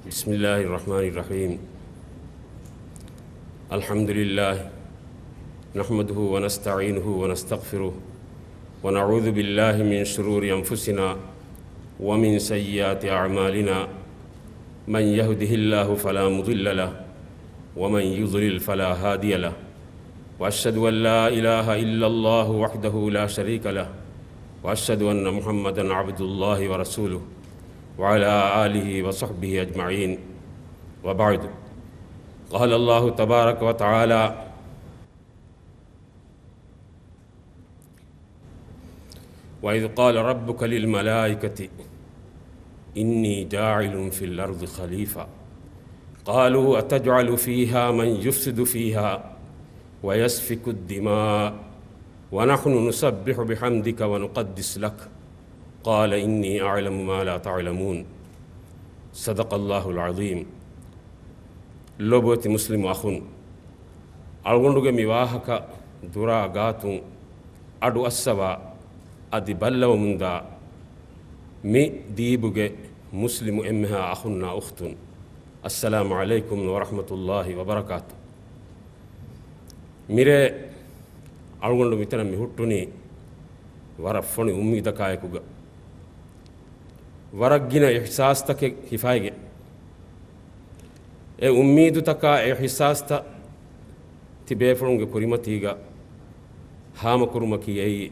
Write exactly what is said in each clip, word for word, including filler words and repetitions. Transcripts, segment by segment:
بسم الله الرحمن الرحيم. الحمد لله، نحمده ونستعينه ونستغفره، ونعوذ بالله من شرور أنفسنا ومن سيئات أعمالنا. من يهده الله فلا مضل له، ومن يضلل فلا هادي له، وأشهد أن لا إله إلا الله وحده لا شريك له، وأشهد أن محمدا عبد الله ورسوله، وعلى آله وصحبه أجمعين. وبعد، قال الله تبارك وتعالى: وإذ قال ربك للملائكة إني جاعل في الأرض خليفة قالوا أتجعل فيها من يفسد فيها ويسفك الدماء ونحن نسبح بحمدك ونقدس لك قال إني أعلم ما لا تعلمون. صدق الله العظيم. ލޮބުވެތި މުސްލިމު އަޚުން، އަޅުގަނޑުގެ މި ވާހަކަ ދުރާ ގާތުން އަޑު އައްސަވާ، އަދި ބައްލަވަމުންދާ މި ދީބުގެ މުސްލިމު އެންމެހާ އަޚުންނާ އުޚްތުން، އައްސަލާމު ޢަލައިކުމް ވަރަޙްމަތުﷲި ވަބަރަކާތު. މިރޭ އަޅުގަނޑު މިތަނަށް މި ހުއްޓުނީ ވަރަށް ފޮނި އުއްމީދަކާއެކުގަ، ވަރަށް ގިނަ އިޙްސާސްތަކެއް ހިފައިގެން. އެ އުއްމީދުތަކާ އެ އިޙްސާސްތައް ތިބޭފުޅުންގެ ކުރިމަތީގަ ހާމަކުރުމަކީ އެއީ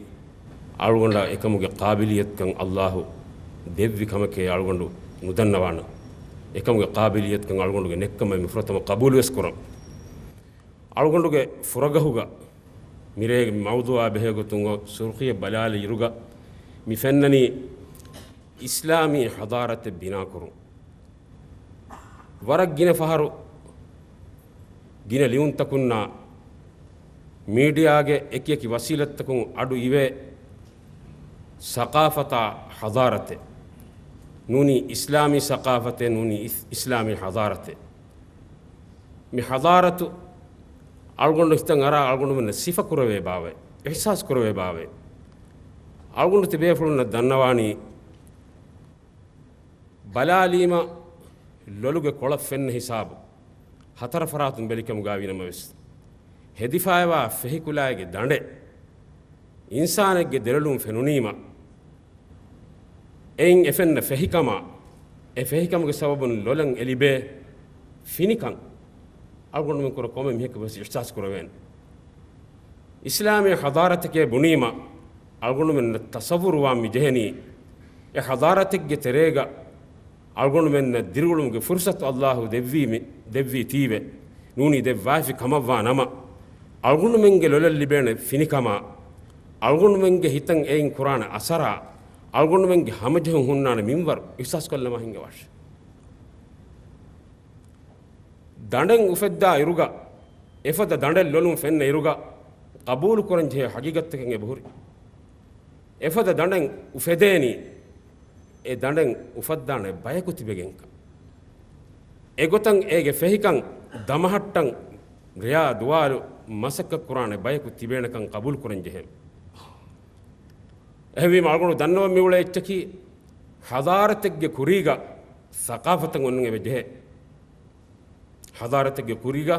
އަޅުގަނޑަށް އެކަމުގެ ޤާބިލިއްޔަތުކަން އައްލާހު ދެއްވި ކަމެކޭ އަޅުގަނޑު ނުދަންނަވާނަން. އެކަމުގެ ޤާބިލިއްޔަތުކަން އަޅުގަނޑުގެ ނެއްކަމަށް މި ފުރަތަމަ ޤަބޫލުވެސް ކުރަން. އަޅުގަނޑުގެ ފުރަގަހުގަ މިރޭގެ މައުޟޫޢާ ބެހޭގޮތުން އޮތް ސުރުޚީއެއް ބަލާލި އިރުގަ މި ފެންނަނީ އިސްލާމީ ޙަޟާރަތެއް ބިނާކުރުން. ވަރަށް ގިނަ ފަހަރު ގިނަ ލިޔުންތަކުންނާ މީޑިއާގެ އެކިއެކި ވަސީލަތްތަކުން އަޑު އިވޭ ސަޤާފަތާ ޙަޟާރަތެއް ނޫނީ އިސްލާމީ ސަޤާފަތެއް ނޫނީ އިސް-، އިސްލާމީ ޙަޟާރަތެއް. މި ޙަޟާރަތު އަޅުގަނޑު ހިތަށް އަރާ އަޅުގަނޑުމެންނަށް ސިފަ ކުރެވޭ ބާވައެއް، އިޙްސާސް ކުރެވޭ ބާވައެއް. އަޅުގަނޑު ތިބޭފުޅުންނަށް ދަންނަވާނީ، ބަލާލީމަ ލޮލުގެ ކޮޅަށް ފެންނަ ހިސާބު، ހަތަރަ ފަރާތުން ބެލިކަމުގަވީ ނަމަވެސް، ހެދިފައިވާ ފެހިކުލާއެއްގެ ދަނޑެއް އިންސާނެއްގެ ދެލޮލުން ފެނުނީމަ، އެއިން އެ ފެންނަ ފެހިކަމާ، އެ ފެހިކަމުގެ ސަބަބުން ލޮލަށް އެ ލިބޭ ފިނިކަން، އަޅުގަނޑުމެން ކުރެ ކޮންމެ މީހަކަށް ވެސް އިޙްސާސް ކުރެވޭނެ. އިސްލާމީ ޙަޟާރަތެކޭ ބުނީމަ، އަޅުގަނޑުމެންނަށް ތަޞައްވުރުވާން މި ޖެހެނީ، އެ ޙަޟާރަތެއްގެ ތެރޭގަ އަޅުގަނޑުމެންނަށް ދިރިއުޅުމުގެ ފުރުޞަތު އައްލާހު ދެއްވީ މި-، ދެއްވީތީވެ، ނޫނީ ދެއްވާފި ކަމަށްވާ ނަމަ، އަޅުގަނޑުމެންގެ ލޮލަށް ލިބޭނެ ފިނިކަމާ، އަޅުގަނޑުމެންގެ ހިތަށް އެއިން ކުރާނެ އަސަރާ، އަޅުގަނޑުމެންގެ ހަމަޖެހުން ހުންނާނެ މިންވަރު އިޙްސާސްކޮށްލަމާ ހިންގަވާށި. ދަނޑެއް އުފެއްދާ އިރުގަ، އެފަދަ ދަނޑެއް ލޮލުން ފެންނަ އިރުގަ، ޤަބޫލު ކުރަން ޖެހޭ ހަގީގަތްތަކެއް އެބަހުރި. އެފަދަ ދަނޑެއް އުފެދޭނީ، އެ ދަނޑެއް އުފައްދާނެ ބަޔަކު ތިބެގެންކަން. އެގޮތަށް އޭގެ ފެހިކަން ދަމަހައްޓަން ރެޔާ ދުވާލު މަސައްކަތް ކުރާނެ ބަޔަކު ތިބޭނެކަން ޤަބޫލު ކުރަން ޖެހޭ. އެހެންވީމަ އަޅުގަނޑު ދަންނަވަން މިއުޅޭ އެއްޗަކީ، ޙަޟާރަތެއްގެ ކުރީގަ ސަޤާފަތެއް އޮންނަން އެބަ ޖެހޭ. ޙަޟާރަތެއްގެ ކުރީގަ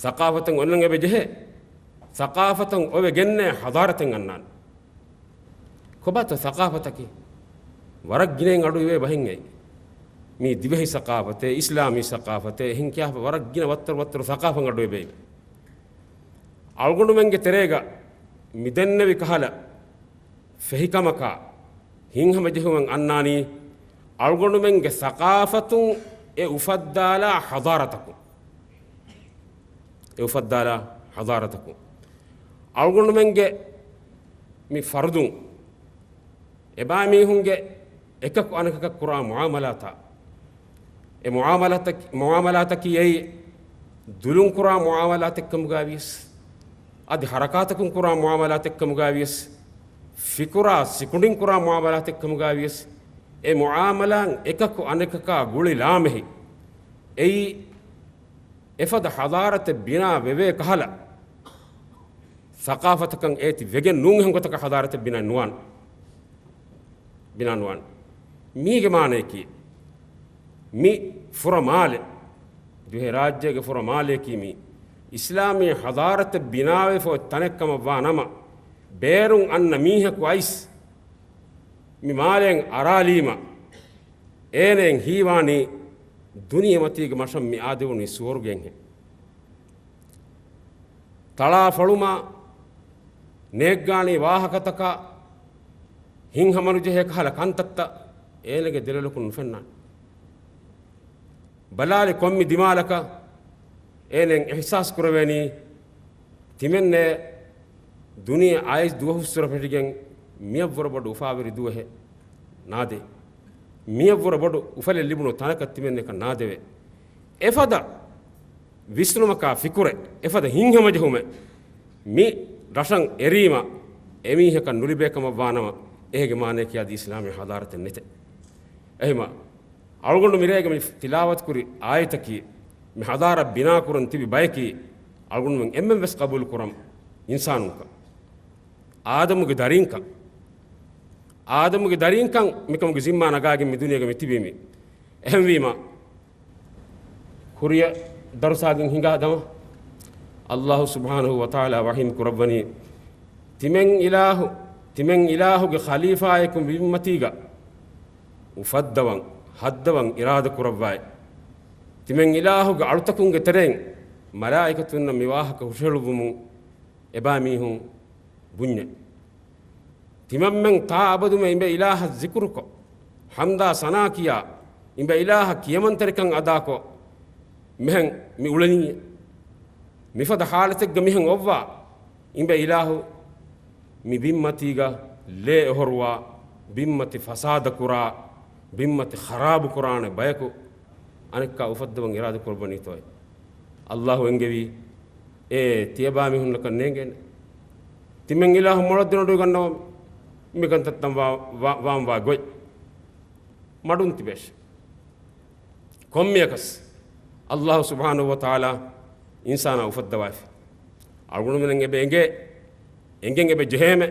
ސަޤާފަތެއް އޮންނަން އެބަ ޖެހޭ. ސަޤާފަތަށް އޮވެގެންނޭ ޙަޟާރަތެއް އަންނާނެ. ކޮބާތޯ ސަޤާފަތަކީ؟ ވަރަށް ގިނައިން އަޑު އިވޭ ބަހެއް އެއީ. މީ ދިވެހި ސަޤާފަތޭ، އިސްލާމީ ސަޤާފަތޭ، އެހެން ކިޔާފަ ވަރަށް ގިނަ ވައްތަރު ވައްތަރު ސަޤާފަތް އަޑު އެބައި. އަޅުގަނޑުމެންގެ ތެރޭގަ މި ދެންނެވި ކަހަލަ ފެހިކަމަކާ ހިތްހަމަޖެހުމަށް އަންނާނީ، އަޅުގަނޑުމެންގެ ސަޤާފަތުން އެ އުފައްދާލާ ޙަޟާރަތަކުން. އެ އުފައްދާލާ ޙަޟާރަތަކުން. އަޅުގަނޑުމެންގެ މި ފަރުދުން، އެބައިމީހުންގެ އެކަކު އަނެކަކަށް ކުރާ މުޢާމަލާތާ، އެ މުޢާމަލާތަކީ، މުޢާމަލާތަކީ އެއީ ދުލުން ކުރާ މުޢާމަލާތެއްކަމުގައިވިޔަސް، އަދި ޙަރަކާތަކުން ކުރާ މުޢާމަލާތެއްކަމުގައިވިޔަސް، ފިކުރާ ސިކުނޑިން ކުރާ މުޢާމަލާތެއްކަމުގައިވިޔަސް، އެ މުޢާމަލާތް އެކަކު އަނެކަކާ ގުޅި ލާމެހި. އެއީ އެފަދަ ޙަޟާރަތެއް ބިނާ ވެވޭ ކަހަލަ، ސަޤާފަތަކަށް އޭތި ވެގެން ނޫން އެހެން ގޮތަކަށް ޙަޟާރަތެއް ބިނާ ނުވާން. ބިނާ ނުވާން. މީގެ މާނަޔަކީ، މި ފުރަ މާލެ، ދިވެހިރާއްޖޭގެ ފުރަ މާލެއަކީ މި އިސްލާމީ ޙަޟާރަތެއް ބިނާވެފަ އޮތް ތަނެއް ކަމަށްވާ ނަމަ، ބޭރުން އަންނަ މީހަކު އައިސް މި މާލެއިން އަރާލީމަ، އޭނައަށް ހީވާނީ ދުނިޔެމަތީގެ މަށަށް މި އާދެވުނީ ސުވަރުގެއެއްހެން. ތަޅާފޮޅުމާ، ނޭއްގާނީ ވާހަކަތަކާ، ހިތްހަމަނުޖެހޭ ކަހަލަ ކަންތައްތައް އޭނަގެ ދެލޮލަކުން ނުފެންނާނެ. ބަލާލި ކޮންމެ ދިމާލަކަށް އޭނައަށް އިޙްސާސް ކުރެވޭނީ، ތިމެންނޭ ދުނިޔެ އައިސް ދުވަހުއްސުރެ ފެށިގެން މިއަށްވުރެ ބޮޑު އުފާވެރި ދުވަހެއް ނާދޭ. މިއަށްވުރެ ބޮޑު އުފަލެއް ލިބުނު ތަނަކަށް ތިމެންނަކަށް ނާދެވޭ. އެފަދަ ވިސްނުމަކާ ފިކުރެއް، އެފަދަ ހިތްހަމަޖެހުމެއް މި ރަށަށް އެރީމަ، އެމީހަކަށް ނުލިބޭ ކަމަށްވާނަމަ، އޭގެ މާނަޔަކީ އަދި އިސްލާމީ ޙަޟާރަތެއް ނެތޭ. އެހެންމަ، އަޅުގަނޑު މިރޭގެ މި ތިލާވަތުކުރި އާޔަތަކީ، މި ޙަޟާރަތް ބިނާކުރަން ތިބި ބަޔަކީ، އަޅުގަނޑުމެން އެންމެން ވެސް ޤަބޫލުކުރަން އިންސާނުންކަން. އާދަމުގެ ދަރީންކަން. އާދަމުގެ ދަރީންކަން މިކަމުގެ ޒިންމާ ނަގާގެން މި ދުނިޔޭގަ މި ތިބީ މި. އެހެންވީމަ، ކުރިޔަށް ދަރުސާގެން ހިނގާ ދަމަ، ﷲ ސުބްޙާނަހޫ ވަތަޢާލާ ވަޙީ ކުރައްވަނީ، ތިމެން އިލާހު، ތިމެން އިލާހުގެ ޚަލީފާއަކު ބިންމަތީގަ އުފައްދަވަން، ހައްދަވަން އިރާދަ ކުރައްވާއި، ތިމެން އިލާހުގެ އަޅުތަކުންގެ ތެރެއިން މަލާއިކަތުންނަށް މި ވާހަކަ ހުށަހެޅުއްވުމުން އެބައިމީހުން ބުންޏޭ. ތިމަންމެން ތާ އަބަދުމެ އިނބެ އިލާހަށް ޒިކުރުކޮށް، ޙަމްދާ ސަނާ ކިޔާ، އިނބެ އިލާހަށް ކިޔަމަންތެރިކަން އަދާކޮށް، މިހެން މި އުޅެނީ. މިފަދަ ޙާލަތެއްގަ މިހެން އޮއްވާ، އިނބެ އިލާހު މި ބިންމަތީގަ ލޭ އޮހޮރުވާ، ބިންމަތި ފަސާދަކުރާ، ބިންމަތި ޚަރާބުކުރާނެ ބަޔަކު އަނެއްކާ އުފައްދަވަން އިރާދަ ކުރައްވަނީތޯއޭ؟ ﷲ އެންގެވީ، އޭ ތިޔަބާމީހުންނަކަށް ނޭނގޭނެ. ތިމެން އިލާހު މޮޅަށް ދެނެވޮޑިގަންނަވަމު، މިކަންތައްތައް ވާ، ވާ، ވާންވާ ގޮތް މަޑުން ތިބޭށެ. ކޮންމެއަކަސް ﷲ ސުބްޙާނަހޫ ވަތަޢާލާ އިންސާނާ އުފައްދަވައިފި. އަޅުގަނޑުމެން އެބަ އެނގޭ، އެނގެން އެބަ ޖެހޭމެ.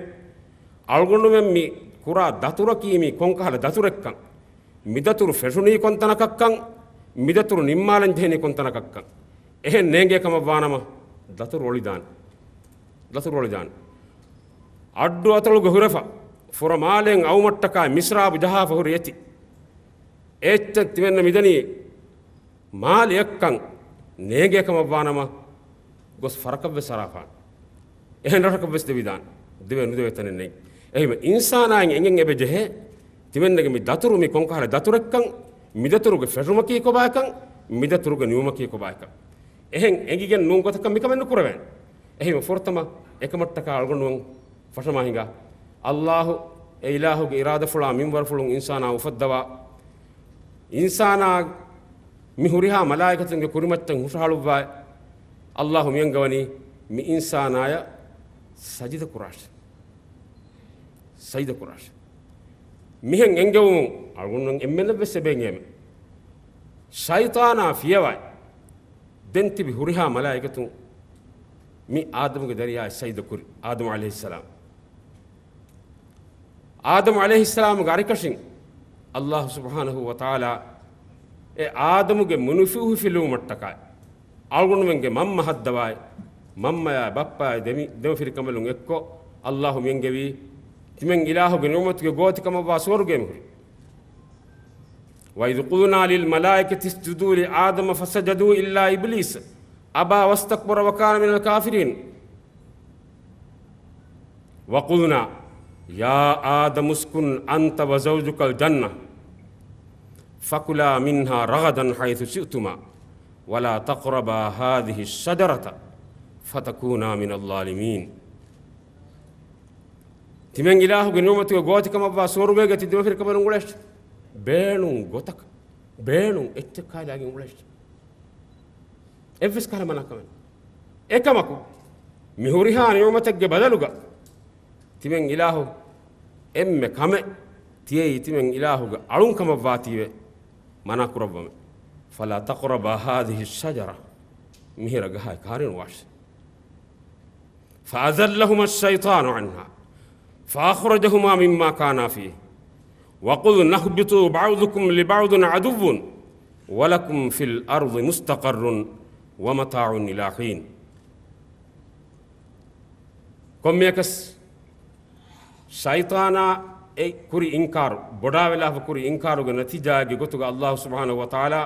އަޅުގަނޑުމެން މި ކުރާ ދަތުރަކީ މީ ކޮންކަހަލަ ދަތުރެއްކަން، މި ދަތުރު ފެށުނީ ކޮންތަނަކަށްކަން، މި ދަތުރު ނިންމާލަން ޖެހެނީ ކޮންތަނަކަށްކަން. އެހެން ނޭނގޭ ކަމަށްވާނަމަ، ދަތުރު އޮޅިދާނެ. ދަތުރު އޮޅިދާނެ. އައްޑު އަތޮޅުގަ ހުރެފަ، ފުރަ މާލެއިން އައުމަށްޓަކާ މިސްރާބު ޖަހާފަ ހުރި އެތި. އެއްޗެއް ތިމެންނަށް މިދަނީ މާލެއަށްކަން ނޭނގޭ ކަމަށްވާނަމަ، ގޮސް ފަރަކަށްވެސް އަރާފާނެ. އެހެން ރަށަކަށްވެސް ދެވިދާނެ. ދެވޭ ނުދެވޭ ތަނެއް ނެތް. އެހެންވެ، އިންސާނާއިން އެނގެން އެބަ ޖެހޭ، ތިމެންނަގެ މި ދަތުރު މި ކޮންކަހަލަ ދަތުރެއްކަން، މި ދަތުރުގެ ފެށުމަކީ ކޮބާކަން، މި ދަތުރުގެ ނިމުމަކީ ކޮބާކަން. އެހެން އެނގިގެން ނޫން ގޮތަކަށް މިކަމެއް ނުކުރެވޭނެ. އެހެންވެ، ފުރަތަމަ އެކަމަށްޓަކާ އަޅުގަނޑުމެން ފަށަމާ ހިނގާ. ﷲ އެ އިލާހުގެ އިރާދަފުޅާ މިންވަރުފުޅުން އިންސާނާ އުފައްދަވާ. އިންސާނާ މި ހުރިހާ މަލާއިކަތުންގެ ކުރިމައްޗަށް ހުށަހަޅުއްވާ. ﷲ މިއަންގަވަނީ މި އިންސާނާޔަށް ސަޖިދަ ކުރާށޭ. ސަޖިދަ ކުރާށޭ. މިހެން އެންގެވުމުން އަޅުގަނޑު އެންމެންނަށް ވެސް އެބައެނގޭމެ. ޝައިޠާނާ ފިޔަވައި ދެން ތިބި ހުރިހާ މަލާއިކަތުން މި އާދަމުގެ ދަރިޔާއަށް ސަޖިދަ ކުރި، އާދަމު ޢަލައިހިއްސަލާމް. އާދަމު ޢަލައިހިއްސަލާމުގެ އަރިކަށިން ﷲ ސުބްޙާނަހޫ ވަތަޢާލާ އެ އާދަމުގެ މުނިފިއުހިފިލުވުމަށްޓަކާ އަޅުގަނޑުމެންގެ މަންމަ ހައްދަވާއި، މަންމަޔާ ބައްޕަޔާ ދެމި، ދެމަފިރިކަނބަލުން އެއްކޮށް، ﷲ މިއަންގެވީ، ތިމެން އިލާހުގެ ނިޢުމަތުގެ ގޯތިކަމަށްވާ ސުވަރުގެ މިހުރި. وَإِذْ قُلْنَا لِلْمَلَائِكَةِ اسْجُدُوا لِآدَمَ فَسَجَدُوا إِلَّا إِبْلِيسَ أَبَى وَاسْتَكْبَرَ وَكَانَ مِنَ الْكَافِرِينَ. وَقُلْنَا يَا آدَمُ اسْكُنْ أَنْتَ وَزَوْجُكَ الْجَنَّةَ فَكُلَا مِنْهَا رَغَدًا حَيْثُ شِئْتُمَا وَلَا تَقْرَبَا هَذِهِ الشَّجَرَةَ فَتَكُونَا مِنَ الظَّالِمِينَ. ތިމެން އިލާހުގެ ނިޢުމަތުގެ ގޯތިކަމަށްވާ ސުވަރުގޭގަ ތި ދެމަފިރިކަނބަލުން އުޅޭށޭ. ބޭނުން ގޮތަކަށް، ބޭނުން އެއްޗެއް ކާލާގެން އުޅޭށޭ. އެއްވެސް ކަހަލަ މަނާކަމެއް. އެކަމަކު، މި ހުރިހާ ނިޢުމަތެއްގެ ބަދަލުގަ ތިމެން އިލާހު އެންމެ ކަމެއް ތިޔައީ ތިމެން އިލާހުގެ އަޅުން ކަމަށްވާތީވެ މަނާ ކުރައްވަމެ. فَلَا تَقْرَبَا هَذِهِ الشَّجَرَةَ، މިހިރަ ގަހާއެއް ކާރިނުވާށޭ. فَأَزَلَّهُمَا الشَّيْطَانُ عَنْهَا فَأَخْرَجَهُمَا مِمَّا كَانَا فِيهِ وَقُلْنَا اهْبِطُوا بَعْضُكُمْ لِبَعْضٍ عَدُوٌّ وَلَكُمْ فِي الْأَرْضِ مُسْتَقَرٌّ وَمَتَاعٌ إِلَىٰ حِينٍ. ކޮންމެއަކަސް ޝައިޠާނާ އެ ކުރި އިންކާރު، ބޮޑާވެލާފަ ކުރި އިންކާރުގެ ނަތީޖާގެ ގޮތުގަ ﷲ ސުބްޙާނަހޫ ވަތަޢާލާ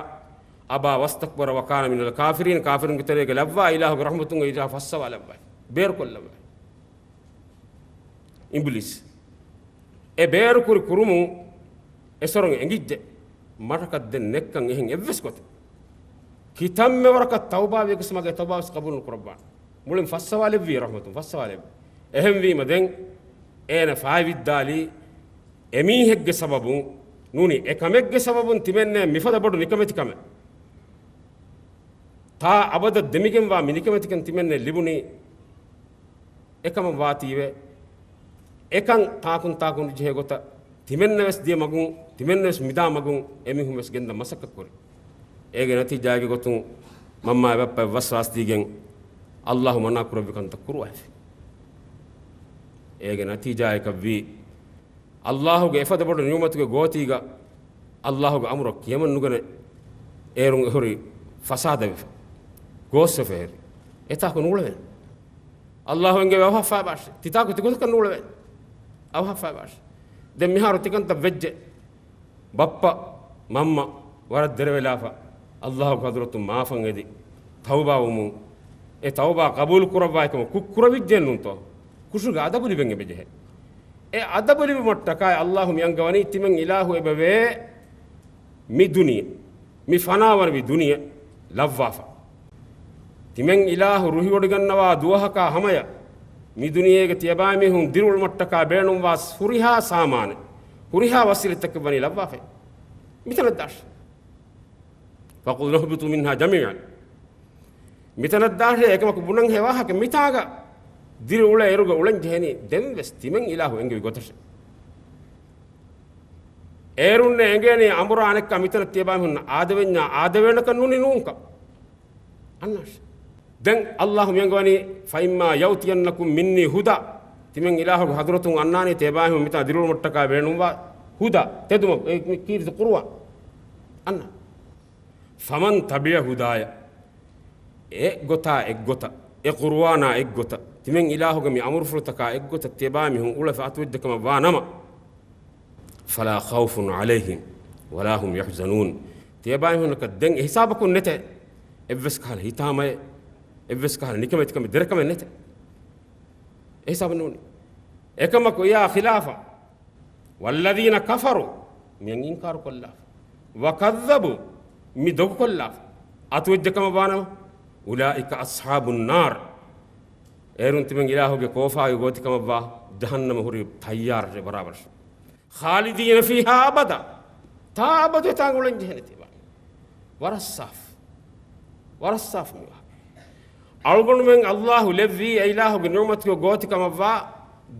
أَبَىٰ وَاسْتَكْبَرَ وَكَانَ مِنَ الْكَافِرِينَ، ކާފިރުންގެ ތެރޭގަ ލައްވާ އިލާހުގެ ރަޙްމަތުން އެއިޖާ ފައްސަވާލައްވައި، ބޭރުކޮށްލައްވައި. އިބްލީސް އެ ބޭރުކުރި ކުރުމުން އެސޮރުން އެނގިއްޖެ، މަށަކަށް ދެން ނެއްކަން އެހެން އެއްވެސް ގޮތެއް. ކިތަންމެ ވަރަކަށް ތައުބާވިޔަކަސް މަގޭ ތައުބާވެސް ޤަބޫލު ނުކުރައްވާނެ. މުޅިން ފައްސަވާލެއްވީ ރަޙްމަތުން، ފައްސަވާލެއްވީ. އެހެންވީމަ ދެން އޭނަ ފާއިވިއްދާލީ އެމީހެއްގެ ސަބަބުން ނޫނީ، އެކަމެއްގެ ސަބަބުން ތިމެންނައަށް މިފަދަ ބޮޑު ނިކަމެތިކަމެއް. ތާ އަބަދަށް ދެމިގެންވާ މި ނިކަމެތިކަން ތިމެންނައަށް ލިބުނީ. އެކަމަށް ވާތީވެ، އެކަން ތާކުން ތާކުން ޖެހޭ ގޮތަށް ތިމެންނަވެސް ދިޔަ މަގުން، ތިމެންނަވެސް މިދާ މަގުން އެމީހުންވެސް ގެންދަން މަސައްކަތް ކުރި. އޭގެ ނަތީޖާގެ ގޮތުން މަންމާ ބައްޕަ ވަސްވާސް ދީގެން ﷲ މަނާ ކުރެއްވި ކަންތައް ކުރުވައިފި. އޭގެ ނަތީޖާއަކަށްވީ، ﷲގެ އެފަދަ ބޮޑު ނިޢުމަތުގެ ގޯތީގަ ﷲގެ އަމުރަށް ކިޔަމަން ނުގަނެ، އޭރުން އެހުރި ފަސާދަވެފަ، ގޯސްވެފަ އެހެރި. އެތާކު ނޫޅެވޭނެ. ﷲ އެންގެވި އަވަހަށްފާ ބާށި. ތިތާކު ތިގޮތަކަށް ނޫޅެވޭނެ. އަވަހަށްފާ ބާށި. ދެން މިހާރު ތިކަންތައް ވެއްޖެ. ބައްޕަ، މަންމަ ވަރަށް ދެރަވެލާފަ، ﷲގެ ޙަޟްރަތުން މާފަށް އެދި، ތައުބާވުމުން، އެ ތައުބާ ޤަބޫލު ކުރައްވާ އެކަމަށް ކުށް ކުރެވިއްޖެއެއްނޫންތޯ؟ ކުށުގެ އަދަބު ލިބެން އެބަޖެހޭ. އެ އަދަބު ލިބުމަށްޓަކާއި ﷲ މި އަންގަވަނީ ތިމެން އިލާހު އެބަވޭ މި ދުނިޔެ، މި ފަނާވަނިވި ދުނިޔެ ލައްވާފަ. ތިމެން އިލާހު ރުހިވޮޑިގަންނަވާ ދުވަހަކާ ހަމަޔަށް މި ދުނިޔޭގެ ތިޔަބައިމީހުން ދިރިއުޅުމަށްޓަކާ ބޭނުންވާ ހުރިހާ ސާމާނެއް، ހުރިހާ ވަސީލަތްތަކެއް ވަނީ ލައްވާފައި. މިތަނަށް ދާށި. فَقُلْنَا اهْبِطُوا مِنْهَا جَمِيعًا. މިތަނަށް ދާށޭ، އެކަމަކު ބުނަން ހެވާހަކަ މިތާގަ ދިރިއުޅޭ އިރުގަ އުޅެން ޖެހެނީ ދެންވެސް ތިމެން އިލާހު އެންގެވި ގޮތަށޭ. އޭރުންނޭ އެނގޭނީ އަނބުރާ އަނެއްކާ މިތަނަށް ތިޔަބައިމީހުންނަށް އާދަވެންޏާ އާދަވޭނެކަން ނޫނީ ނޫންކަން. އަންނާށި. ދެން ﷲ މިއަންގަވަނީ، فَإِمَّا يَأْتِيَنَّكُمْ مِنِّي هُدًى. ތިމެން އިލާހުގެ ޙަޟްރަތުން އަންނާނީ ތިޔަބައިމީހުން މިތާ ދިރިއުޅުމަށްޓަކާ ބޭނުންވާ ހުދާ، ތެދުމަގު، އެ މި ކީރިތި ޤުރުއާން. އަންނާ. فَمَنْ تَبِعَ هُدَايَ. އެ ގޮތާ އެއްގޮތަށް، އެ ޤުރުއާނާ އެއްގޮތަށް، ތިމެން އިލާހުގެ މި އަމުރުފުޅުތަކާ އެއްގޮތަށް ތިޔަބައިމީހުން އުޅެފަ އަތުވެއްޖެކަމަށް ވާނަމަ، فَلَا خَوْفٌ عَلَيْهِمْ وَلَا هُمْ يَحْزَنُونَ. ތިޔަބައިމީހުންނަކަށް ދެން އެ ހިސާބަކުން ނެތޭ. އެއްވެސް ކަހަލަ ހިތާމައެއް، އެއްވެސް ކަހަލަ ނިކަމެތިކަމެއް ދެރަކަމެއް ނެތޭ. އެ ހިސާބަށް ނޫނީ. އެކަމަކު އެއާ ޚިލާފަށް، وَالَّذِينَ كَفَرُوا، މިއަށް އިންކާރު ކޮށްލާފަ، وَكَذَّبُوا، މި ދޮގުކޮށްލާފަ، އަތުވެއްޖެކަމަށް ވާނަމަ، أُولَٰئِكَ أَصْحَابُ النَّارِ، އޭރުން ތިމެން އިލާހުގެ ކޯފާގެ ގޯތިކަމަށްވާ ޖަހަންނަމަ ހުރި ތައްޔާރަށޭ ބަރާބަރަށް. خَالِدِينَ فِيهَا أَبَدًا، ތާ އަބަދު އެތާނގަ އުޅެން ޖެހޭނެތީ ބާ. ވަރަށް ސާފު. ވަރަށް ސާފު މި ވާހަކަ. އަޅުގަނޑުމެން ﷲ ލެއްވީ އެ އިލާހުގެ ނިޢުމަތުގެ ގޯތިކަމަށްވާ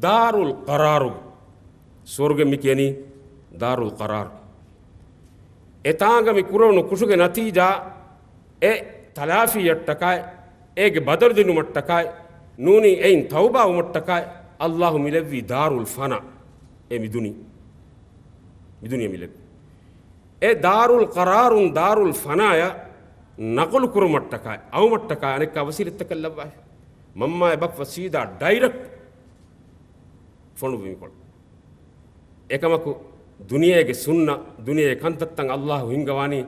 ދާރުލް ޤަރާރުގެ. ސުވަރުގެ މި ކިޔަނީ ދާރުލް ޤަރާރު. އެތާނގަ މި ކުރެވުނު ކުށުގެ ނަތީޖާ އެ ތަލާފީއަށްޓަކާއި، އޭގެ ބަދަލު ދިނުމަށްޓަކާއި، ނޫނީ އެއިން ތައުބާވުމަށްޓަކާއި، ﷲ މި ލެއްވީ ދާރުލް ފަނާ، އެ މި ދުނި، މި ދުނިޔެ މި ލެއްވީ. އެ ދާރުލް ޤަރާރުން ދާރުލް ފަނާޔަށް ނަޤުލު ކުރުމަށްޓަކާއި، އައުމަށްޓަކާއި އަނެއްކާ ވަސީލަތްތަކެއް ލައްވާފަ. މަންމާއެ ބައްޕަ ސީދާ ޑައިރެކްޓް ފޮނުއްވި މިކޮޅު. އެކަމަކު، ދުނިޔޭގެ ސުންނަ، ދުނިޔޭގެ ކަންތައްތައް ﷲ ހިންގަވާނީ،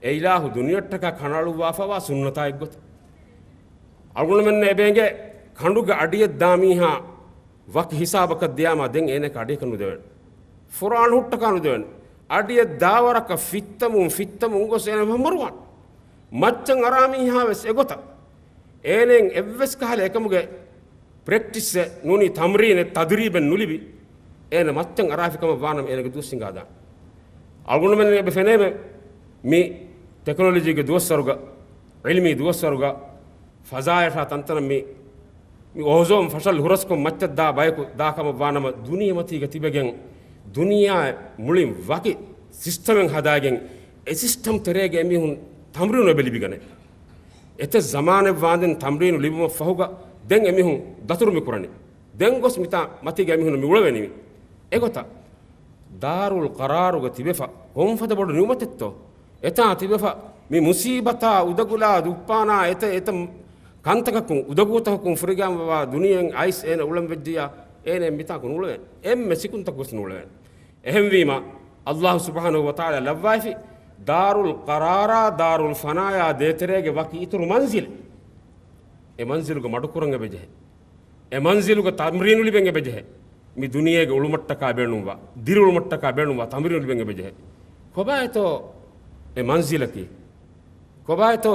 އެ އިލާހު ދުނިޔެއަށްޓަކާ ކަނޑައަޅުއްވާފަވާ ސުންނަތާ އެއްގޮތަށް. އަޅުގަނޑުމެންނަށް އެބަ އެނގޭ، ކަނޑުގަ އަޑިއަށް ދާ މީހާ ވަކި ހިސާބަކަށް ދިޔާމާ ދެން އޭނައަކަށް އަޑިއަކަށް ނުދެވޭނެ. ފުރާން ހުއްޓަކާ ނުދެވޭނެ. އަޑިއަށް ދާވަރަކަށް ފިއްތަމުން، ފިއްތަމުން ގޮސް އޭނަ މަރުވާނެ. މައްޗަށް އަރާ މީހާ ވެސް އެގޮތަށް. އޭނައަށް އެއްވެސް ކަހަލަ އެކަމުގެ ޕްރެކްޓިސްއެއް ނޫނީ، ތަމްރީނެއް، ތަދުރީބެއް ނުލިބި، އޭނަ މައްޗަށް އަރާފި ކަމަށް ވާނަމަ އޭނަގެ ދުވަސް ހިނގާދާނެ. އަޅުގަނޑުމެން އެބަ ފެނޭމެ، މި ޓެކްނޮލޮޖީގެ ދުވަސްވަރުގަ، ޢިލްމީ ދުވަސްވަރުގަ، ފަޒާއަށާ ތަންތަނަށް މި، މި އޯޒޯން ފަށަލް ހުރަސްކޮށް މައްޗަށް ދާ ބަޔަކު ދާ ކަމަށް ވާނަމަ، ދުނިޔެމަތީގަ ތިބެގެން، ދުނިޔެއާ މުޅިން ވަކި ސިސްޓަމެއް ހަދާގެން، އެ ސިސްޓަމް ތެރޭގަ އެމީހުން ތަމްރީނު އެބަ ލިބިގަނެ. އެތައް ޒަމާނެއް ވާންދެން ތަމްރީނު ލިބުމަށް ފަހުގަ ދެން އެމީހުން ދަތުރު މި ކުރަނީ. ދެން ގޮސް މިތާ މަތީގަ އެމީހުން މި އުޅެވެނީ. އެގޮތަށް ދާރުލް ޤަރާރުގަ ތިބެފަ ކޮންފަދަ ބޮޑު ނިޢުމަތެއްތޯ؟ އެތާ ތިބެފަ މި މުސީބަތާ އުދަގުލާ ދުއްޕާނާ އެތައް އެތައް ކަންތަކަކުން އުދަގޫތަކަކުން ފުރިގަންވާ ދުނިޔެއިން އައިސް އޭނަ އުޅަން ވެއްޖިއްޔާ އޭނަ މިތާކު ނޫޅެވޭނެ. އެންމެ ސިކުންތަކު ވެސް ނޫޅެވޭނެ. އެހެންވީމަ، ﷲ ސުބްޙާނަހޫ ވަތަޢާލާ ލައްވައިފި ދާރުލް ޤަރާރާ ދާރުލް ފަނާޔާ ދޭތެރޭގެ ވަކި އިތުރު މަންޒިލެއް. އެ މަންޒިލުގަ މަޑުކުރަން އެބަޖެހޭ. އެ މަންޒިލުގަ ތަމްރީނު ލިބެން އެބަޖެހޭ. މި ދުނިޔޭގެ އުޅުމަށްޓަކާ ބޭނުންވާ، ދިރިއުޅުމަށްޓަކާ ބޭނުންވާ ތަމްރީނު ލިބެން އެބަޖެހޭ. ކޮބާތޯ އެ މަންޒިލަކީ؟ ކޮބާތޯ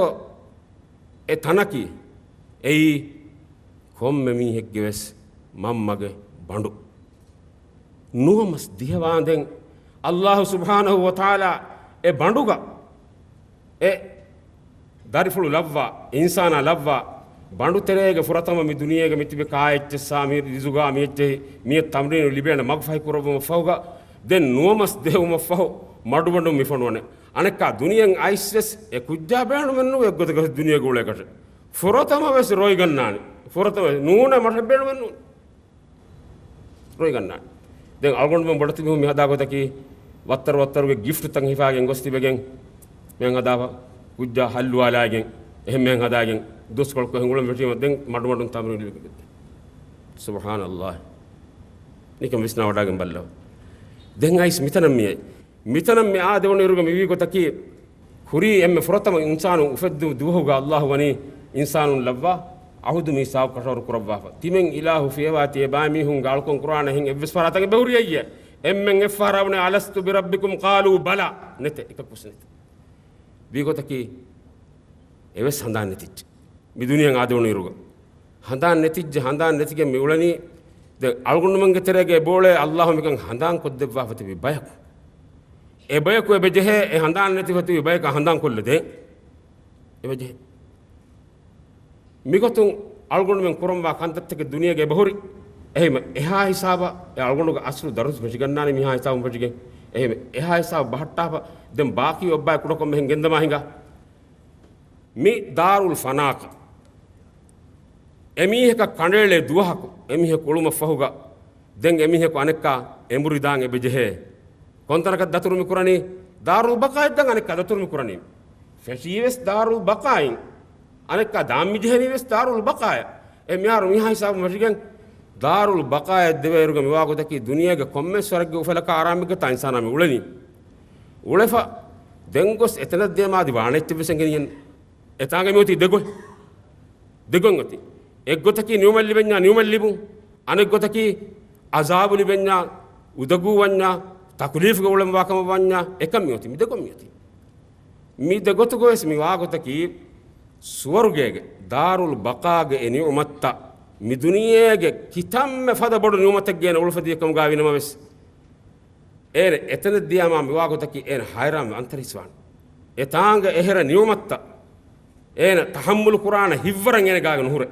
އެ ތަނަކީ؟ އެއީ ކޮންމެ މީހެއްގެ ވެސް މަންމަގެ ބަނޑު. ނުވަމަސް ދިހަވާންދެން ﷲ ސުބްޙާނަހޫ ވަތަޢާލާ އެ ބަނޑުގަ އެ ދަރިފުޅު ލައްވާ، އިންސާނާ ލައްވާ، ބަނޑުތެރޭގެ ފުރަތަމަ މި ދުނިޔޭގަ މިތިބި ކާއެއްޗެއްސާ މި ރިޒުގާ މިއެއްޗެހި މިއެއް ތަމްރީނު ލިބޭނެ މަގުފަހި ކުރައްވުމަށްފަހުގަ، ދެން ނުވަމަސް ދެހުމަށްފަހު މަޑުމަޑުން މި ފޮނުވަނެ. އަނެއްކާ ދުނިޔެއިން އައިސްވެސް އެ ކުއްޖާ ބޭނުމެއްނުވެ އެއްގޮތަކަށް ދުނިޔޭގަ އުޅޭކަށެއް. ފުރަތަމަ ވެސް ރޮއިގަންނާނެ. ފުރަތަމަ ނޫނެ މަށެއް ބޭނުމެއްނޫން. ރޮއިގަންނާނެ. ދެން އަޅުގަނޑުމެން ބޮޑެތި މީހުން މި ހަދާ ގޮތަކީ، ވައްތަރު ވައްތަރުގެ ގިފްޓްތައް ހިފާގެން ގޮސް ތިބެގެން، މިހެން ހަދާފަ، ކުއްޖާ ހައްލުވާލާގެން، އެހެން މިހެން ހަދާގެން، ދުވަސްކޮޅަކު އެހެން އުޅެން ވެށީމަ، ދެން މަޑުމަޑުން ތަމްރީނު ލިބިގެން. ސުބްޙާނަﷲ. ނިކަން ވިސްނާވަޑާގެން ބައްލަވަ. ދެން އައިސް މިތަނަށް މިއައީ. މިތަނަށް މި އާދެވުނު އިރުގަ މިވީ ގޮތަކީ، ކުރީ އެންމެ ފުރަތަމަ އިންސާނުން އުފެއްދު ދުވަހުގަ ﷲ ވަނީ އިންސާނުން ލައްވާ ޢަހުދު މީސާޤު ކަށަވަރު ކުރައްވާފަ. ތިމެން އިލާހު ފިޔަވާތީ އެބާ މީހުން ގާޅުކަން ކުރާނެ ހެން އެއްވެސް ފަރާތަކެއް ބެހުރިއްޔޭ. އެންމެން އެއްފަހަރާ ވަނީ އަލަސްތު ބިރައްބިކުމް ޤާލޫ ބަލާ. ނެތޭ، އެކަކުވެސް ނެތޭ. ވީ ގޮތަކީ އެވެސް ހަނދާން ނެތިއްޖެ. މި ދުނިޔެއަށް އާދެވުނު އިރުގަ. ހަނދާން ނެތިއްޖެ، ހަނދާން ނެތިގެން މި އުޅެނީ. ދެން އަޅުގަނޑުމެންގެ ތެރޭގަ އެބައުޅޭ ﷲ މިކަން ހަނދާން ކޮށްދެއްވާފަ ތިބި ބަޔަކު. އެ ބަޔަކު އެބަޖެހޭ، އެ ހަނދާން ނެތިފަ ތިބި ބަޔަކަށް ހަނދާން ކޮށްލަދޭ. އެބަޖެހޭ. މިގޮތުން އަޅުގަނޑުމެން ކުރަންވާ ކަންތައްތަކެއް ދުނިޔޭގަ އެބަހުރި. އެހެން އެހާ ހިސާބަށް އެ އަޅުގަނޑުގެ އަސްލު ދަރުސް ފެށިގަންނާނީ މިހާ ހިސާބުން ފެށިގެން. އެހެން އެހާ ހިސާބަށް ބަހައްޓާފަ ދެން ބާކީ އޮއްބާއި ކުޑަކޮށް މިހެން ގެންދަމާ ހިނގާ. މި ދާރުލް ފަނާކަށް އެމީހަކަށް ކަނޑައެޅޭ ދުވަހަކު އެމީހަކު އުޅުމަށްފަހުގަ، ދެން އެމީހަކު އަނެއްކާ އެނބުރި ދާން އެބަޖެހޭ. ކޮންތަނަކަށް ދަތުރު މިކުރަނީ؟ ދާރުލް ބަޤާއަށް ދާން އަނެއްކާ ދަތުރު މިކުރަނީ. ފެށީވެސް ދާރުލް ބަޤާއިން. އަނެއްކާ ދާން މިޖެހެނީވެސް ދާރުލް ބަޤާއަށް. އެ މިހާރު މިހާ ހިސާބުން ފެށިގެން ދާރުލް ބަޤާއަށް ދެވޭއިރުގަ މިވާ ގޮތަކީ ދުނިޔޭގެ ކޮންމެ ސްވަރުގެ އުފަލަކާ އާރާމެއްގަ ތާ އިންސާނާ މި އުޅެނީ. އުޅެފަ ދެން ގޮސް އެތަނަށް ދިޔަމާ އަދި ވާނެ އެއްޗެއްވެސް އެނގެނީ. އެތާނގަ މިއޮތީ ދެގޮތް. ދެގޮތް އޮތީ. އެއްގޮތަކީ ނިޢުމަތް ލިބެންޏާ ނިޢުމަތް ލިބުން. އަނެއްގޮތަކީ ޢަޒާބު ލިބެންޏާ، އުދަގޫ ވަންޏާ، ތަކުލީފުގަ އުޅެންވާ ކަމަށް ވަންޏާ، އެކަން މިއޮތީ. މި ދެގޮތް މިއޮތީ. މި ދެގޮތުގަވެސް މި ވާގޮތަކީ ސުވަރުގޭގެ، ދާރުލް ބަޤާގެ އެ ނިޢުމަތްތައް މި ދުނިޔޭގެ ކިތަންމެ ފަދަ ބޮޑު ނިޢުމަތެއްގައި އޭނަ އުޅުފަދިޔަ ކަމުގައި ވިނަމަވެސް، އޭނަ އެތަނަށް ދިޔަމާ މިވާ ގޮތަކީ އޭނަ ހައިރާންވެ އަންތަރީސްވާނެ. އެތާނގަ އެހެރަ ނިޢުމަތްތައް އޭނަ ތަޙައްމުލު ކުރާނެ ހިތްވަރަށް އޭނަ ގާގަ ނުހުރޭ.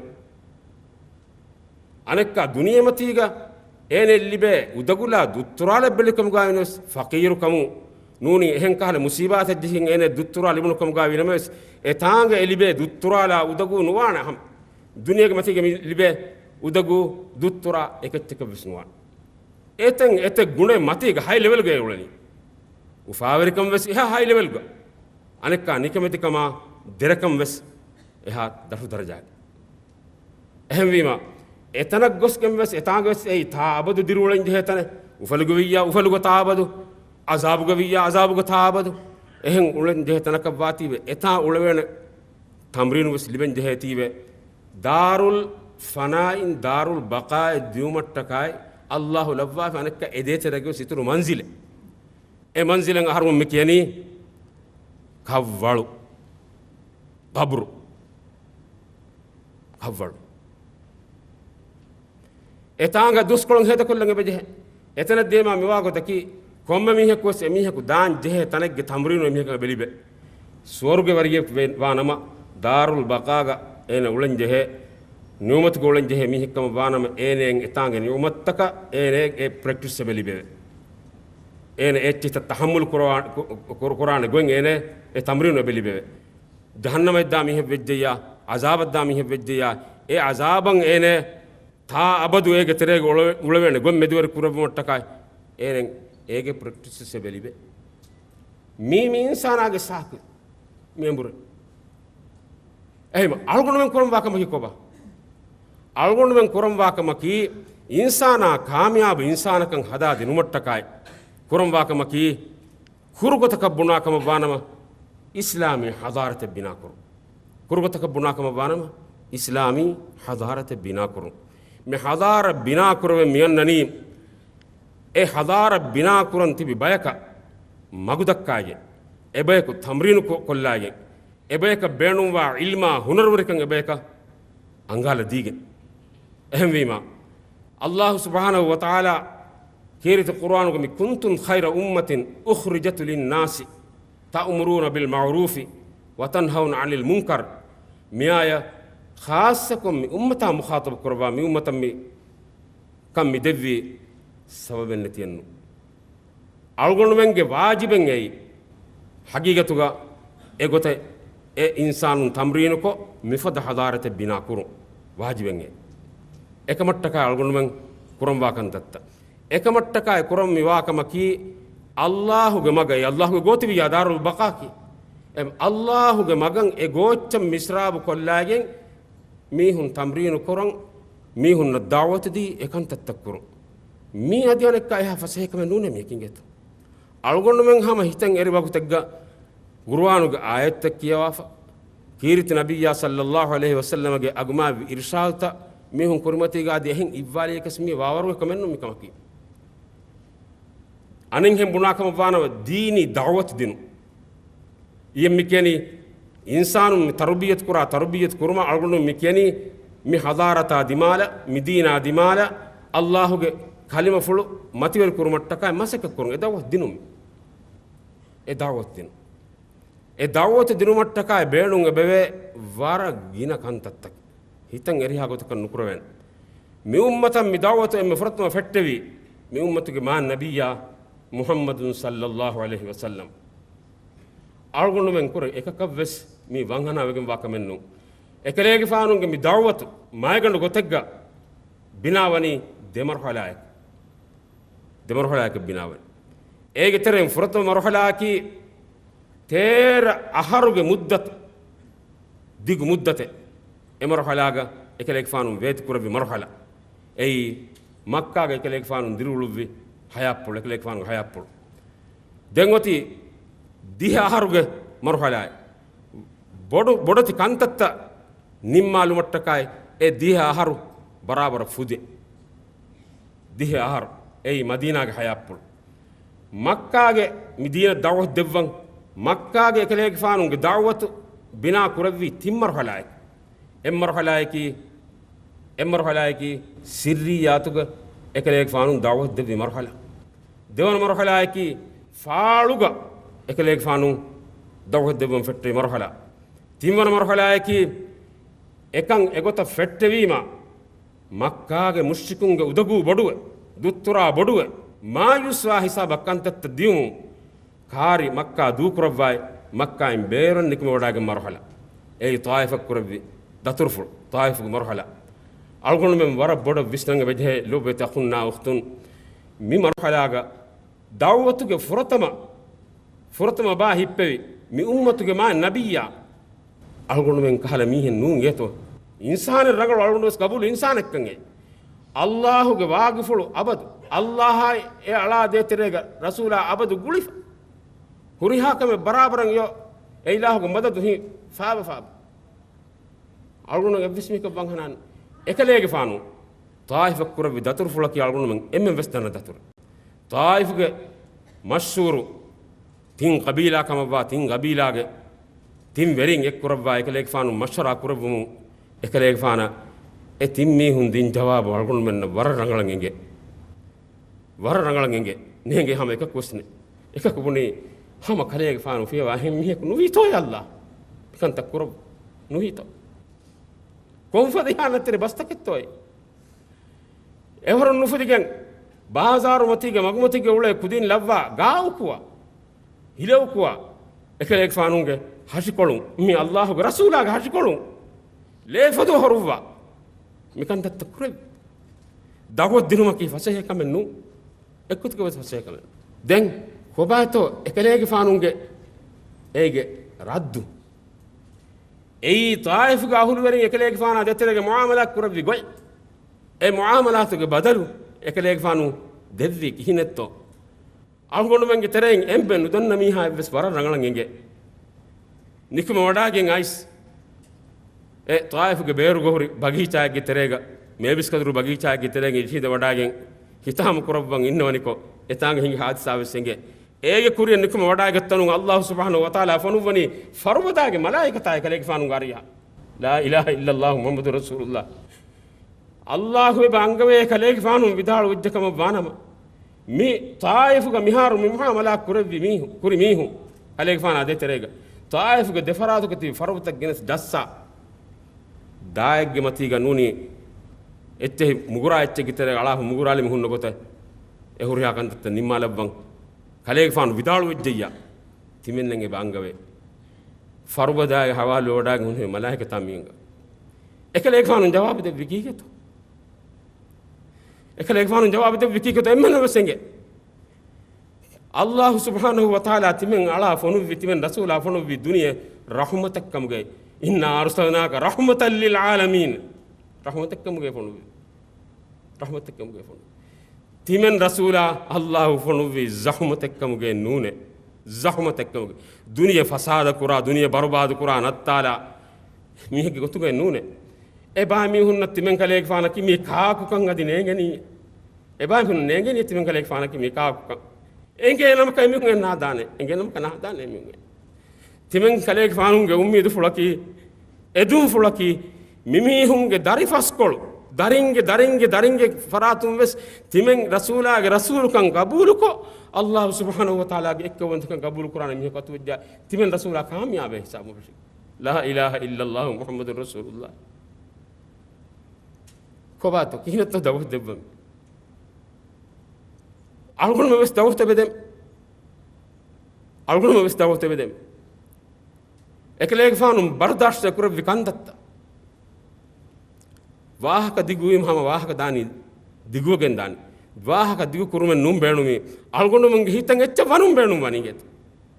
އަނެއްކާ ދުނިޔެމަތީގަ އޭނަ ލިބޭ އުދަގުލާ ދުއްތުރާލެއް ބެލިކަމުގައި ވިނަސް ފަޤީރުކަމު ނޫނީ އެހެން ކަހަލަ މުސީބާތެއް ޖެހިގެން އޭނަ ދުއްތުރާ ލިބުނު ކަމުގައި ވިނަމަވެސް، އެތާނގަ އެ ލިބޭ ދުއްތުރާލާ އުދަގޫ ނުވާނެ ހަމަ. ދުނިޔޭގެ މަތީގަ މި ލިބޭ އުދަގޫ ދުއްތުރާ އެކެއްޗަކަށްވެސް ނުވާނެ. އެތަން އެތެއް ގުނައެއް މަތީގަ ހައި ލެވެލްގައި އުޅެނީ. އުފާވެރިކަން ވެސް އެހާ ހައި ލެވެލްގަ. އަނެއްކާ ނިކަމެތިކަމާ ދެރަކަން ވެސް އެހާ ދަށު ދަރަޖާގަ. އެހެންވީމަ، އެތަނަށް ގޮސްގެން ވެސް އެތާނގަ ވެސް އެއީ ތާ އަބަދު ދިރިއުޅެން ޖެހޭ ތަނެއް. އުފަލުގަ ވިއްޔާ އުފަލުގަ ތާ އަބަދު، ޢަޒާބުގަ ވިއްޔާ ޢަޒާބުގަ ތާ އަބަދު. އެހެން އުޅެން ޖެހޭ ތަނަކަށް ވާތީވެ، އެތާ އުޅެވޭނެ ތަމްރީނު ވެސް ލިބެން ޖެހޭތީވެ. ދާރުލް ފަނާއިން ދާރުލް ބަޤާއަށް ދިޔުމަށްޓަކާއި ﷲ ލައްވާފަ އަނެއްކާ އެ ދޭތެރޭގަ ވެސް އިތުރު މަންޒިލެއް. އެ މަންޒިލަށް އަހަރުމެން މި ކިޔަނީ ކައްވަޅު. ޤަބްރު. ކައްވަޅު. އެތާނގަ ދުވަސްކޮޅުން ހޭދަކޮށްލަން އެބަޖެހޭ. އެތަނަށް ދިޔަމާ މިވާ ގޮތަކީ، ކޮންމެ މީހަކު ވެސް އެމީހަކު ދާން ޖެހޭ ތަނެއްގެ ތަމްރީނު އެމީހަކަށް އެބަ ލިބޭ. ސުވަރުގެ ވަރިޔެއް ވެ-، ވާނަމަ، ދާރުލް ބަޤާގަ އޭނަ އުޅެން ޖެހޭ، ނިޢުމަތުގަ އުޅެން ޖެހޭ މީހެއްކަމަށް ވާނަމަ، އޭނައަށް އެތާނގެ ނިޢުމަތްތަކަށް އޭނައަށް އެ ޕްރެކްޓިސް އެބަ ލިބެވޭ. އޭނަ އެއްޗިތައް ތަޙައްމުލު ކުރާ-، ކު-، ކުރު-، ކުރާނެ ގޮތް އޭނަ އެ ތަމްރީނު އެބަ ލިބެވޭ. ޖަހަންނަމަށް ދާ މީހެއް ވެއްޖެއްޔާ، ޢަޒާބަށް ދާ މީހެއް ވެއްޖެއްޔާ، އެ ޢަޒާބަށް އޭނަ ތާ އަބަދު އޭގެ ތެރޭގަ އުޅެ-، އުޅެވޭނެ ގޮތް މެދުވެރި ކުރެއްވުމަށްޓަކާއި، އޭނަ އޭގެ ޕްރެކްޓިސް އެބަ ލިބޭ. މީ، މި އިންސާނާގެ ސާކި މި އެނބުރެ. އެހެން އަޅުގަނޑުމެން ކުރަންވާ ކަމަކީ ކޮބާ؟ އަޅުގަނޑުމެން ކުރަންވާ ކަމަކީ، އިންސާނާ ކާމިޔާބު އިންސާނަކަށް ހަދާ ދިނުމަށްޓަކާއި ކުރަންވާ ކަމަކީ، ކުރުގޮތަކަށް ބުނާ ކަމަށް ވާނަމަ، އިސްލާމީ ޙަޟާރަތެއް ބިނާކުރުން. ކުރުގޮތަކަށް ބުނާ ކަމަށް ވާނަމަ، އިސްލާމީ ޙަޟާރަތެއް ބިނާކުރުން. މި ޙަޟާރަތް ބިނާކުރެވެން މިއަންނަނީ، އެ ޙަޟާރަތް ބިނާކުރަން ތިބި ބަޔަކަށް މަގުދައްކާގެން، އެބަޔަކު ތަމްރީނު ކޮ-، ކޮށްލާގެން، އެބަޔަކަށް ބޭނުންވާ ޢިލްމާ ހުނަރުވެރިކަން އެބަޔަކަށް އަނގާލަދީގެން. އެހެންވީމާ، ﷲ ސުބްޙާނަހޫ ވަތަޢާލާ ކީރިތި ޤުރުއާނުގަ މި، "كنتم خير أمة أخرجت للناس تأمرون بالمعروف وتنهون عن المنكر" މިއާޔަތް ޚާއްޞަކޮށް މި އުއްމަތާ މުޚާޠަބު ކުރައްވާ، މި އުއްމަތަށް މި ކަން މި ދެއްވީ ސަބަބެއް ނެތިއެއްނު. އަޅުގަނޑުމެންގެ ވާޖިބެއް އެއީ، ޙަޤީޤަތުގަ އެގޮތަށް އެ އިންސާނުން ތަމްރީނުކޮށް، މިފަދަ ޙަޟާރަތެއް ބިނާ ކުރުން ވާޖިބެއް އެއީ. އެކަމަށްޓަކާ އަޅުގަނޑުމެން ކުރަންވާ ކަންތައްތައް. އެކަމަށްޓަކާ އެ ކުރަން މިވާ ކަމަކީ، ﷲގެ މަގަށް، ﷲގެ ގޯތިވިއްޔާ ދާރުލް ބަޤާއަކީ، އެ ﷲގެ މަގަށް އެ ގޯއްޗަށް މިސްރާބު ކޮށްލާގެން، މީހުން ތަމްރީނު ކުރަން، މީހުންނަށް ދަޢުވަތު ދީ، އެ ކަންތައްތައް ކުރުން. މީ އަދި އަނެއްކާ އެހާ ފަސޭހަކަމެއް ނޫނޭ މި އެކި އިނގޭތޯ. އަޅުގަނޑުމެން ހަމަ ހިތަށް އެރި ވަގުތެއްގަ ޤުރުއާނުގެ އާޔަތްތައް ކިޔަވާފަ، ކީރިތި ނަބިއްޔާ ޞައްލައްލާހު ޢަލައިހި ވަސައްލަމަގެ އަގުމާވި އިރުޝާދުތައް މީހުން ކުރިމަތީގަ އަދި އެހެން އިއްވާލިޔަކަސް މީ ވާވަރުގެ ކަމެއްނު މި ކަމަކީ. އަނެއްހެން ބުނާކަމަށް ވާނަމަ، ދީނީ ދަޢުވަތު ދިނުން. އިއެއް މި ކިޔަނީ، އިންސާނުން މި ތަރުބިއްޔަތު ކުރާ، ތަރުބިއްޔަތު ކުރުމަށް އަޅުގަނޑު މި ކިޔަނީ، މި ޙަޟާރަތާ ދިމާލަށް، މި ދީނާ ދިމާލަށް، ﷲގެ ކަލިމަފުޅު މަތިވެރި ކުރުމަށްޓަކާ މަސައްކަތް ކުރުން. އެ ދަޢުވަތު ދިނުން. އެ ދަޢުވަތު ދިނުން. އެ ދަޢުވަތު ދިނުމަށްޓަކާ ބޭނުން އެބަވޭ ވަރަށް ގިނަ ކަންތައްތަކެއް. ހިތަށް އެރިހާ ގޮތަކަށް ނުކުރެވޭނެ. މި އުއްމަތަށް މި ދަޢުވަތު އެންމެ ފުރަތަމަ ފެއްޓެވީ، މި އުއްމަތުގެ މާތް ނަބިއްޔާ މުޙައްމަދު ޞައްލައްލާހު ޢަލައިހި ވަސައްލަމް. އަޅުގަނޑުމެން ކުރެ އެކަކަށްވެސް މީ ވަންހަނާވެގެންވާ ކަމެއްނޫން. އެކަލޭގެފާނުގެ މި ދަޢުވަތު މައިގަނޑު ގޮތެއްގަ ބިނާވަނީ ދެ މަރުޙަލާއެއް. ދެ މަރުޙަލާއަކަށް ބިނާވެ. އޭގެ ތެރެއިން ފުރަތަމަ މަރުޙަލާއަކީ ތޭރަ އަހަރުގެ މުއްދަތު، ދިގު މުއްދަތެއް. އެ މަރުޙަލާގަ އެކަލޭގެފާނު ވޭތުކުރެއްވި މަރުޙަލާ. އެއީ މައްކާގަ އެކަލޭގެފާނު ދިރިއުޅުއްވި ޙަޔާތްޕުޅު، އެކަލޭގެފާނުގެ ޙަޔާތްޕުޅު. ދެން އޮތީ ދިހަ އަހަރުގެ މަރުޙަލާއެއް. ބޮޑު، ބޮޑެތި ކަންތައްތައް ނިންމާލުމަށްޓަކާއި އެ ދިހަ އަހަރު ބަރާބަރަށް ފުދޭ. ދިހަ އަހަރު އެއީ މަދީނާގެ ޙަޔާތްޕުޅު. މައްކާގެ މި ދީނަށް ދަޢުވަތު ދެއްވަން، މައްކާގެ އެކަލޭގެފާނުގެ ދަޢުވަތު ބިނާ ކުރެއްވީ ތިން މަރުޙަލާއެއް. އެއް މަރުޙަލާއަކީ، އެއް މަރުޙަލާއަކީ ސިއްރިއްޔާތުގަ އެކަލޭގެފާނު ދަޢުވަތު ދެއްވި މަރުޙަލާ. ދެވަނަ މަރުޙަލާއަކީ ފާޅުގަ އެކަލޭގެފާނު ދަޢުވަތު ދެއްވަން ފެއްޓެވި މަރުޙަލާ. ތިންވަނަ މަރުޙަލާއަކީ އެކަން އެގޮތަށް ފެއްޓެވީމަ، މައްކާގެ މުޝްރިކުންގެ އުދަގޫ ބޮޑުވެ، ދުއްތުރާ ބޮޑުވެ، މާޔޫސްވާ ހިސާބަށް ކަންތައްތައް ދިޔުމުން، ކާރި މައްކާ ދޫކުރައްވާއި، މައްކާއިން ބޭރަށް ނިކުމެވަޑައިގެން މަރުޙަލާ. އެއީ ޠާއިފަށް ކުރެއްވި ދަތުރުފުޅު، ޠާއިފުގެ މަރުޙަލާ. އަޅުގަނޑުމެން ވަރަށް ބޮޑަށް ވިސްނަން އެބަޖެހޭ ލޯބިވެތި އަޚުންނާ އުޚްތުން، މި މަރުޙަލާގަ ދަޢުވަތުގެ ފުރަތަމަ، ފުރަތަމަ ބާ ހިއްޕެވި މި އުއްމަތުގެ މާތް ނަބިއްޔާ، އަޅުގަނޑުމެން ކަހަލަ މީހެއް ނޫން އޭތޯ؟ އިންސާނެއް ރަނގަޅު، އަޅުގަނޑު ވެސް ގަބޫލު އިންސާނެއްކަން އެ. ﷲގެ ވާގިފުޅު އަބަދު، ﷲއާއި އެ އަޅާ ދޭތެރޭގަ ރަސޫލާ އަބަދު ގުޅިފަ. ހުރިހާ ކަމެއް ބަރާބަރަށް އެ އިލާހުގެ މަދަދު ހި ފާބަ ފާބަ. އަޅުގަނޑު އެއްވެސް މީހަކަށް ވަންހަނާނެ. އެކަލޭގެފާނު ޠާއިފަށް ކުރެއްވި ދަތުރުފުޅަކީ އަޅުގަނޑުމެން އެންމެން ވެސް ދަންނަ ދަތުރެއް. ޠާއިފުގެ މަޝްހޫރު ތިން ޤަބީލާ ކަމަށްވާ، ތިން ޤަބީލާގެ ތިން ވެރިން އެއްކުރައްވާ އެކަލޭގެފާނު މަޝްވަރާ ކުރެއްވުމުން، އެކަލޭގެފާނަށް އެ ތިން މީހުން ދިން ޖަވާބު އަޅުގަނޑުމެންނަށް ވަރަށް ރަނގަޅަށް އެނގޭ. ވަރަށް ރަނގަޅަށް އެނގޭ. ނޭނގޭ ހަމަ އެކަކު ވެސް ނެ. އެކަކު ބުނީ ހަމަ ކަލޭގެފާނު ފިޔަވާ އެހެން މީހަކު ނުވީތޯއޭ ﷲ. މިކަންތައް ކުރައްވަ ނުވީތޯ. ކޮންފަދަ އިހާނަތްތެރި ބަސްތަކެއްތޯއޭ. އެވަރުން ނުފުދިގެން ބާޒާރުމަތީގެ މަގުމަތީގެ އުޅޭ ކުދިން ލައްވާ ގާއުކުވާ، ހިލައުކުވާ، އެކަލޭގެފާނުގެ ހަށިކޮޅުން، މި ﷲގެ ރަސޫލާގެ ހަށިކޮޅުން ލޭފަދަ ހޮރުއްވާ، މިކަންތައްތައް ކުރެވި. ދަޢުވަތު ދިނުމަކީ ފަސޭހަ ކަމެއް ނޫން. އެއްގޮތަކަށް ވެސް ފަސޭހަ ކަމެއް. ދެން ކޮބާތޯ އެކަލޭގެފާނުގެ އޭގެ ރައްދު؟ އެއީ ޠާއިފުގެ އަހުލުވެރިން އެކަލޭގެފާނާ ދޭތެރޭގަ މުޢާމަލާތް ކުރެއްވި ގޮތް. އެ މުޢާމަލާތުގެ ބަދަލު އެކަލޭގެފާނު ދެއްވީ ކިހިނެއްތޯ؟ އަޅުގަނޑުމެންގެ ތެރެއިން އެންމެ ނުދަންނަ މީހާ އެއްވެސް ވަރަށް ރަނގަޅަށް އެނގޭ. ނިކުމެ ވަޑާގެން އައިސް، އެ ޠާއިފުގެ ބޭރުގަ ހުރި ބަގީޗާއެއްގެ ތެރޭގަ، މޭބިސްކަދުރު ބަގީޗާއެއްގެ ތެރޭގަ އިށީނދެ ވަޑާގެން ހިތާމަ ކުރައްވަން އިންނަވަނިކޮށް، އެތާނގަ ހިނގި ހާދިސާވެސް އެނގޭ. އޭގެ ކުރިއަށް ނިކުމެ ވަޑާގަތްތަނުން އައްލާހު ސުބްޙާނަހު ވަތަޢާލާ ފޮނުއްވަނީ ފަރުބަދާގެ މަލާއިކަތާ އެކަލޭގެފާނުގެ އަރިހަށް. ލާ އިލާހަ އިއްލައްލާހު މުޙައްމަދު ރަސޫލުއްލާހް. އައްލާހު އެބަ އަންގަވޭ ކަލޭގެފާނު ވިދާޅުވެއްޖެ ކަމަށް ވާނަމަ، މި ޠާއިފުގަ މިހާރު މި މުޢާމަލާ ކުރެއްވި މީހު، ކުރި މީހުން ކަލޭގެފާނާ ދޭތެރޭގަ ޠާއިފުގެ ދެފަރާތުގަ ތިބި ފަރުބަތައް ގެނެސް ޖައްސާ، ދާއެއްގެ މަތީގަ ނޫނީ އެއްޗެހި މުގުރާ އެއްޗެއްގެ ތެރޭގަ އަޅާފަ މުގުރާލި މީހުންނަށް ގޮތަށް އެ ހުރިހާ ކަންތައްތައް ނިންމާލައްވަން ކަލޭގެފާނު ވިދާޅުވެއްޖެއްޔާ، ތިމެންނަށް އެބަ އަންގަވޭ. ފަރުބަދާގެ ހަވާލުވެވަޑާގެން ހުންނެވި މަލާއިކަތާ މި އަނގަ. އެކަލޭގެފާނު ޖަވާބު ދެއްވި ކީކޭތޯ؟ އެކަލޭގެފާނު ޖަވާބު ދެއްވި ކީކޭތޯ؟ އެންމެންނަށް ވެސް އެނގޭ. އައްލާހު ސުބްޙާނަހު ވަތަޢާލާ ތިމެން އަޅާ ފޮނުއްވި، ތިމެން ރަސޫލާ ފޮނުއްވި ދުނިޔެ ރަޙުމަތެއް ކަމުގައި، إنا أرسلناك رحمة للعالمين. ރަޙުމަތެއް ކަމުގައި ފޮނުއްވި. ރަޙުމަތެއް ކަމުގައި ފޮނުއްވި. ތިމެން ރަސޫލާ އައްލާހު ފޮނުއްވީ ޒަޙުމަތެއް ކަމުގައި ނޫނޭ. ޒަޙުމަތެއް ކަމުގައި. ދުނިޔެ ފަސާދަ ކުރާ، ދުނިޔެ ބަރުބާދު ކުރާ ނައްތާލާ މީހެއްގެ ގޮތުގައި ނޫނޭ. އެބައިމީހުންނަށް ތިމެން ކަލޭގެފާނަކީ މީ ކާކުކަން އަދި ނޭނގެނީ. އެބައިމީހުން ނޭނގެނީ ތިމެން ކަލޭގެފާނަކީ މީ ކާކުކަން. އެނގޭ ނަމަކަށް އެމީހުން އެއް ނާދާނެ. އެނގޭ ނަމަކަށް ނާދާނެ އެމީހުން. ތިމެން ކަލޭގެފާނުގެ އުއްމީދު ފުޅަކީ، އެދުން ފުޅަކީ، މިމީހުންގެ ދަރިފަސްކޮޅު، ދަރިންގެ، ދަރިންގެ، ދަރިންގެ ފަރާތުން ވެސް ތިމެން ރަސޫލާގެ ރަސޫލުކަން ގަބޫލުކޮށް، އައްލާހު ސުބްޙާނަހު ވަތަޢާލާގެ އެއްކައުވަންތަކަން ގަބޫލު ކުރާނެ މީހަކު އަތުވެއްޖާ، ތިމެން ރަސޫލާ ކާމިޔާބޭ ހިސާބު ހުށި. ލާ އިލާހަ އިއްލައްލާހު މުޙައްމަދު ރަސޫލުއްލާހް. ކޮބާތޯ؟ ކިހިނެއްތޯ ދައުވަތު ދެއްވަން؟ އަޅުގަނޑުމެން ވެސް ދައުވަތު އެބަދޭން. އަޅުގަނޑުމެން ވެސް ދައުވަތު އެބަދޭން. އެކަލޭގެފާނު ބަރުދާޝްތު ކުރެއްވި ކަންތައްތައް. ވާހަކަ ދިގުވީމަ ހަމަ ވާހަކަ ދާނީ ދިގުވެގެން ދާނީ. ވާހަކަ ދިގު ކުރުމެއް ނޫން ބޭނުމީ. އަޅުގަނޑުމެންގެ ހިތަށް އެއްޗެއް ވަނުން ބޭނުން ވަނީ ގެތަ؟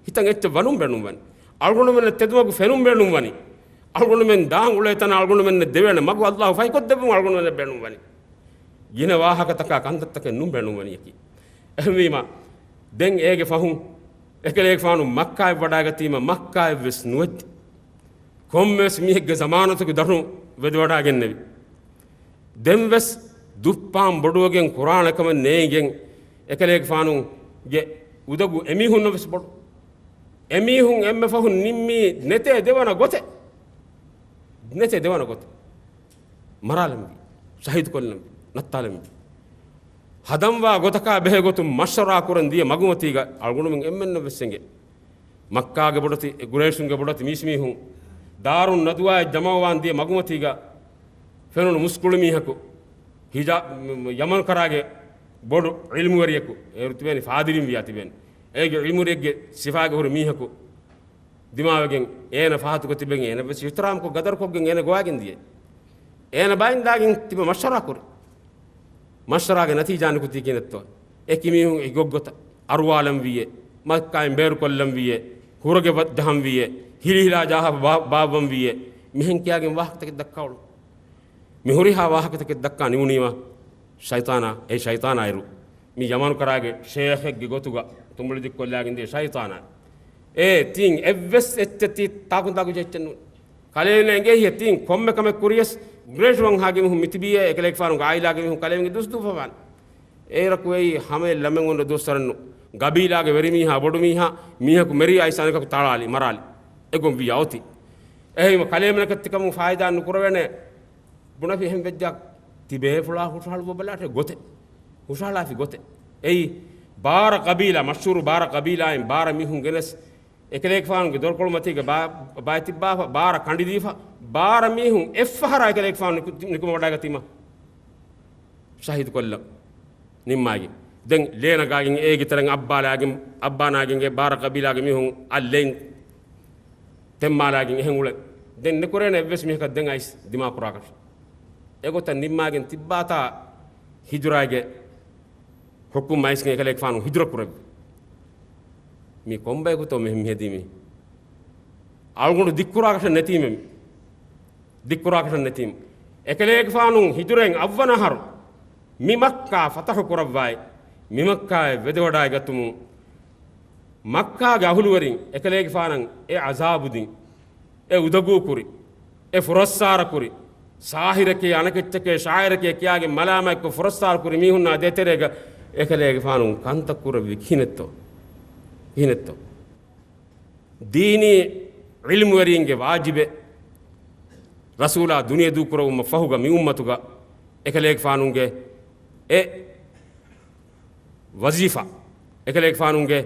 ހިތަށް އެއްޗެއް ވަނުން ބޭނުން ވަނީ. އަޅުގަނޑުމެންނަށް ތެދުމަގު ފެނުން ބޭނުން ވަނީ. އަޅުގަނޑުމެން ދާން އުޅޭ ތަނަށް އަޅުގަނޑުމެންނަށް ދެވޭނެ މަގު އައްލާހު ފަހިކޮށްދެއްވުން އަޅުގަނޑުމެންނަށް ބޭނުން ވަނީ. ގިނަ ވާހަކަތަކާ ކަންތައްތަކެއް ނޫން ބޭނުން ވަނީ އެކީ. އެހެންވީމަ، ދެން އޭގެ ފަހުން އެކަލޭގެފާނު މައްކާއަށް ވަޑާގަތީމަ، މައްކާއަށް ވެސް ނުވެއްދި. ކޮންމެވެސް މީހެއްގެ ޒަމާނަތުގެ ދަށުން ވެދިވަޑާގެންނެވި. ދެން ވެސް ދުއްޕާން ބޮޑުވެގެން ކުރާނެ ކަމެއް ނޭނގެން އެކަލޭގެފާނުގެ އުދަގޫ އެމީހުންނަށް ވެސް ބޮޑު. އެމީހުން އެންމެ ފަހުން ނިންމީ ނެތޭ ދެވަނަ ގޮތެއް. ނެތޭ ދެވަނަ ގޮތެއް. މަރާލަންވީ، ޝަހީދުކޮށްލަންވީ، ނައްތާލަންވީ. ހަދަންވާ ގޮތަކާ ބެހޭ ގޮތުން މަޝްވަރާ ކުރަން ދިޔަ މަގުމަތީގަ އަޅުގަނޑުމެން އެންމެންނަށް ވެސް އެނގޭ. މައްކާގެ ބޮޑެތި، ގުރައިޝުންގެ ބޮޑެތި މީސްމީހުން، ދާރުން ނަދުވާއަށް ޖަމަވާން ދިޔަ މަގުމަތީގަ ފެނުނު މުސްކުޅި މީހަކު، ހިޖާ-، ޔަމަން ކަރާގެ ބޮޑު ޢިލްމުވެރިޔަކު، އޭރު ތިބޭނީ ފާދިރިން ވިޔާ ތިބޭނީ. އޭގެ ޢިލްމުވެރިއެއްގެ ސިފާގަ ހުރި މީހަކު، ދިމާވެގެން އޭނަ ފަހަތުގަ ތިބެގެން އޭނަ ވެސް އިޙްތިރާމްކޮށް ގަދަރުކޮށްގެން އޭނަ ގޮވާގެން ދިޔަ. އޭނަ ބައިންދާގެން ތިބެ މަޝްވަރާ ކުރި. މަޝްވަރާގެ ނަތީޖާ ނިކުތީ ކިހިނެއްތޯ؟ އެކި މީހުން އެކި ގޮއްގޮތަށް އަރުވާލަން ވީއޭ، މައްކާއިން ބޭރުކޮށްލަން ވީއޭ، ހުރަގެ ވަ-، ޖަހަން ވީއޭ، ހިލިހިލާ ޖާހަ ބާ-، ބާއްވަން ވީއޭ، މިހެން ކިޔާގެން ވާހަކަތަކެއް ދައްކާ އުޅުން. މި ހުރިހާ ވާހަކަތަކެއް ދައްކާ ނިމުނީމަ ޝައިޠާނާ، އެ ޝައިޠާނާއިރު. މި ޔަމަނު ކަރާގެ ޝޭޚެއްގެ ގޮތުގަ ތުނބުޅި ދިއްކޮށްލާގެން ދިޔަ ޝައިޠާނާ. އޭ ތީން އެއްވެސް އެއްޗެއް ތީ ތާކުން ތާކު ޖެއްޗެއް ނޫން. ކަލޭމެން އެނގޭ ހިޔަ ތީން ކޮންމެ ކަމެއް ކުރިޔަސް ގުރޭޝް ވަންހާގެ މީހުން މިތިބީއޭ އެކަލޭގެފާނުގެ އާއިލާގެ މީހުން ކަލޭމެންގެ ދުސްދޫފަވާން. އޭރަކު އެއީ ހަމައެއް ލަމެއް އޮންނަ ދުވަސްވަރެއްނު. ގަބީލާގެ ވެރިމީހާ ބޮޑުމީހާ މީހަކު މެރި އައިސް އަނެކަކު ތަޅާލި މަރާލި. އެގޮން ވިޔާ އޮތީ. އެހެންވީމަ ކަލޭމެނަކަށް ތިކަމުން ފާއިދާ ނުކުރެވޭނެ. ބުނެފި އެހެން ވެއްޖާ ތިބޭފުޅާ ހުށަހަޅުއްވަބަލާށޭ ގޮތެއް. ހުށަހަޅާފި ގޮތެއް. އެއީ ބާރަ ޤަބީލާ، މަޝްހޫރު ބާރަ ޤަބީލާއިން ބާރަ މީހުން ގެނެސް އެކަލޭގެފާނުގެ ދޮރުކޮޅުމަތީގަ ބާ-، ބައިތިއްބާފަ، ބާރަ ކަނޑިދީފަ، ބާރަ މީހުން އެއްފަހަރާ އެކަލޭގެފާނު ނިކު-، ނިކުމެވަޑައިގަތީމަ ޝަހީދުކޮށްލަން ނިންމާގެން. ދެން ލޭ ނަގާގެން އޭގެ ތެރެން އައްބާލާގެން، އައްބާނާގެން އެ ބާރަ ޤަބީލާގެ މީހުން އަށް ލެއިން ތެންމާލާގެން އެހެން އުޅެ. ދެން ނެކުރޭނެ އެއްވެސް މީހަކަށް ދެން އައިސް ދިމާކުރާކަށް. އެގޮތަށް ނިންމާގެން ތިއްބާތާ ހިޖުރާގެ ޙުކުމް އައިސްގެން އެކަލޭގެފާނު ހިޖުރަ ކުރެއްވި. މީ ކޮންބަޔަކުތޯ މި މިހެދީމީ؟ އަޅުގަނޑު ދިއްކުރާކަށެއް ނެތީމެ. ދިއްކުރާކަށެއް ނެތީމެ. އެކަލޭގެފާނު ހިޖުރައިން އަށްވަނަ އަހަރު މި މައްކާ ފަތަޙު ކުރައްވާއި، މި މައްކާއަށް ވެދެވަޑައިގަތުމުން، މައްކާގެ އަހުލުވެރިން އެކަލޭގެފާނަށް އެ އަޒާބު ދިން، އެ އުދަގޫ ކުރި، އެ ފުރައްސާރަ ކުރި، ސާހިރެކޭ، އަނެކެއްޗެކޭ، ޝާއިރެކޭ ކިޔާގެން މަލާމާތްކޮށް ފުރައްސާރަ ކުރި މީހުންނާ ދޭތެރޭގަ އެކަލޭގެފާނު ކަންތައް ކުރެއްވި ކިހިނެއްތޯ؟ ކިހިނެއްތޯ؟ ދީނީ ޢިލްމުވެރީންގެ ވާޖިބެއް. ރަސޫލާ ދުނިޔެ ދޫކުރެވުމަށް ފަހުގަ މި އުއްމަތުގަ އެކަލޭގެފާނުގެ އެ ވަޒީފާ، އެކަލޭގެފާނުގެ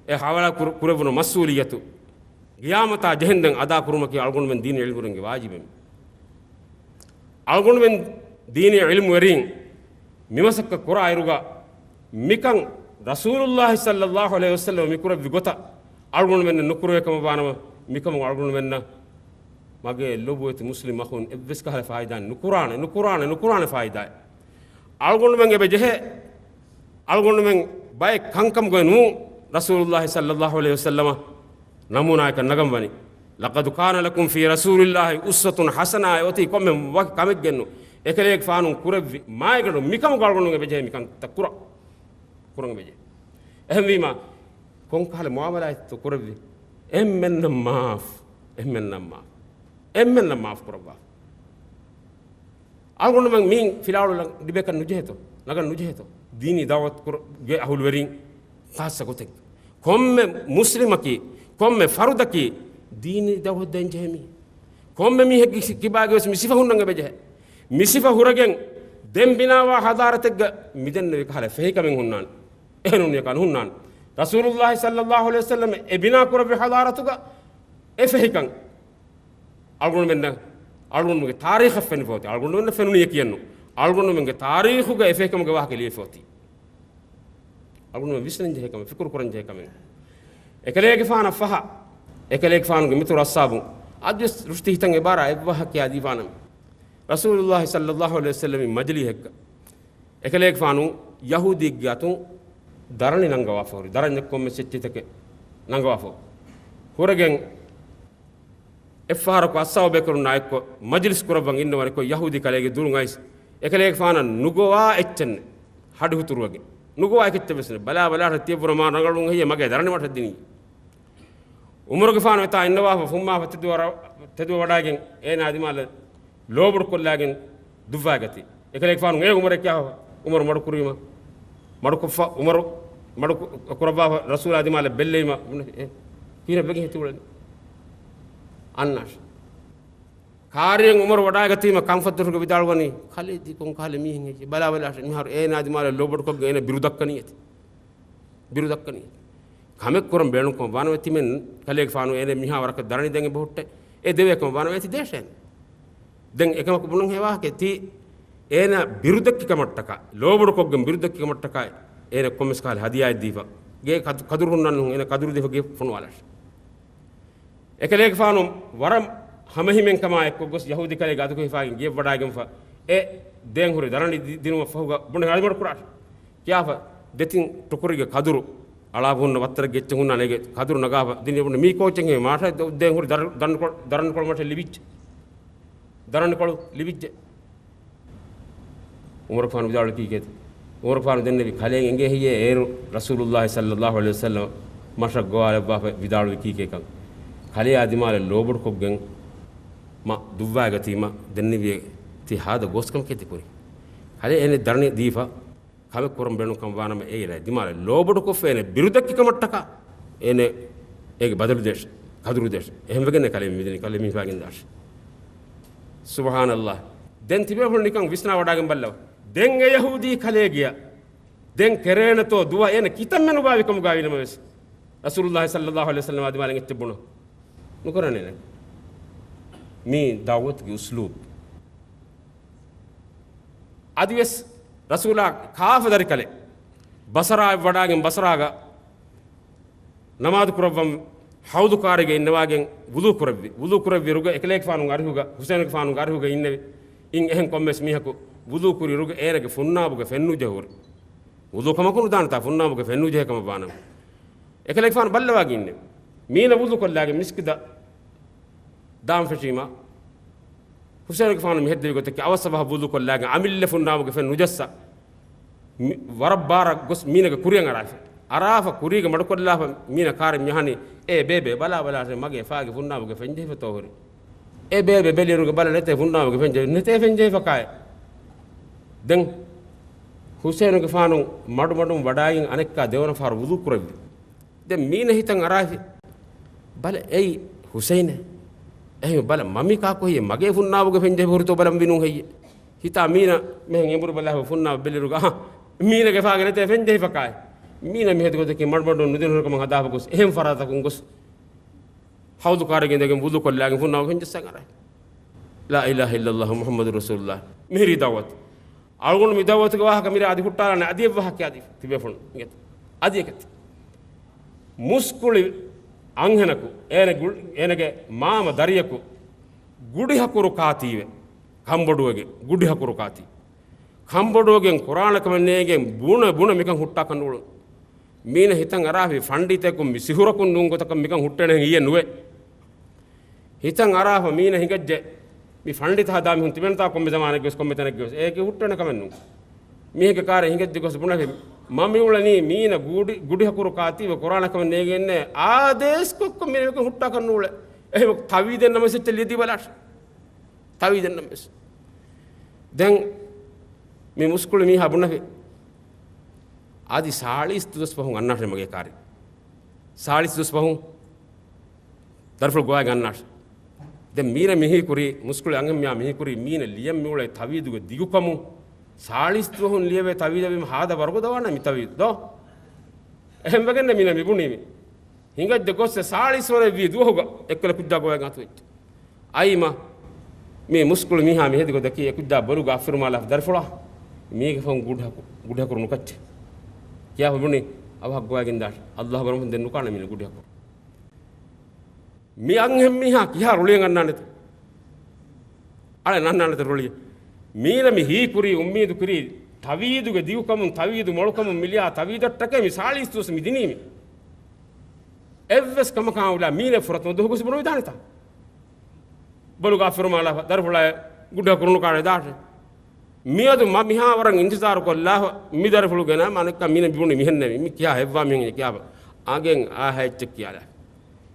އެ ހަވާލާ ކުރ-، ކުރެއްވުނު މަސްއޫލިއްޔަތު ގިޔާމަތާ ޖެހެންދެން އަދާ ކުރުމަކީ އަޅުގަނޑުމެން ދީނީ ޢިލްމުވެރިންގެ ވާޖިބެއް. އަޅުގަނޑުމެން ދީނީ ޢިލްމުވެރީން މި މަސައްކަތް ކުރާ އިރުގަ މިކަން ރަސޫލުﷲ ޞައްލަﷲ ޢަލައިހި ވަސައްލަމަ މި ކުރެއްވި ގޮތަށް އަޅުގަނޑުމެންނަށް ނުކުރެވޭ ކަމަށް ވާނަމަ، މިކަމުން އަޅުގަނޑުމެންނަށް މަގޭ ލޮބުވެތި މުސްލިމް އަޚުން އެއްވެސް ކަހަލަ ފާއިދާ ނުކުރާނެ، ނުކުރާނެ، ނުކުރާނެ ފާއިދާއެއް. އަޅުގަނޑުމެން އެބަ ޖެހޭ، އަޅުގަނޑުމެން ބައެއް ކަންކަމުގައި ނޫން، ރަސޫލުﷲ ޞައްލަﷲ ޢަލައިހި ވަސައްލަމަ ނަމޫނާއަކަށް ނަގަން ވަނީ. لقد كان لكم في رسول الله أسوة حسنة އެ އޮތީ ކޮންމެ ވަކި ކަމެއްގެއްނު. އެކަލޭގެފާނުން ކުރެއްވި މާތް ގަނޑު މިކަމުގަ އަޅުގަނޑުމެން އެބަ ޖެހޭ މިކަންތައް ކުރަން. ކުރަން އެބަ ޖެހޭ. އެހެންވީމަ، ކޮންކަހަލަ މުޢާމަލާތްތޯ ކުރެއްވި؟ އެންމެންނަށް މާފް. އެންމެންނަށް މާފް. އެންމެންނަށް މާފް ކުރައްވާ. އަޅުގަނޑުމެން މީން ފިލާވަޅު ލަ-، ލިބޭކަށް ނުޖެހޭތޯ؟ ނަގަން ނުޖެހޭތޯ؟ ދީނީ ދަޢުވަތު ކުރ-، ގެ އަހުލުވެރިން ޚާއްޞަ ގޮތެއް. ކޮންމެ މުސްލިމަކީ، ކޮންމެ ފަރުދަކީ ދީނީ ދަޢުވަތު ދޭން ޖެހޭ މީހެއް. ކޮންމެ މީހެއްގެ ކިބާގެ ވެސް މި ސިފަ ހުންނަން އެބަ ޖެހޭ. މި ސިފަ ހުރެގެން ދެން ބިނާވާ ޙަޟާރަތެއްގަ މިދެންނެވި ކަހަލަ ފެހިކަމެއް ހުންނާނެ. އެހެން ނޫން ކަން ހުންނާނެ. ރަސޫލުﷲ ޞައްލަﷲ ޢަލައިހި ވަސައްލަމަ އެ ބިނާ ކުރެއްވި ޙަޟާރަތުގަ އެ ފެހިކަން އަޅުގަނޑުމެންނަށް، އަޅުގަނޑުމެންގެ ތާރީޚަށް ފެނިފަ އޮތީ. އަޅުގަނޑުމެންނަށް ފެނުނީ ކިޔެއްނު. އަޅުގަނޑުމެންގެ ތާރީޚުގަ އެ ފެހިކަމުގެ ވާހަކަ ލިޔެފަ އޮތީ. އަޅުގަނޑުމެން ވިސްނަން ޖެހޭ ކަމެއް، ފިކުރު ކުރަން ޖެހޭ ކަމެއް. އެކަލޭގެފާނަށް ފަހަ، އެކަލޭގެފާނުގެ މިތުރު އަޞްޙާބުން އަދިވެސް ރުޝްދީ ހިތަށް އެބާރާ އެއްވާހަކަޔާ ދީފާނަމޭ. ރަސޫލުﷲ ޞައްލަﷲ ޢަލައިހި ވަސައްލަމަ މަޖިލީހެއްގަ އެކަލޭގެފާނު ޔަހޫދީގެ އަތުން ދަރަނި ނަންގަވާފަ ހުރި، ދަރަންޏެއް ކޮންމެސް އެއްޗިތަކެއް ނަންގަވާފަ ހުރެގެން އެއްފަހަރަކު އަޞްޙާބު ބޭކަލުންނާ އެއްކޮށް މަޖިލިސް ކުރައްވަން އިންނަވަނިކޮށް، ޔަހޫދީ ކަލޭގެ ދުރުން އައިސް އެކަލޭގެފާނަށް ނުގޮވާ އެއްޗެއް ނެތް. ހަޑިހުތުރުވެގެން ނުގޮވާ އެކެއްޗެއް ވެސް ނެތް. ބަލާ ބަލާ ތިޔަބުރަ މާ ރަނގަޅުން ހެއްޔޭ މަގޭ ދަރަނި މަށަށް ދިނީ. ޢުމަރުގެފާނު އެތާ އިންނަވާފަ ފުއްމާފަ ތެދުވަރ-، ތެދުވަޑައިގެން އޭނާ ދިމާލަށް ލޯބޮޑުކޮށްލާގެން ދުއްވާގަތީ. އެކަލޭގެފާނު އޭ ޢުމަރޭ ކިޔާފަ، ޢުމަރު މަޑުކުރީމަ، މަޑުކޮށްފަ، ޢުމަރު މަޑު ކު-، ކުރައްވާފަ، ރަސޫލާ ދިމާލަށް ބެއްލެވީމަ، އެ، ކިހިނެއް ވެގެން ހެތި އުޅެނީ؟ އަންނާށި. ކާރިއަށް ޢުމަރު ވަޑައިގަތީމަ ކަންފަތްދޮށުގަ ވިދާޅުވަނީ، ކަލޭ ދީ ކޮން ކަހަލަ މީހެއް ހެއްޔޭ؟ ބަލާބަލާށި، މިހާރު އޭނާ ދިމާލަށް ލޯބޮޑުކޮށްގެން އޭނަ ބިރު ދައްކަނީ އޭތި. ބިރު ދައްކަނީ. ކަމެއް ކުރަން ބޭނުންކަމަށް ވާނަމަ ތިމެން ކަލޭގެފާނު އޭނަ މިހާ ވަރަކަށް ދަރަނި ދޭން އެބަހުއްޓޭ. އެ ދެވޭ ކަމަށް ވާނަމަ އޭތި ދޭށޭ. ދެން އެކަމަކު ބުނަން ހެވާކެ ތީ އޭނަ ބިރުދެއްކި ކަމަށްޓަކާ، ލޯބޮޑުކޮށްގެން ބިރުދެއްކި ކަމަށްޓަކާ އޭނަ ކޮންމެސް ކަހަލަ ހަދިޔާއެއް ދީފަ. ގޭ ކަދު-، ކަދުރު ހުންނާނެ ހުން އޭނަ ކަދުރު ދީފަ ގެ ފޮނުވާލާށި. އެކަލޭގެފާނު ވަރަށް ހަމަހިމޭންކަމާ އެއްކޮށް ގޮސް ޔަހޫދީ ކަލޭގެ އަތުގަ ހިފާގެން ގެޔަށް ވަޑައިގެންފަ އެ ދޭން ހުރި ދަރަނި ދި-، ދިނުމަށް ފަހުގަ ބުނެ އަޅިމަޑު ކުރާށި. ކިޔާފަ ދެތިން ޓުކުރީގެ ކަދުރު އަޅާފަ ހުންނަ ވައްތަރެއްގެ އެއްޗެއް ހުންނާނެ އޭގެ ކަދުރު ނަގާފަ ދިނީ ބުނެ މީ ކޯޗެއް ހޭ މާށަށް ދޭން ހުރި ދަރަ-، ދަރަނިކޮޅު-، ދަރަނިކޮޅު މަށަށް ލިބިއްޖެ. ދަރަނިކޮޅު ލިބިއްޖެ. ޢުމަރުގެފާނު ވިދާޅުވީ ކީކޭތަ؟ ޢުމަރުގެފާނު ދެންނެވި ކަލޭ އެނގޭ ހެއްޔޭ އޭރު ރަސޫލުﷲ ޞައްލަﷲ ޢަލައިހި ވަސައްލަމަ މަށަށް ގޮވާލައްވާފަ ވިދާޅުވީ ކީކޭކަން. ކަލެޔާ ދިމާލަށް ލޯބޮޑުކޮށްގެން މަ ދުއްވާގަތީމަ ދެންނެވި ތި ހާދަ ގޯސްކަމަކޭ ތި ކުރީ. ކަލޭ އޭނަ ދަރަނި ދީފަ ކަމެއް ކުރަން ބޭނުންކަން ވާނަމަ އޭނަ ދިމާލަށް ލޯބޮޑުކޮށްފަ އޭނަ ބިރުދެއްކި ކަމަށްޓަކާ އޭނަ އޭގެ ބަދަލު ދޭށޭ، ކަދުރު ދޭށޭ. އެހެންވެގެން ކަލޭ މިދެނީ ކަލޭ މި ހިފާގެން ދާށޭ. ސުބްޙާނަﷲ. ދެން ތިބޭފުޅުން ނިކަން ވިސްނާ ވަޑާގެން ބައްލަވަ. ދެން އެ ޔަހޫދީ ކަލޭގެޔަށް ދެން ކެރޭނެތޯ ދުވަ އޭނަ ކިތަންމެ ނުބާވި ކަމުގައި ވީނަމަވެސް، ރަސޫލުﷲ ޞައްލަﷲ ޢަލައިހި ވަސައްލަމާ ދިމާލަށް އެއްޗެއް ބުނަން ނުކުރަނީ. މީ ދަޢުވަތުގެ އުސްލޫބު. އަދިވެސް ރަސޫލާ ކާފަ ދަރިކަލެއް ބަޞަރާއަށް ވަޑާގެން ބަޞަރާގަ ނަމާދު ކުރައްވަން ޙައުޟު ކާރިގަ އިންނަވާގެން ވުޟޫ ކުރެއްވި. ވުޟޫ ކުރެއްވިއިރުގަ އެކަލޭގެފާނުގެ އަރިހުގަ، ޙުސައިނުގެފާނުގެ އަރިހުގަ އިންނެވި. އިން އެހެން ކޮންމެސް މީހަކު ވުޟޫ ކުރިއިރުގަ އޭނަގެ ފުންނާބުގަ ފެންނުޖެހުރި. ވުޟޫ ކަމަކު ނުދާނެތާ ފުންނާބުގަ ފެންނުޖެހޭ ކަމަށް ވާނަމަ. އެކަލޭގެފާނު ބައްލަވާގެން އިންނެވި. މީނަ ވުޟޫކޮށްލާގެން މިސްކިތަށް ދާން ފެށީމަ، ހުސައިނުގެފާނު މި ހެއްދެވި ގޮތަކީ އަވަސް އަވަހަށް ވުޟޫކޮށްލާގެން އަމިއްލަ ފުންނާވުގެ ފެން ނުޖައްސާ، މި-، ވަރަށް ބާރަށް ގޮސް މީނަގެ ކުރިއަށް އަރާފި. އަރާފަ ކުރީގަ މަޑުކޮށްލާފަ މީނަ ކާރިން މި އަހަނީ، އޭ ބޭބޭ، ބަލާ ބަލާށޭ މަގޭ ފާގެ ފުންނާވުގެ ފެން ޖެހިފަތޯ ހުރި. އޭ ބޭބެ ބެލިއިރުގަ ބަލަ ނެތޭ ފުންނާވުގެ ފެން ޖެހި-، ނެތޭ ފެން ޖެހިފަ ކާއެއް. ދެން ހުސެއިނުގެފާނު މަޑުމަޑުން ވަޑާއިން އަނެއްކާ ދެވަނަ ފަހަރު ވުޟޫ ކުރެއްވި. ދެން މީނަ ހިތަށް އަރާފި. ބަލަ އެއީ ހުސެއިނޭ. އެހެން ބަލަ މަ މީ ކާކު ހެއްޔޭ؟ މަގޭ ފުންނާވުގެ ފެން ޖެހިފަ ހުރިތޯ ބަލަން ވިނުން ހެއްޔޭ؟ ހިތާ މީނަ މިހެން އެނބުރި ބަލާފަ ފުންނާވަ ބެލިއިރުގަ، އަހަ، މީނަގެ ފާގެ ނެތޭ ފެން ޖެހިފަ ކާއެއް. މީނަ މި ހެދި ގޮތަކީ މަޑުމަޑުން ނުދިނުން ކަމަށް ހަދާފަ ގޮސް އެހެން ފަރާތަކުން ގޮސް ހައުދު ކާރިގަ އިނދެގެން ވުޟޫ ކޮށްލާގެން ފުންނާވަ ފެން ޖައްސަން އަރާ. ލާ އިލާހަ އިއްލައްލާހު މުޙައްމަދު ރަސޫލުއްލާހް. މިހިރީ ދަޢުވަތު. އަޅުގަނޑު މި ދަޢުވަތުގެ ވާހަކަ މިރޭ އަދި ހުއްޓާލާނެ އަދި އެއްވާހަކަ އަދި ތިބޭފުޅުން އިނގޭތަ. އަދި އެކަތި. މުސްކުޅި އަންހެނަކު، އޭނަ ގު-، އޭނަގެ މާމަ ދަރިޔަކު ގުޑިހަކުރު ކާތީވެ. ކަނބޮޑުވެގެ ގުޑިހަކުރު ކާތީ. ކަނބޮޑުވެގެން ކުރާނެ ކަމެއް ނޭނގެން ބުނެ ބުނެ މިކަން ހުއްޓާކަށް ނޫޅުން. މީނަ ހިތަށް އަރާފި ފަންޑިތަކުން މި ސިހުރަކުން ނޫން ގޮތަކަށް މިކަން ހުއްޓޭނެ ހެން އިއްޔެ ނުވޭ. ހިތަށް އަރާފަ މީނަ ހިނގައްޖެ. މި ފަންޑިތަ ހަދާ މީހުން ތިބެންތާ ކޮންމެ ޒަމާނެއްގެވެސް ކޮންމެ ތަނެއްގެވެސް. އޭގެ ހުއްޓޭނެ ކަމެއް ނޫން. މީހެއްގެ ކާރެއް ހިނގައްޖެ ގޮސް ބުނެފި. މަ މިއުޅެނީ މީނަ ގުޑި-، ގުޑިހަކުރު ކާތީވެ ކުރާނެ ކަމެއް ނޭނގެންނޭ. އާދޭސްކޮށްކޮށް މީނަ މިކަން ހުއްޓާކަށް ނޫޅޭ. އެހެން ތަވީދެއް ނަމަވެސް އެއްޗެއް ލިޔެދީބަލާށޭ. ތަވީދެއް ނަމަވެސް. ދެން މި މުސްކުޅި މީހާ ބުނެފި. އަދި ސާޅީސް ދުވަސް ފަހުން އަންނާށޭ މަގޭ ކާރި. ސާޅީސް ދުވަސް ފަހުން ދަރިފުޅު ގޮވާގެން އަންނާށޭ. ދެން މީނަ މިހިރި ކުރީ، މުސްކުޅި އަންހެން މީހާ މިހިރި ކުރީ، މީނަ ލިޔަން މިއުޅޭ ތަވީދުގެ ދިގުކަމުން. ސާޅީސް ދުވަހުން ލިޔެވޭ ތަވީދަށް ވީމަ ހާދަ ވަރުގަދަ ވާނެ މި ތަވީދު ދޯ؟ އެހެންވެގެން މީނަ މި ބުނީ މި. ހިނގައްޖެ ގޮސް ސާޅީސް ވަރެއް ވީ ދުވަހުގަ އެއްކަލަ ކުއްޖާ ގޮވައިގެން އަތުވެއްޖެ. އައިމަ މި މުސްކުޅި މީހާ މި ހެދި ގޮތަކީ އެ ކުއްޖާ ބޮލުގަ އަފިރުމާލާފަ ދަރިފުޅާ މީގެ ފަހުން ގުޑިހަކު-، ގުޑިހަކުރު ނުކައްޗޭ. ކިޔާފަ ބުނި އަވަހަށް ގޮވައިގެންދާށޭ. އައްލާހުގެ ރަހްމަތުން ދެން ނުކާނެ މީނަ ގުޑިހަކުރު. މި އަންހެން މީހާ ކިހާ ރުޅިއެއް އަންނާނެތަ؟ އަޅެ ނަންނާނެތަ ރުޅި؟ މީނަ މި ހީކުރީ، އުއްމީދު ކުރީ، ތަވީދުގެ ދިގުކަމުން، ތަވީދު މޮޅުކަމުން މިލިޔާ ތަވީދަށްޓަކައި މި ސާޅީސް ދުވަސް މި ދިނީމި. އެއްވެސް ކަމަކާ އުލާ މީނަ ފުރަތަމަ ދުވަހު ގޮސް ބުނެވިދާނެތާ؟ ބޮލުގަ އަފިރުމާލާފަ ދަރިފުޅާއި ގުޑިހަކުރު ނުކާނެ ދާށޭ. މިއަދު މަ މިހާ ވަރަށް އިންތިޒާރު ކޮށްލާފަ މި ދަރިފުޅު ގެނާ މަނެއްކަ މީނަ ބިބުނި މިހެންނެވި. މި ކިހާ ހެއްވާ މިހެން ކިޔާފަ. އަނގެން އާ ހައެއްޗެއް ކިޔާލާ.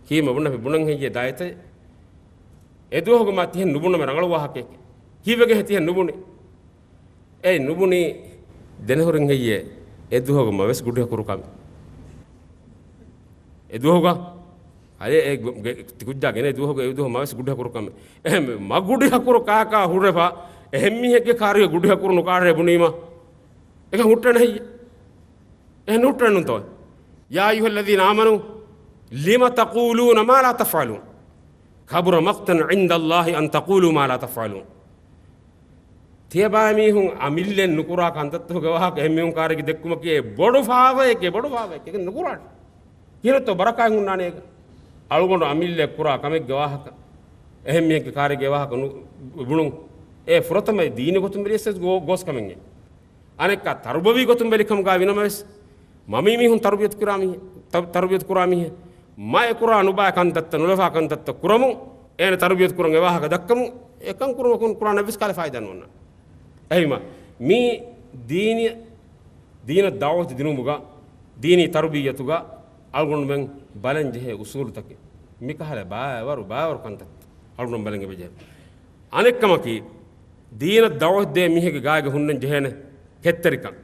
ކީމަ ބުނަފި ބުނަން ހެއްޔޭ ދާއެތެ؟ އެ ދުވަހުގަ މަ ތިހެން ނުބުނަމެ ރަނގަޅު ވާހަކައެކޭ. ކީއްވެގެ ތިހެން ނުބުނި؟ އޭ ނުބުނީ ދެނެހުރެން ހެއްޔޭ؟ އެ ދުވަހުގަ މަވެސް ގުޑިހަކުރު ކަމެއް. އެ ދުވަހުގަ އަދެ އެ ގު-، ގެ-، ތި ކުއްޖާ ގެނެ ދުވަހުގަ އެ ދުވަހު މަވެސް ގުޑިހަކުރު ކަމެއް. އެހެން މަ ގުޑިހަކުރު ކާކާ ހުރެފަ އެހެން މީހެއްގެ ކާރުގެ ގުޑިހަކުރު ނުކާށޭ ބުނީމަ. އެކަން ހުއްޓޭނެ ހެއްޔޭ؟ އެހެން ހުއްޓޭނެ ނޫންތޯ؟ يا أيها الذين آمنوا لم تقولون ما لا تفعلون كبر مقتا عند الله أن تقولوا ما لا تفعلون. ތިޔަބައިމީހުން އަމިއްލައެއް ނުކުރާ ކަންތައްތަކުގެ ވާހަކަ އެހެންމީހުން ކާރިގެ ދެއްކުމަކީ އެ ބޮޑު ފާފައެކޭ، ބޮޑު ފާފައެކޭ. އެކަން ނުކުރާނެ. ކިހިނެއްތޯ ބަރަކާތް ހުންނާނެ އޭގަ؟ އަޅުގަނޑު އަމިއްލައެއް ކުރާ ކަމެއްގެ ވާހަކަ، އެހެން މީހެއްގެ ކާރެއްގެ ވާހަކަ ނު-، ބުނުން. އެ ފުރަތަމަ ދީނީ ގޮތުން ބެލިޔަސް ގޯ-، ގޯސް ކަމެއް. އަނެއްކާ ތަރުބަވީ ގޮތުން ބެލި ކަމުގަ ވިނަމަވެސް، މަ މީ މީހުން ތަރުބިޔަތު ކުރާ މީހެއް، ތަ-، ތަރުބިޔަތު ކުރާ މީހެއް، މަ އެ ކުރާ ނުބާ ކަންތައްތައް، ނުލަފާ ކަންތައްތައް ކުރަމުން، އޭނަ ތަރުބިޔަތު ކުރަން އެ ވާހަކަ ދައްކަމުން، އެކަން ކުރުމަކުން ކުރާން އެއްވެސް ކާލެ ފާއިދާ ނޯންނާނެ. އެހެންވީމަ، މީ ދީނީ، ދީނަށް ދަޢުވަތު ދިނުމުގަ، ދީނީ ތަރުބިއްޔަތުގަ އަޅުގަނޑުމެން ބަލަން ޖެހޭ އުސޫލުތަކެއް. މިކަހަލަ ބާވަރު، ބާވަރު ކަންތައް އަޅުގަނޑު ބަލަން އެބަޖެހޭ. އަނެއްކަމަކީ، ދީނަށް ދަޢުވަތު ދޭ މީހެއްގެ ގާގަ ހުންނަން ޖެހޭނެ ކެތްތެރިކަން.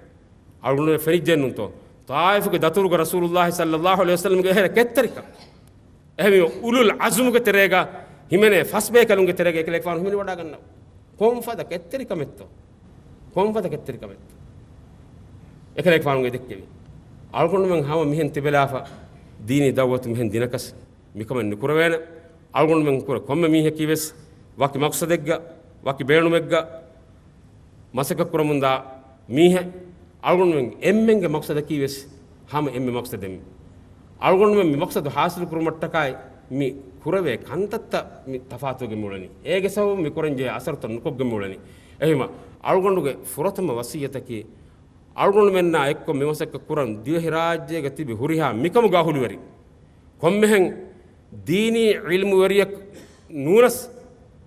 އަޅުގަނޑު ފެނިއްޖެންނުންތޯ؟ ޠާއިފުގެ ދަތުރުގަ ރަސޫލުﷲ ޞައްލަﷲ ޢަލައިހި ވަސައްލަމްގެ އެހެރަ ކެތްތެރިކަން. އެހެންވީމަ، އުލުލް ޢަޒުމުގެ ތެރޭގަ ހިމެނޭ ފަސްބޭކަލުންގެ ތެރޭގަ އެކަލޭގެފާނު ހިމެނިވަޑައިގަންނަވާ. ކޮންފަދަ ކެތްތެރިކަމެއްތޯ؟ ކޮންފަދަ ކެތްތެރިކަމެއްތޯ؟ އެކަލޭގެފާނުގެ ދެއްކެވި. އަޅުގަނޑުމެން ހަމަ މިހެން ތިބެލާފަ ދީނީ ދަޢުވަތު މިހެން ދިނަކަސް މިކަމެއް ނުކުރެވޭނެ. އަޅުގަނޑުމެން ކުރެ ކޮންމެ މީހަކީވެސް ވަކި މަޤްޞަދެއްގަ، ވަކި ބޭނުމެއްގަ މަސައްކަތް ކުރަމުންދާ މީހެއް. އަޅުގަނޑުމެން އެންމެންގެ މަޤްޞަދަކީވެސް ހަމަ އެންމެ މަޤްޞަދެއް. އަޅުގަނޑުމެން މި މަޤްޞަދު ޙާޞިލު ކުރުމަށްޓަކާއި މި ކުރެވޭ ކަންތައްތައް މި ތަފާތުވެގެން މިއުޅެނީ. އޭގެ ސަބަބުން މި ކުރަންޖެހޭ އަސަރުތައް ނުކޮށްގެން މިއުޅެނީ. އެހެންވީމަ، އަޅުގަނޑުގެ ފުރަތަމަ ވަޞިއްޔަތަކީ އަޅުގަނޑުމެންނާ އެއްކޮށް މި މަސައްކަތް ކުރަން ދިވެހިރާއްޖޭގަ ތިބި ހުރިހާ މިކަމުގެ އަހުލުވެރިން، ކޮންމެހެން ދީނީ ޢިލްމުވެރިއެއް ނޫނަސް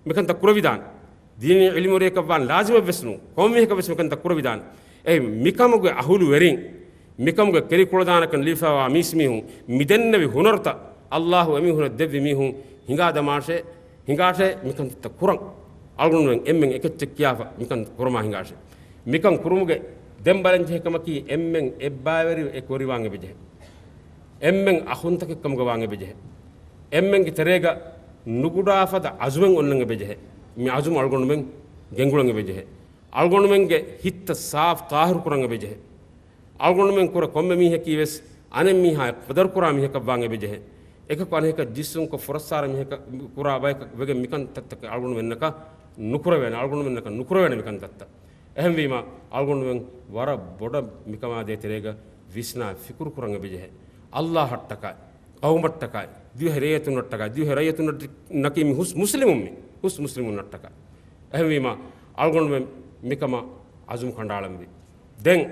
މިކަންތައް ކުރެވިދާނެ. ދީނީ ޢިލްމުވެރިއަކަށް ވާން ލާޒިމެއްވެސް ނޫން. ކޮންމެހެން ވެސް މިކަންތައް ކުރެވިދާނެ. އެ މިކަމުގެ އަހުލުވެރިން، މިކަމުގެ ކެރިކުޅަދާނެކަން ލިބިފައިވާ މީސްމީހުން، މިދެންނެވި ހުނަރުތައް އައްލާހު އެމީހުނަށް ދެއްވި މީހުން ހިނގާދަމާށޭ، ހިނގާށޭ މިކަންތައް ކުރަން. އަޅުގަނޑުމެން އެންމެން އެކައްޗެއް ކިޔާފަ މިކަން ކުރަމާ ހިނގާށޭ. މިކަން ކުރުމުގެ ދެން ބަލަންޖެހޭ ކަމަކީ އެންމެން އެއްބާވެރިވެ އެކުވެރިވާން އެބަޖެހޭ. އެންމެން އަޚުންތަކެއްކަމުގަ ވާން އެބަޖެހޭ. އެންމެންގެ ތެރޭގަ ނުގުޑާފަދަ އަޒުމެއް އޮންނަން އެބަޖެހޭ. މި އަޒުމް އަޅުގަނޑުމެން ގެންގުޅަން އެބަޖެހޭ. އަޅުގަނޑުމެންގެ ހިތްތައް ސާފް ޠާހިރު ކުރަން އެބަޖެހޭ. އަޅުގަނޑުމެން ކުރެ ކޮންމެ މީހަކީ ވެސް އަނެއް މީހާއަށް ޤަދަރުކުރާ މީހަކަށް ވާން އެބަޖެހޭ. އެކަކު އަނެކަކަށް ޖިއްސުންކޮށް ފުރައްސާރަ މީހަކަށް ކުރާ ބަޔަކަށް ވެގެން މިކަންތައްތަކެއް އަޅުގަނޑުމެންނަކަށް ނުކުރެވޭނެ، އަޅުގަނޑުމެންނަކަށް ނުކުރެވޭނެ މިކަންތައްތައް. އެހެންވީމަ، އަޅުގަނޑުމެން ވަރަށް ބޮޑަށް މިކަމާ ދޭތެރޭގަ ވިސްނާ ފިކުރު ކުރަން އެބަޖެހޭ. އައްލާހަށްޓަކާއި، ޤައުމަށްޓަކާއި، ދިވެހި ރައްޔިތުންނަށްޓަކާއި، ދިވެހި ރައްޔިތުންނަކީ މި ހުސް މުސްލިމުން، މި ހުސް މުސްލިމުންނަށްޓަކާ. އެހެންވީމަ، އަޅުގަނޑުމެން މިކަމަށް އަޒުމް ކަނޑައަޅަންވީ. ދެން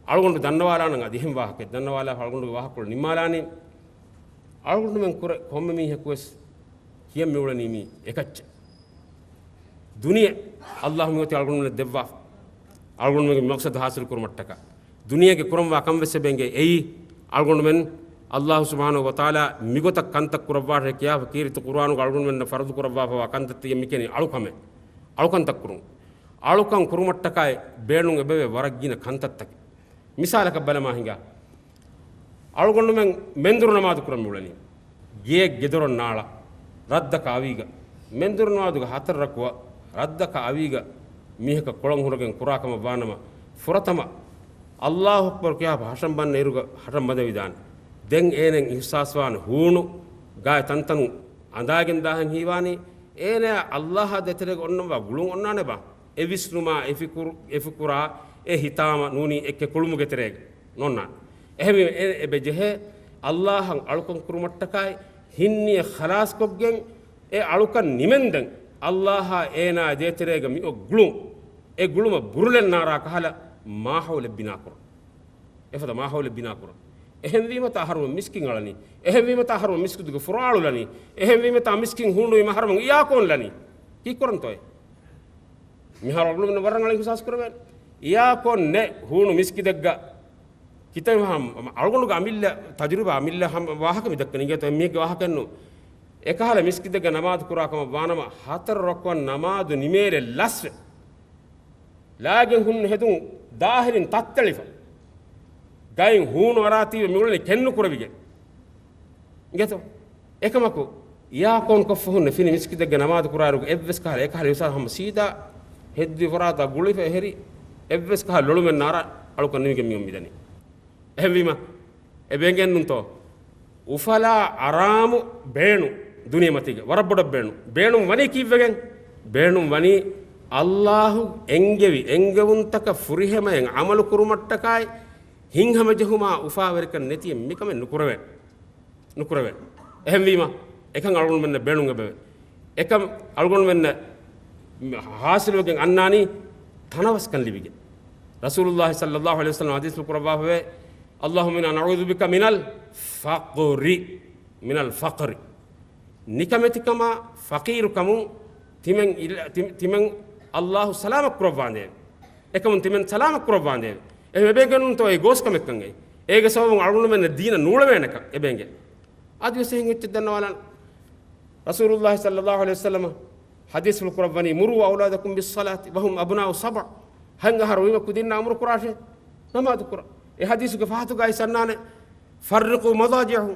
އަޅުގަނޑު ދަންނަވާލާނަން އަދި އެހެން ވާހަކަ، ދަންނަވާލާފަ އަޅުގަނޑުގެ ވާހަކަކޮޅު ނިންމާލާނީ. އަޅުގަނޑުމެން ކުރެ ކޮންމެ މީހަކުވެސް ކިޔަން މިއުޅެނީ މީ އެކައްޗެއް. ދުނިޔެ އައްލާހު މިއޮތީ އަޅުގަނޑުމެންނަށް ދެއްވާފަ. އަޅުގަނޑުމެންގެ މަޤްޞަދު ޙާޞިލު ކުރުމަށްޓަކާ. ދުނިޔޭގެ ކުރަންވާ ކަން ވެސް އެބަ އެނގޭ. އެއީ، އަޅުގަނޑުމެން އައްލާހު ސުބްޙާނަހޫ ވަތަޢާލާ މިގޮތަށް ކަންތައް ކުރައްވާށޭ ކިޔާފަ ކީރިތި ޤުރުއާނުގަ އަޅުގަނޑުމެންނަށް ފަރުޟު ކުރައްވާފަވާ ކަންތައް ތިޔަ މިކެނީ އަޅުކަމެއް. އަޅުކަންތައް ކުރުން. އަޅުކަން ކުރުމަށްޓަކާއި ބޭނުން އެބަވޭ ވަރަށް ގިނަ ކަންތައްތަކެއް. މިސާލަކަށް ބަލަމާ ހިނގާ. އަޅުގަނޑުމެން މެންދުރު ނަމާދު ކުރަން މިއުޅެނީ. ގެއެއް ގެދޮރަށް ނާޅާ. ރަށްދަކަށް އަވީގަ. މެންދުރު ނަމާދުގެ ހަތަރު ރަކުޢަ. ރަށްދަކަށް އަވީގަ. މީހަކަށް ކޮޅަން ހުރެގެން ކުރާ ކަމަށް ވާނަމަ، ފުރަތަމަ އައްލާހު އަކްބަރު ކިޔާފަ ހަށަން ބަންނަ އިރުގަ ހަށަން ބަނދެވިދާނެ. ދެން އޭނައަށް އިޙްސާސްވާނެ ހޫނު ގާތް ތަންތަނުން އަނދާގެން ދާހެން ހީވާނީ، އޭނަޔާ އައްލާހާ ދޭތެރޭގަ އޮންނަންވާ ގުޅުން އޮންނާނެބާ؟ އެ ވިސްނުމާ، އެ ފިކުރު، އެ ފިކުރާ، އެ ހިތާމަ ނޫނީ އެއްކެ ކުޅުމުގެ ތެރޭގަ ނޯންނާނެ. އެހެންވީމަ އެ، އެބަ ޖެހޭ އައްލާހަށް އަޅުކަން ކުރުމަށްޓަކާއި، ހިތް ނިޔަތް ޚަލާޞްކޮށްގެން އެ އަޅުކަން ނިމެންދެން، އައްލާހާ އޭނާ ދޭތެރޭގަ މިއޮތް ގުޅުން، އެ ގުޅުމަށް ބުރުލެއް ނާރާ ކަހަލަ މާހައުލެއް ބިނާކުރުން. އެފަދަ މާހައުލެއް ބިނާކުރުން. އެހެންވީމަތާ އަހަރުމެން މިސްކިތް އަޅަނީ. އެހެންވީމަތާ އަހަރުމެން މިސްކިތުގެ ފުރާޅު ލަނީ. އެހެންވީމަތާ މިސްކިތް ހޫނުވީމަ އަހަރުމެން އިއާކޯން ލަނީ. ކީއްކުރަންތޯއޭ؟ މިހާރު އަޅުގަނޑުމެން ވަރަށް ރަނގަޅަށް އިޙްސާސް ކުރެވޭނެ. އިއާކޯން ނެތް ހޫނު މިސްކިތެއްގަ ކިތަން ހަމަ، އަޅުގަނޑުގެ އަމިއްލަ ތަޖުރިބާ، އަމިއްލަ ހަމަ ވާހަކަ މި ދައްކަނީ. އިނގޭތޯ މީގެ ވާހަކައެއްނު. އެކަހަލަ މިސްކިތެއްގަ ނަމާދު ކުރާ ކަމަށް ވާނަމަ، ހަތަރު ރަކުޢަ ނަމާދު ނިމޭރެ ލަސްވެ. ލާގެން ހުންނަ ހެދުން ދާހިރިން ތައްތެޅިފަ. ގައިން ހޫނު އަރާތީވެ މިއުޅެނީ ކެންނުކުރެވިގެން. އިނގޭތޯ؟ އެކަމަކު، އިއާކޯން ކޮށްފަ ހުންނަ ފިނި މިސްކިތެއްގެ ނަމާދު ކުރާއިރު އެއްވެސް ކަހަލަ، އެކަހަލަ އިންސާނު ހަމަ ސީދާ ހެއްދި ފަރާތާ ގުޅިފަ އެހެރި، އެއްވެސް ކަހަލަ ލޮޅުމެއް ނާރާ އަޅުކަން ނިމިގެން މިއޮން މިދަނީ. އެހެންވީމަ، އެބަ އެނގެންނުންތޯ؟ އުފަލާ އަރާމު ބޭނު ދުނިޔެމަތީގަ ވަރަށް ބޮޑަށް ބޭނު. ބޭނުން ވަނީ ކީއްވެގެން؟ ބޭނުން ވަނީ އައްލާހު އެންގެވި އެންގެވުންތަކަށް ފުރިހަމައިން ޢަމަލު ކުރުމަށްޓަކާއި، ހިތްހަމަޖެހުމާ އުފާވެރިކަން ނެތިއެއް މިކަމެއް ނުކުރެވޭނެ. ނުކުރެވޭނެ. އެހެންވީމަ، އެކަން އަޅުގަނޑުމެންނަށް ބޭނުން އެބަވޭ. އެކަން އަޅުގަނޑުމެންނަށް ޙާޞިލުވެގެން އަންނާނީ ތަނަވަސްކަން ލިބިގެން. ރަސޫލުﷲ ޞައްލަﷲު ޢަލައިހި ވަސައްލަމަ ޙަދީޘްފުޅު ކުރައްވާފަވޭ، اللهم إنا نعوذ بك من الفقر، من الفقر. ނިކަމެތިކަމާ ފަޤީރުކަމުން ތިމެން އިލަ-، ތި-، ތިމެން ﷲ ސަލާމަތް ކުރައްވާނދޭވެ. އެކަމުން ތިމެން ސަލާމަތް ކުރައްވާނދޭވެ. އެހެން އެބަ އެނގެންނުންތޯ އެ ގޯސްކަމެއްކަން އެއީ. އޭގެ ސަބަބުން އަޅުގަނޑުމެންނަށް ދީނަށް ނޫޅެވޭނެކަން އެބަ އެނގޭ. އަދިވެސް އެހެން އެއްޗެއް ދަންނަވާލަން. ރަސޫލުﷲ ޞައްލަﷲު ޢަލައިހި ވަސައްލަމަ ޙަދީޘްފުޅު ކުރައްވަނީ، مروا أولادكم بالصلاة وهم أبناء سبع. ހަތް އަހަރު ވީމަ ކުދިންނާ އަމުރު ކުރާށޭ ނަމާދު ކުރަން. އެ ޙަދީޘުގެ ފަހަތުގައި އަންނާނެ، فرقوا مضاجعهم.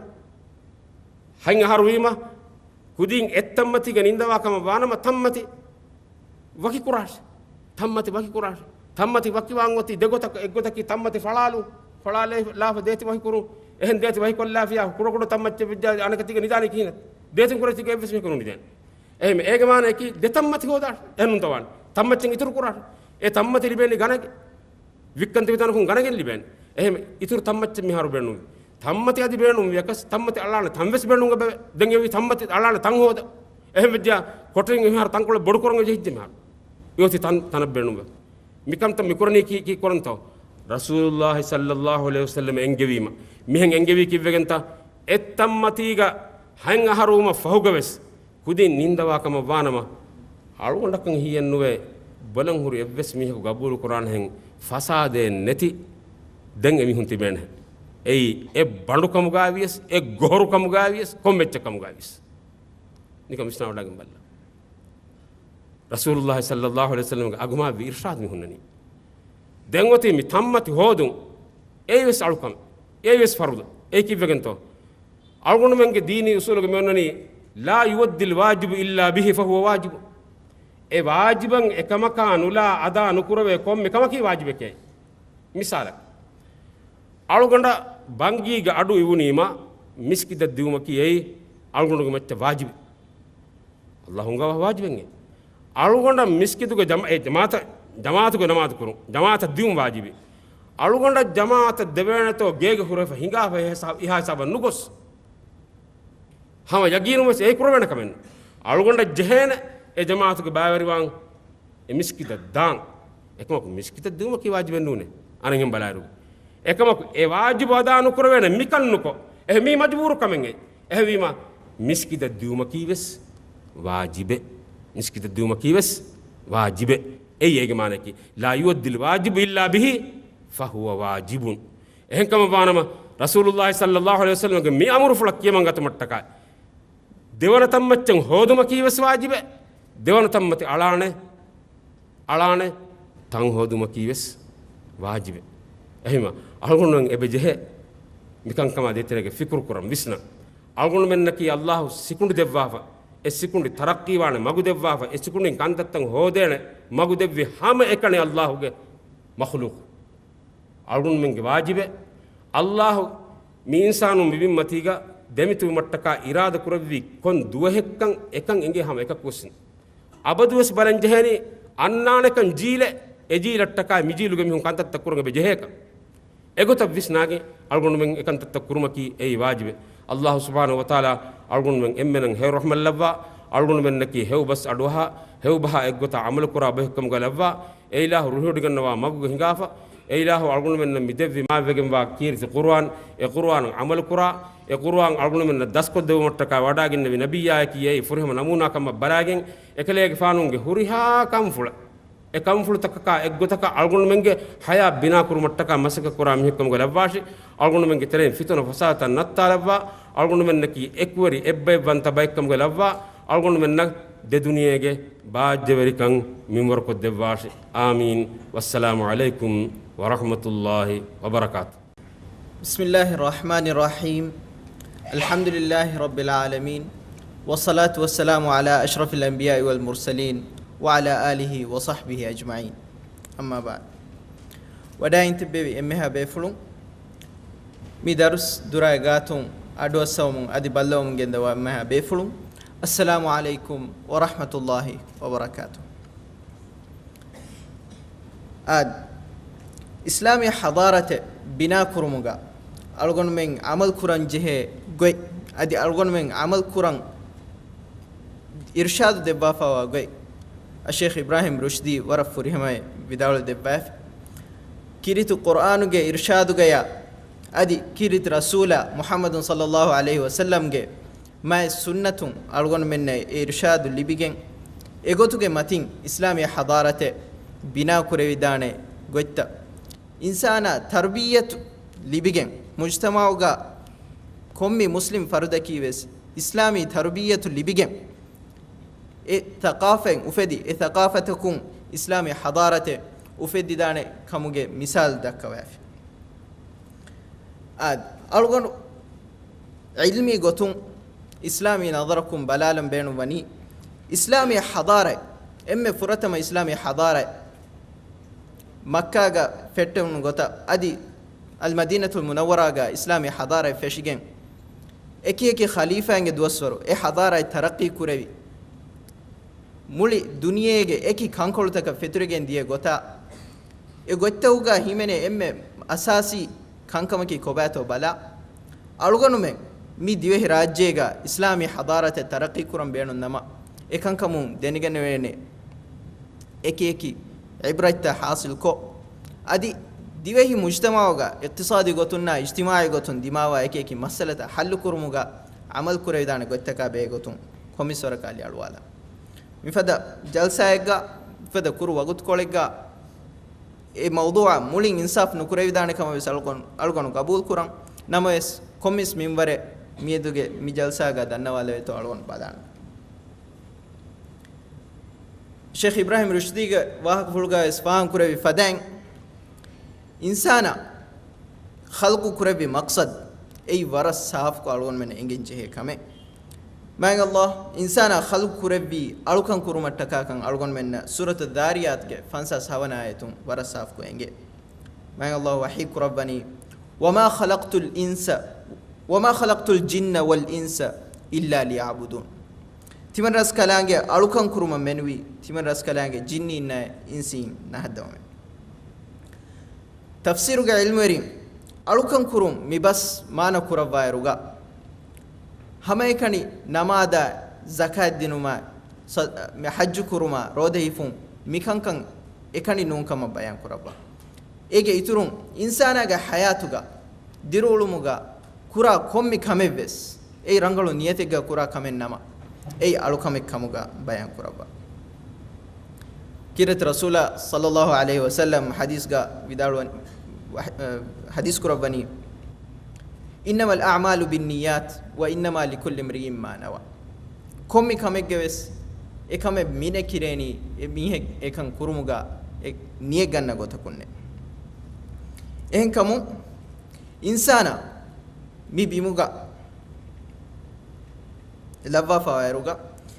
ހަތް އަހަރު ވީމަ ކުދިން އެއްތަންމަތީގަ ނިންދަވާ ކަމަށް ވާނަމަ ތަންމަތި ވަކި ކުރާށޭ. ތަންމަތި ވަކި ކުރާށޭ. ތަންމަތި ވަކިވާން އޮތީ ދެގޮތަކަށް. އެއްގޮތަކީ ތަންމަތި ފަޅާލުން، ފަޅާލާފަ ދޭތި ވަކި ކުރުން. އެހެން ދޭތި ވަކި ކޮށްލާފިޔާ ކުޑަކުޑަ ތަންމައްޗެއް ވެއްޖާ އަނެކަތީގަ ނިދާނީ ކިހިނެއް؟ ދޭތިން ކުރެއްޗިގެ އެއްވެސް މީހަކު ނުނިދޭނެ. އެހެން އޭގެ މާނައަކީ ދެ ތަންމަތި ހޯދާށޭ. އެހެންނުންތޯ ވާނެ؟ ތަންމަތިން އިތުރު ކުރާށޭ. އެ ތަންމަތި ލިބޭނީ ގަނެގެން. ވިއްކަން ތިބި ތަނަކުން ގަނެގެން ލިބޭނެ. އެހެން އިތުރު ތަންމައްޗެއް މިހާރު ބޭނުން. ތަންމަތި އަދި ބޭނުން ވިޔަކަސް، ތަންމަތި އަޅާނެ ތަން ވެސް ބޭނުން އެބަ ވޭ. ދެން އެވީ ތަންމަތި އަޅާނެ ތަން ހޯދަ. އެހެން ވެއްޖާ ކޮޓަރިން މިހާރު ތަންކޮޅެއް ބޮޑު ކުރަން ޖެހިއްޖެ މިހާރު. އެއޮތީ ތަން، ތަނަށް ބޭނުން ވެ. މިކަންތައް މި ކުރަނީ ކީ، ކީ ކުރަންތޯ؟ ރަސޫލުﷲ ޞައްލަﷲ ޢަލައިހި ވަސައްލަމަ އެންގެވީމަ، މިހެން އެންގެވީ ކީއްވެގެންތަ؟ އެއްތަންމަތީގަ ހަތް އަހަރު ވުމަށް ފަހުގަވެސް ކުދިން ނިންދަވާ ކަމަށް ވާނަމަ، އަޅުގަނޑަކަށް ހިޔެއްނުވޭ ބޮލަން ހުރި އެއްވެސް މީހަކު ގަބޫލު ކުރާނެހެން ފަސާދައެއް ނެތި ދެން އެމީހުން ތިބޭނެ. އެއީ އެއް ބަނޑުކަމުގައިވިޔަސް، އެއް ގޮހޮރުކަމުގައިވިޔަސް، ކޮންމެއްޗެއް ކަމުގައިވިޔަސް. ނިކަން ވިސްނާވަޑައިގެން ބަލަ. ރަސޫލުﷲ ޞައްލަﷲ ޢަލައިހި ވަސައްލަމަގެ އަގުމާވި އިރްޝާދު މި ހުންނަނީ. ދެން އޮތީ މި ތަންމަތި ހޯދުން. އެއީވެސް އަޅުކަން. އެއީވެސް ފަރުޟު. އެއީ ކީއްވެގެންތޯ؟ އަޅުގަނޑުމެންގެ ދީނީ އުސޫލުގަ މި އޮންނަނީ، لا يؤدي الواجب إلا به فهو واجب. އެ ވާޖިބަށް އެކަމަކާ ނުލާ އަދާ ނުކުރެވޭ ކޮންމެ ކަމަކީ ވާޖިބެކޭ. މިސާލަކަށް، އަޅުގަނޑަށް ބަންގީގެ އަޑު އިވުނީމަ މިސްކިތަށް ދިއުމަކީ އެއީ އަޅުގަނޑުގެ މައްޗަށް ވާޖިބެއް. އައްލާހު އަންގަވާ ވާޖިބެއް. އަޅުގަނޑަށް މިސްކިތުގެ ޖަމާ-، އެ ޖަމާއަތަށް، ޖަމާއަތުގެ ނަމާދު ކުރުން، ޖަމާއަތަށް ދިއުން ވާޖިބި. އަޅުގަނޑަށް ޖަމާއަތަށް ދެވޭނެތޯ ގޭގެ ހުރެފަ ހިނގާފަ އެހާ ހިސާބަށް ނުގޮސް، ހަމަ ޔަގީނުން ވެސް އެއީ ކުރެވޭނެ ކަމެއް ނޫން. އަޅުގަނޑަށް ޖެހޭނެ އެ ޖަމާއަތުގެ ބައިވެރިވާން އެ މިސްކިތަށް ދާން. އެކަމަކު މިސްކިތަށް ދިއުމަކީ ވާޖިބެއް ނޫނޭ. އަނެއްހެން ބަލާއިރު، އެކަމަކު އެ ވާޖިބު އަދާ ނުކުރެވޭނެ މިކަން ނުކޮށް، އެހެން މީ މަޖުބޫރު ކަމެއް އެ. އެހެންވީމަ މިސްކިތަށް ދިއުމަކީ ވެސް ވާޖިބެއް. މިސްކިތަށް ދިއުމަކީ ވެސް ވާޖިބެއް. އެއީ އޭގެ މާނައަކީ، لا يؤدي الواجب إلا به فهو واجب. އެހެންކަމަށް ވާނަމަ، ރަސޫލުﷲ ޞައްލަﷲ ޢަލައިހި ވަސައްލަމަގެ މި އަމުރުފުޅަށް ކިޔަމަން ގަތުމަށްޓަކާ، ދެވަނަ ތަންމައްޗަށް ހޯދުމަކީ ވެސް ވާޖިބެއް، ދެވަނަ ތަންމަތި އަޅާނެ، އަޅާނެ ތަން ހޯދުމަކީ ވެސް ވާޖިބެއް. އެހެންވީމަ، އަޅުގަނޑުމެން އެބަ ޖެހޭ މިކަންކަމާ ދޭތެރޭގަ ފިކުރު ކުރަން، ވިސްނަން. އަޅުގަނޑުމެންނަކީ އައްލާހު ސިކުނޑި ދެއްވާފަ، އެ ސިކުނޑި ތަރައްޤީވާނެ މަގު ދެއްވާފަ، އެ ސިކުނޑިން ކަންތައްތައް ހޯދޭނެ މަގު ދެއްވި ހަމައެކަނި އައްލާހުގެ މަޚުލޫޤު. އަޅުގަނޑުމެންގެ ވާޖިބެއް، އައްލާހު މި އިންސާނުން މި ބިންމަތީގަ ދެމިތިބުމަށްޓަކާ އިރާދަ ކުރެއްވީ ކޮން ދުވަހެއްކަން އެކަން އެނގޭ ހަމަ އެކަކުވެސް. އަބަދުވެސް ބަލަން ޖެހޭނީ އަންނާނެކަން ޖީލެއް، އެ ޖީލަށްޓަކާ މި ޖީލުގެ މީހުން ކަންތައްތައް ކުރަން އެބަ ޖެހޭކަން. އެގޮތަށް ވިސްނާގެން އަޅުގަނޑުމެން އެކަންތައްތައް ކުރުމަކީ އެއީ ވާޖިބެއް. އައްލާހު ސުބްޙާނަހު ވަތަޢާލާ އަޅުގަނޑުމެން އެންމެނަށް ހެޔޮ ރަޙްމަތް ލައްވާ، އަޅުގަނޑުމެންނަކީ ހެޔޮ ބަސް އަޑުއަހާ، ހެޔޮބަހާ އެއްގޮތަށް ޢަމަލުކުރާ ބަހެއްކަމުގަ ލައްވާ، އެ އިލާހު ރުހިވޮޑިގަންނަވާ މަގުގަ ހިނގާފަ، އެ އިލާހު އަޅުގަނޑުމެންނަށް މި ދެއްވި މާތްވެގެންވާ ކީރިތި ޤުރުއާން، އެ ޤުރުއާނަށް ޢަމަލުކުރާ، އެ ޤުރުއާން އަޅުގަނޑުމެންނަށް ދަސްކޮށްދެއްވުމަށްޓަކާ ވަޑައިގެންނެވި ނަބިއްޔާއަކީ އެއީ ފުރިހަމަ ނަމޫނާ ކަމަށް ބަލާގެން، އެކަލޭގެފާނުގެ ހުރިހާ ކަންފުޅަށް، އެ ކަންފުޅުތަކަކާ އެއްގޮތަކަށް އަޅުގަނޑުމެންގެ ޙަޔާތް ބިނާކުރުމަށްޓަކާ މަސައްކަތްކުރާ މީހެއްކަމުގަ ލައްވާށި. އަޅުގަނޑުމެންގެ ތެރެއިން ފިތުނަ ފަސާދަތައް ނައްތާލައްވާ، އަޅުގަނޑުމެންނަކީ އެކުވެރި އެއްބައެއްވަންތަ ބައެއްކަމުގަ ލައްވާ، އަޅުގަނޑުމެންނަށް ދެދުނިޔޭގެ ބާއްޖަވެރިކަން މިންވަރުކޮށްދެއްވާށި. އާމީން. ވައްސަލާމު ޢަލައިކުމް ވަރަޙްމަތުﷲި ވަބަރަކާތު. بسم الله الرحمن الرحيم. الحمد لله رب العالمين. والصلاة والسلام على أشرف الأنبياء والمرسلين وعلى آله وصحبه أجمعين. أما بعد. ވަޑައިގެން ތިއްބެވި އެންމެހާ ބޭފުޅުން، މި ދަރުސް ދުރާއި ގާތުން އަޑުއައްސަވަމުން އަދި ބައްލަވަމުން ގެންދަވާ އެންމެހާ ބޭފުޅުން، އައްސަލާމު ޢަލައިކުމް ވަރަޙްމަތުﷲި ވަބަރަކާތު. އާދެ، އިސްލާމީ ޙަޟާރަތެއް ބިނާކުރުމުގަ އަޅުގަނޑުމެން ޢަމަލު ކުރަން ޖެހޭ ގޮތް، އަދި އަޅުގަނޑުމެން ޢަމަލު ކުރަން އިރްޝާދު ދެއްވާފައިވާ ގޮތް، އައްޝައިޚް އިބްރާހީމް ރުޝްދީ ވަރަށް ފުރިހަމައިން ވިދާޅުވެ ދެއްވާފި. ކީރިތި ޤުރްއާނުގެ އިރްޝާދުގަޔާ އަދި ކީރިތި ރަސޫލާ މުޙައްމަދު ޞައްލައްލާހު ޢަލައިހި ވަސައްލަމްގެ މާތް ސުންނަތުން އަޅުގަނޑުމެންނަށް އެ އިރްޝާދު ލިބިގެން، އެގޮތުގެ މަތިން އިސްލާމީ ޙަޟާރަތެއް ބިނާކުރެވިދާނެ ގޮތްތައް، އިންސާނާ ތަރުބިއްޔަތު ލިބިގެން، މުޖްތަމަޢުގަ ކޮންމެ މުސްލިމް ފަރުދަކީ ވެސް އިސްލާމީ ތަރުބިއްޔަތު ލިބިގެން، އެ ޘަޤާފަތް އުފެދި، އެ ޘަޤާފަތަކުން އިސްލާމީ ޙަޟާރަތެއް އުފެއްދިދާނެ ކަމުގެ މިސާލު ދައްކަވާފި. އާދެ، އަޅުގަނޑު ޢިލްމީ ގޮތުން އިސްލާމީ ނަޒަރަކުން ބަލާލަން ބޭނުންވަނީ، އިސްލާމީ ޙަޟާރަތް، އެންމެ ފުރަތަމަ އިސްލާމީ ޙަޟާރަތް މައްކާގަ ފެއްޓެވުނު ގޮތަށް އަދި އަލްމަދީނަތުލް މުނައްވަރާގަ އިސްލާމީ ޙަޟާރަތް ފެށިގެން، އެކި އެކި ޚަލީފާއިންގެ ދުވަސްވަރު އެ ޙަޟާރަތް ތަރައްޤީ ކުރެވި، މުޅި ދުނިޔޭގެ އެކި ކަންކޮޅުތަކަށް ފެތުރިގެން ދިޔަ ގޮތާ، އެ ގޮތްތަކުގަ ހިމެނޭ އެންމެ އަސާސީ ކަންކަމަކީ ކޮބާތޯ ބަލާ، އަޅުގަނޑުމެން މި ދިވެހި ރާއްޖޭގަ އިސްލާމީ ޙަޟާރަތެއް ތަރައްޤީ ކުރަން ބޭނުން ނަމަ، އެ ކަންކަމުން ދެނެގަނެވޭނެ އެކި އެކި ޢިބްރަތްތައް ޙާޞިލްކޮށް، އަދި ދިވެހި މުޖްތަމަޢުގަ އިޤްތިޞާދީ ގޮތުންނާ އިޖްތިމާޢީ ގޮތުން ދިމާވާ އެކި އެކި މައްސަލަތައް ޙައްލު ކުރުމުގަ ޢަމަލު ކުރެވިދާނެ ގޮތްތަކާ ބެހޭ ގޮތުން ކޮންމެސް ވަރަކަށް އަލިއަޅުވާލަން. މިފަދަ ޖަލްސާއެއްގަ، މިފަދަ ކުރު ވަގުތުކޮޅެއްގަ އެ މައުޟޫޢާ މުޅިން އިންސާފް ނުކުރެވިދާނެ ކަމަށް ވެސް އަޅުގަނޑު، އަޅުގަނޑު ގަބޫލު ކުރަން. ނަމަވެސް، ކޮންމެސް މިންވަރެއް މިއަދުގެ މި ޖަލްސާގަ ދަންނަވާލެވޭތޯ އަޅުގަނޑު ބަލާނަން. ޝޭޚް އިބްރާހީމް ރުޝްދީގެ ވާހަކަފުޅުގައި ވެސް ފާހަގަކުރެއްވި ފަދައިން، އިންސާނާ ޚަލްޤު ކުރެއްވި މަޤްޞަދު އެއީ ވަރަށް ސާފުކޮށް އަޅުގަނޑުމެންނަށް އެނގެން ޖެހޭ ކަމެއް. މާތް ﷲ އިންސާނާ ޚަލްޤު ކުރެއްވީ އަޅުކަން ކުރުމަށްޓަކާކަން އަޅުގަނޑުމެންނަށް ސޫރަތު ދާރިޔާތުގެ ފަންސާސް ހަވަނަ އާޔަތުން ވަރަށް ސާފުކޮށް އެނގޭ. މާތް ﷲ ވަޙީ ކުރައްވަނީ، "وما خلقت الإنس، وما خلقت الجن والإنس إلا ليعبدون." ތިމަން ރަސްކަލާނގެ އަޅުކަން ކުރުމަށް މެނުވީ، ތިމަން ރަސްކަލާނގެ ޖިންނީންނާއި އިންސީން ނަހައްދަވަމޭ. ތަފްސީރުގެ ޢިލްމުވެރިން އަޅުކަން ކުރުން މި ބަސް މާނަ ކުރައްވާއިރުގަ، ހަމައެކަނި ނަމާދާ، ޒަކާތް ދިނުމާ، ސަ-، މި ޙައްޖު ކުރުމާ، ރޯދަ ހިފުން، މި ކަންކަން އެކަނި ނޫން ކަމަށް ބަޔާން ކުރައްވާ. އޭގެ އިތުރުން، އިންސާނާގެ ޙަޔާތުގަ، ދިރިއުޅުމުގަ ކުރާ ކޮންމެ ކަމެއްވެސް، އެއީ ރަނގަޅު ނިޔަތެއްގަ ކުރާ ކަމެއް ނަމަ، އެއީ އަޅުކަމެއް ކަމުގަ ބަޔާން ކުރައްވާ. ކީރިތި ރަސޫލާ ޞައްލައްލާހު ޢަލައިހި ވަސައްލަމް ޙަދީޘްގަ ވިދާޅުވަން-، ވަޙް-، އަ، ޙަދީޘް ކުރައްވަނީ، "إنما الأعمال بالنيات وإنما لكل امرئ ما نوى." ކޮންމެ ކަމެއްގެ ވެސް އެކަމެއް މިނެ ކިރޭނީ އެ މީހެއް އެކަން ކުރުމުގަ އެ ނިޔަތް ގަންނަ ގޮތަކުންނޭ. އެހެންކަމުން އިންސާނާ މި ބިމުގަ ލައްވާފަވާއިރުގަ،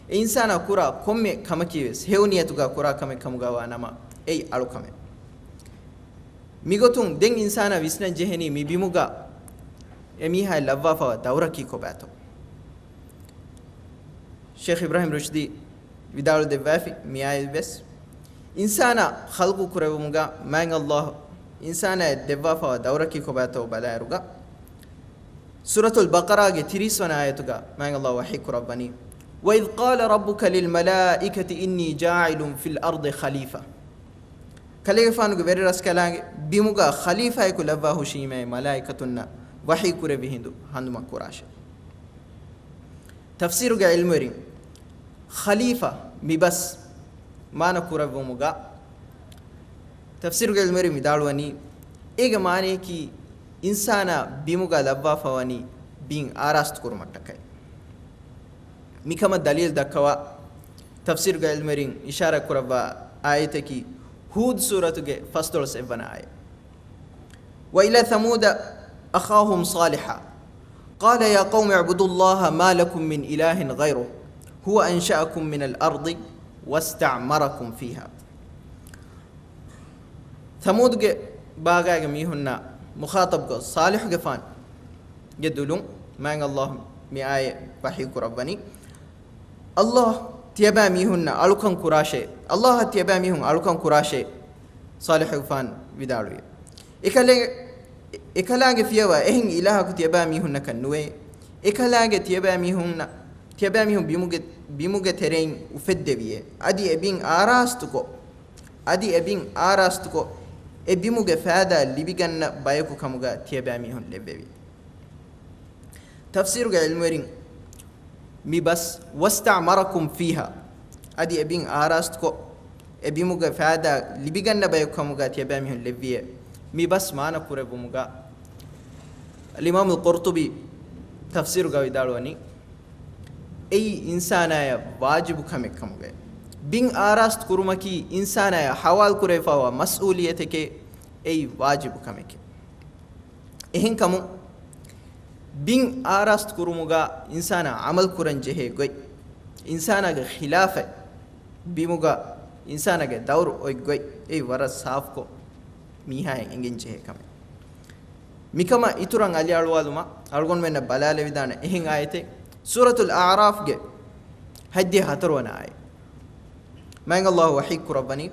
އެ އިންސާނާ ކުރާ ކޮންމެ ކަމަކީ ވެސް ހެޔޮ ނިޔަތުގަ ކުރާ ކަމެއް ކަމުގަ ވާ ނަމަ، އެއީ އަޅުކަމެއް. މިގޮތުން ދެން އިންސާނާ ވިސްނަން ޖެހެނީ މި ބިމުގަ އެ މީހާއަށް ލައްވާފަވާ ދައުރަކީ ކޮބާތޯ؟ ޝޭޚް އިބްރާހީމް ރުޝްދީ ވިދާޅުދެއްވާފި މިއާޔަތް ވެސް، އިންސާނާ ޚަލްޤު ކުރެވުމުގަ މާތް ﷲ އިންސާނާއަށް ދެއްވާފަވާ ދައުރަކީ ކޮބާތޯ ބަލާއިރުގަ، ސޫރަތުލް ބަޤަރާގެ ތިރީސް ވަނަ އާޔަތުގަ މާތް ﷲ ވަޙީ ކުރައްވަނީ، "وإذ قال ربك للملائكة إني جاعل في الأرض خليفة." ކަލޭގެފާނުގެ ވެރިރަސްކަލާނގެ ބިމުގަ ޚަލީފާއެކު ލައްވާ ހުށީމޭ މަލާއިކަތުންނަށް ވަޙީ ކުރެއްވި ހިނދު ހަނދުމަ ކުރާށޭ. ތަފްސީރުގެ ޢިލްމުވެރިން، ޚަލީފާ މިބަސް މާނަ ކުރެއްވުމުގަ، ތަފްސީރުގެ ޢިލްމުވެރިން ވިދާޅުވަނީ، އޭގެ މާނަޔަކީ އިންސާނާ ބިމުގަ ލައްވާފަވަނީ ބިން އާރާސްތު ކުރުމަށްޓަކައި. މިކަމަށް ދަލީލު ދައްކަވާ ތަފްސީރުގެ ޢިލްމުވެރިން އިޝާރާތް ކުރައްވާ އާޔަތަކީ ހޫދު ސޫރަތުގެ ފަސްދޮޅަސް އެއްވަނަ އާޔަތް. وإلى ثمود أخاهم صالحا قال يا قوم اعبدوا الله ما لكم من إله غيره هو أنشأكم من الأرض واستعمركم فيها. ޘަމޫދުގެ ބާގާގެ މީހުންނާ މުޚާޠަބްކޮށް ޞާލިޙުގެފާނުގެ ދުލުން މާތް ﷲ މި އާޔަތް ވަޙީ ކުރައްވަނީ. ﷲ ތިޔަބައިމީހުންނަށް އަޅުކަން ކުރާށޭ، ﷲ އަށް ތިޔަބައިމީހުން އަޅުކަން ކުރާށޭ، ޞާލިޙުގެފާނު ވިދާޅުވި. އެކަލޭ-، އެކަލާނގެ ފިޔަވާ އެހެން އިލާހަކު ތިޔަބައިމީހުންނަކަށް ނުވޭ. އެކަލާނގެ ތިޔަބައިމީހުންނަށް، ތިޔަބައިމީހުން ބިމުގެ، ބިމުގެ ތެރެއިން އުފެއްދެވިއޭ. އަދި އެ ބިން އާރާސްތުކޮށް، އަދި އެ ބިން އާރާސްތުކޮށް، އެ ބިމުގެ ފައިދާ ލިބިގަންނަ ބަޔަކު ކަމުގަ ތިޔަބައިމީހުން ލެއްވެވި. ތަފްސީރުގެ ޢިލްމުވެރިން މި ބަސް، "واستعمركم فيها" އަދި އެ ބިން އާރާސްތުކޮށް، އެ ބިމުގެ ފައިދާ ލިބިގަންނަ ބަޔަކު ކަމުގަ ތިޔަބައިމީހުން ލެއްވިއޭ. މި ބަސް މާނަ ކުރެއްވުމުގަ އަލްއިމާމުލް ޤުރްޠުބީ ތަފްސީރުގަ ވިދާޅުވަނީ، އެއީ އިންސާނާޔަށް ވާޖިބު ކަމެއް ކަމުގައި. ބިން އާރާސްތު ކުރުމަކީ އިންސާނާޔަށް ޙަވާލު ކުރެވިފައިވާ މަސްއޫލިއްޔަތެކޭ، އެއީ ވާޖިބު ކަމެކޭ. އެހެންކަމުން، ބިން އާރާސްތު ކުރުމުގަ އިންސާނާ ޢަމަލު ކުރަން ޖެހޭ ގޮތް، އިންސާނާގެ ޚިލާފަށް ބިމުގަ އިންސާނާގެ ދައުރު އޮތް ގޮތް، އެއީ ވަރަށް ސާފުކޮށް މީހާއަށް އެނގެން ޖެހޭ ކަމެއް. މިކަމަށް އިތުރަށް އަލިއަޅުވާލުމަށް އަޅުގަނޑުމެންނަށް ބަލާލެވިދާނެ އެހެން އާޔަތެއް، ސޫރަތުލް އަޢްރާފްގެ ހަތްދިހަ ހަތަރުވަނަ އާޔަތް. މާތް ﷲ ވަޙީ ކުރައްވަނީ،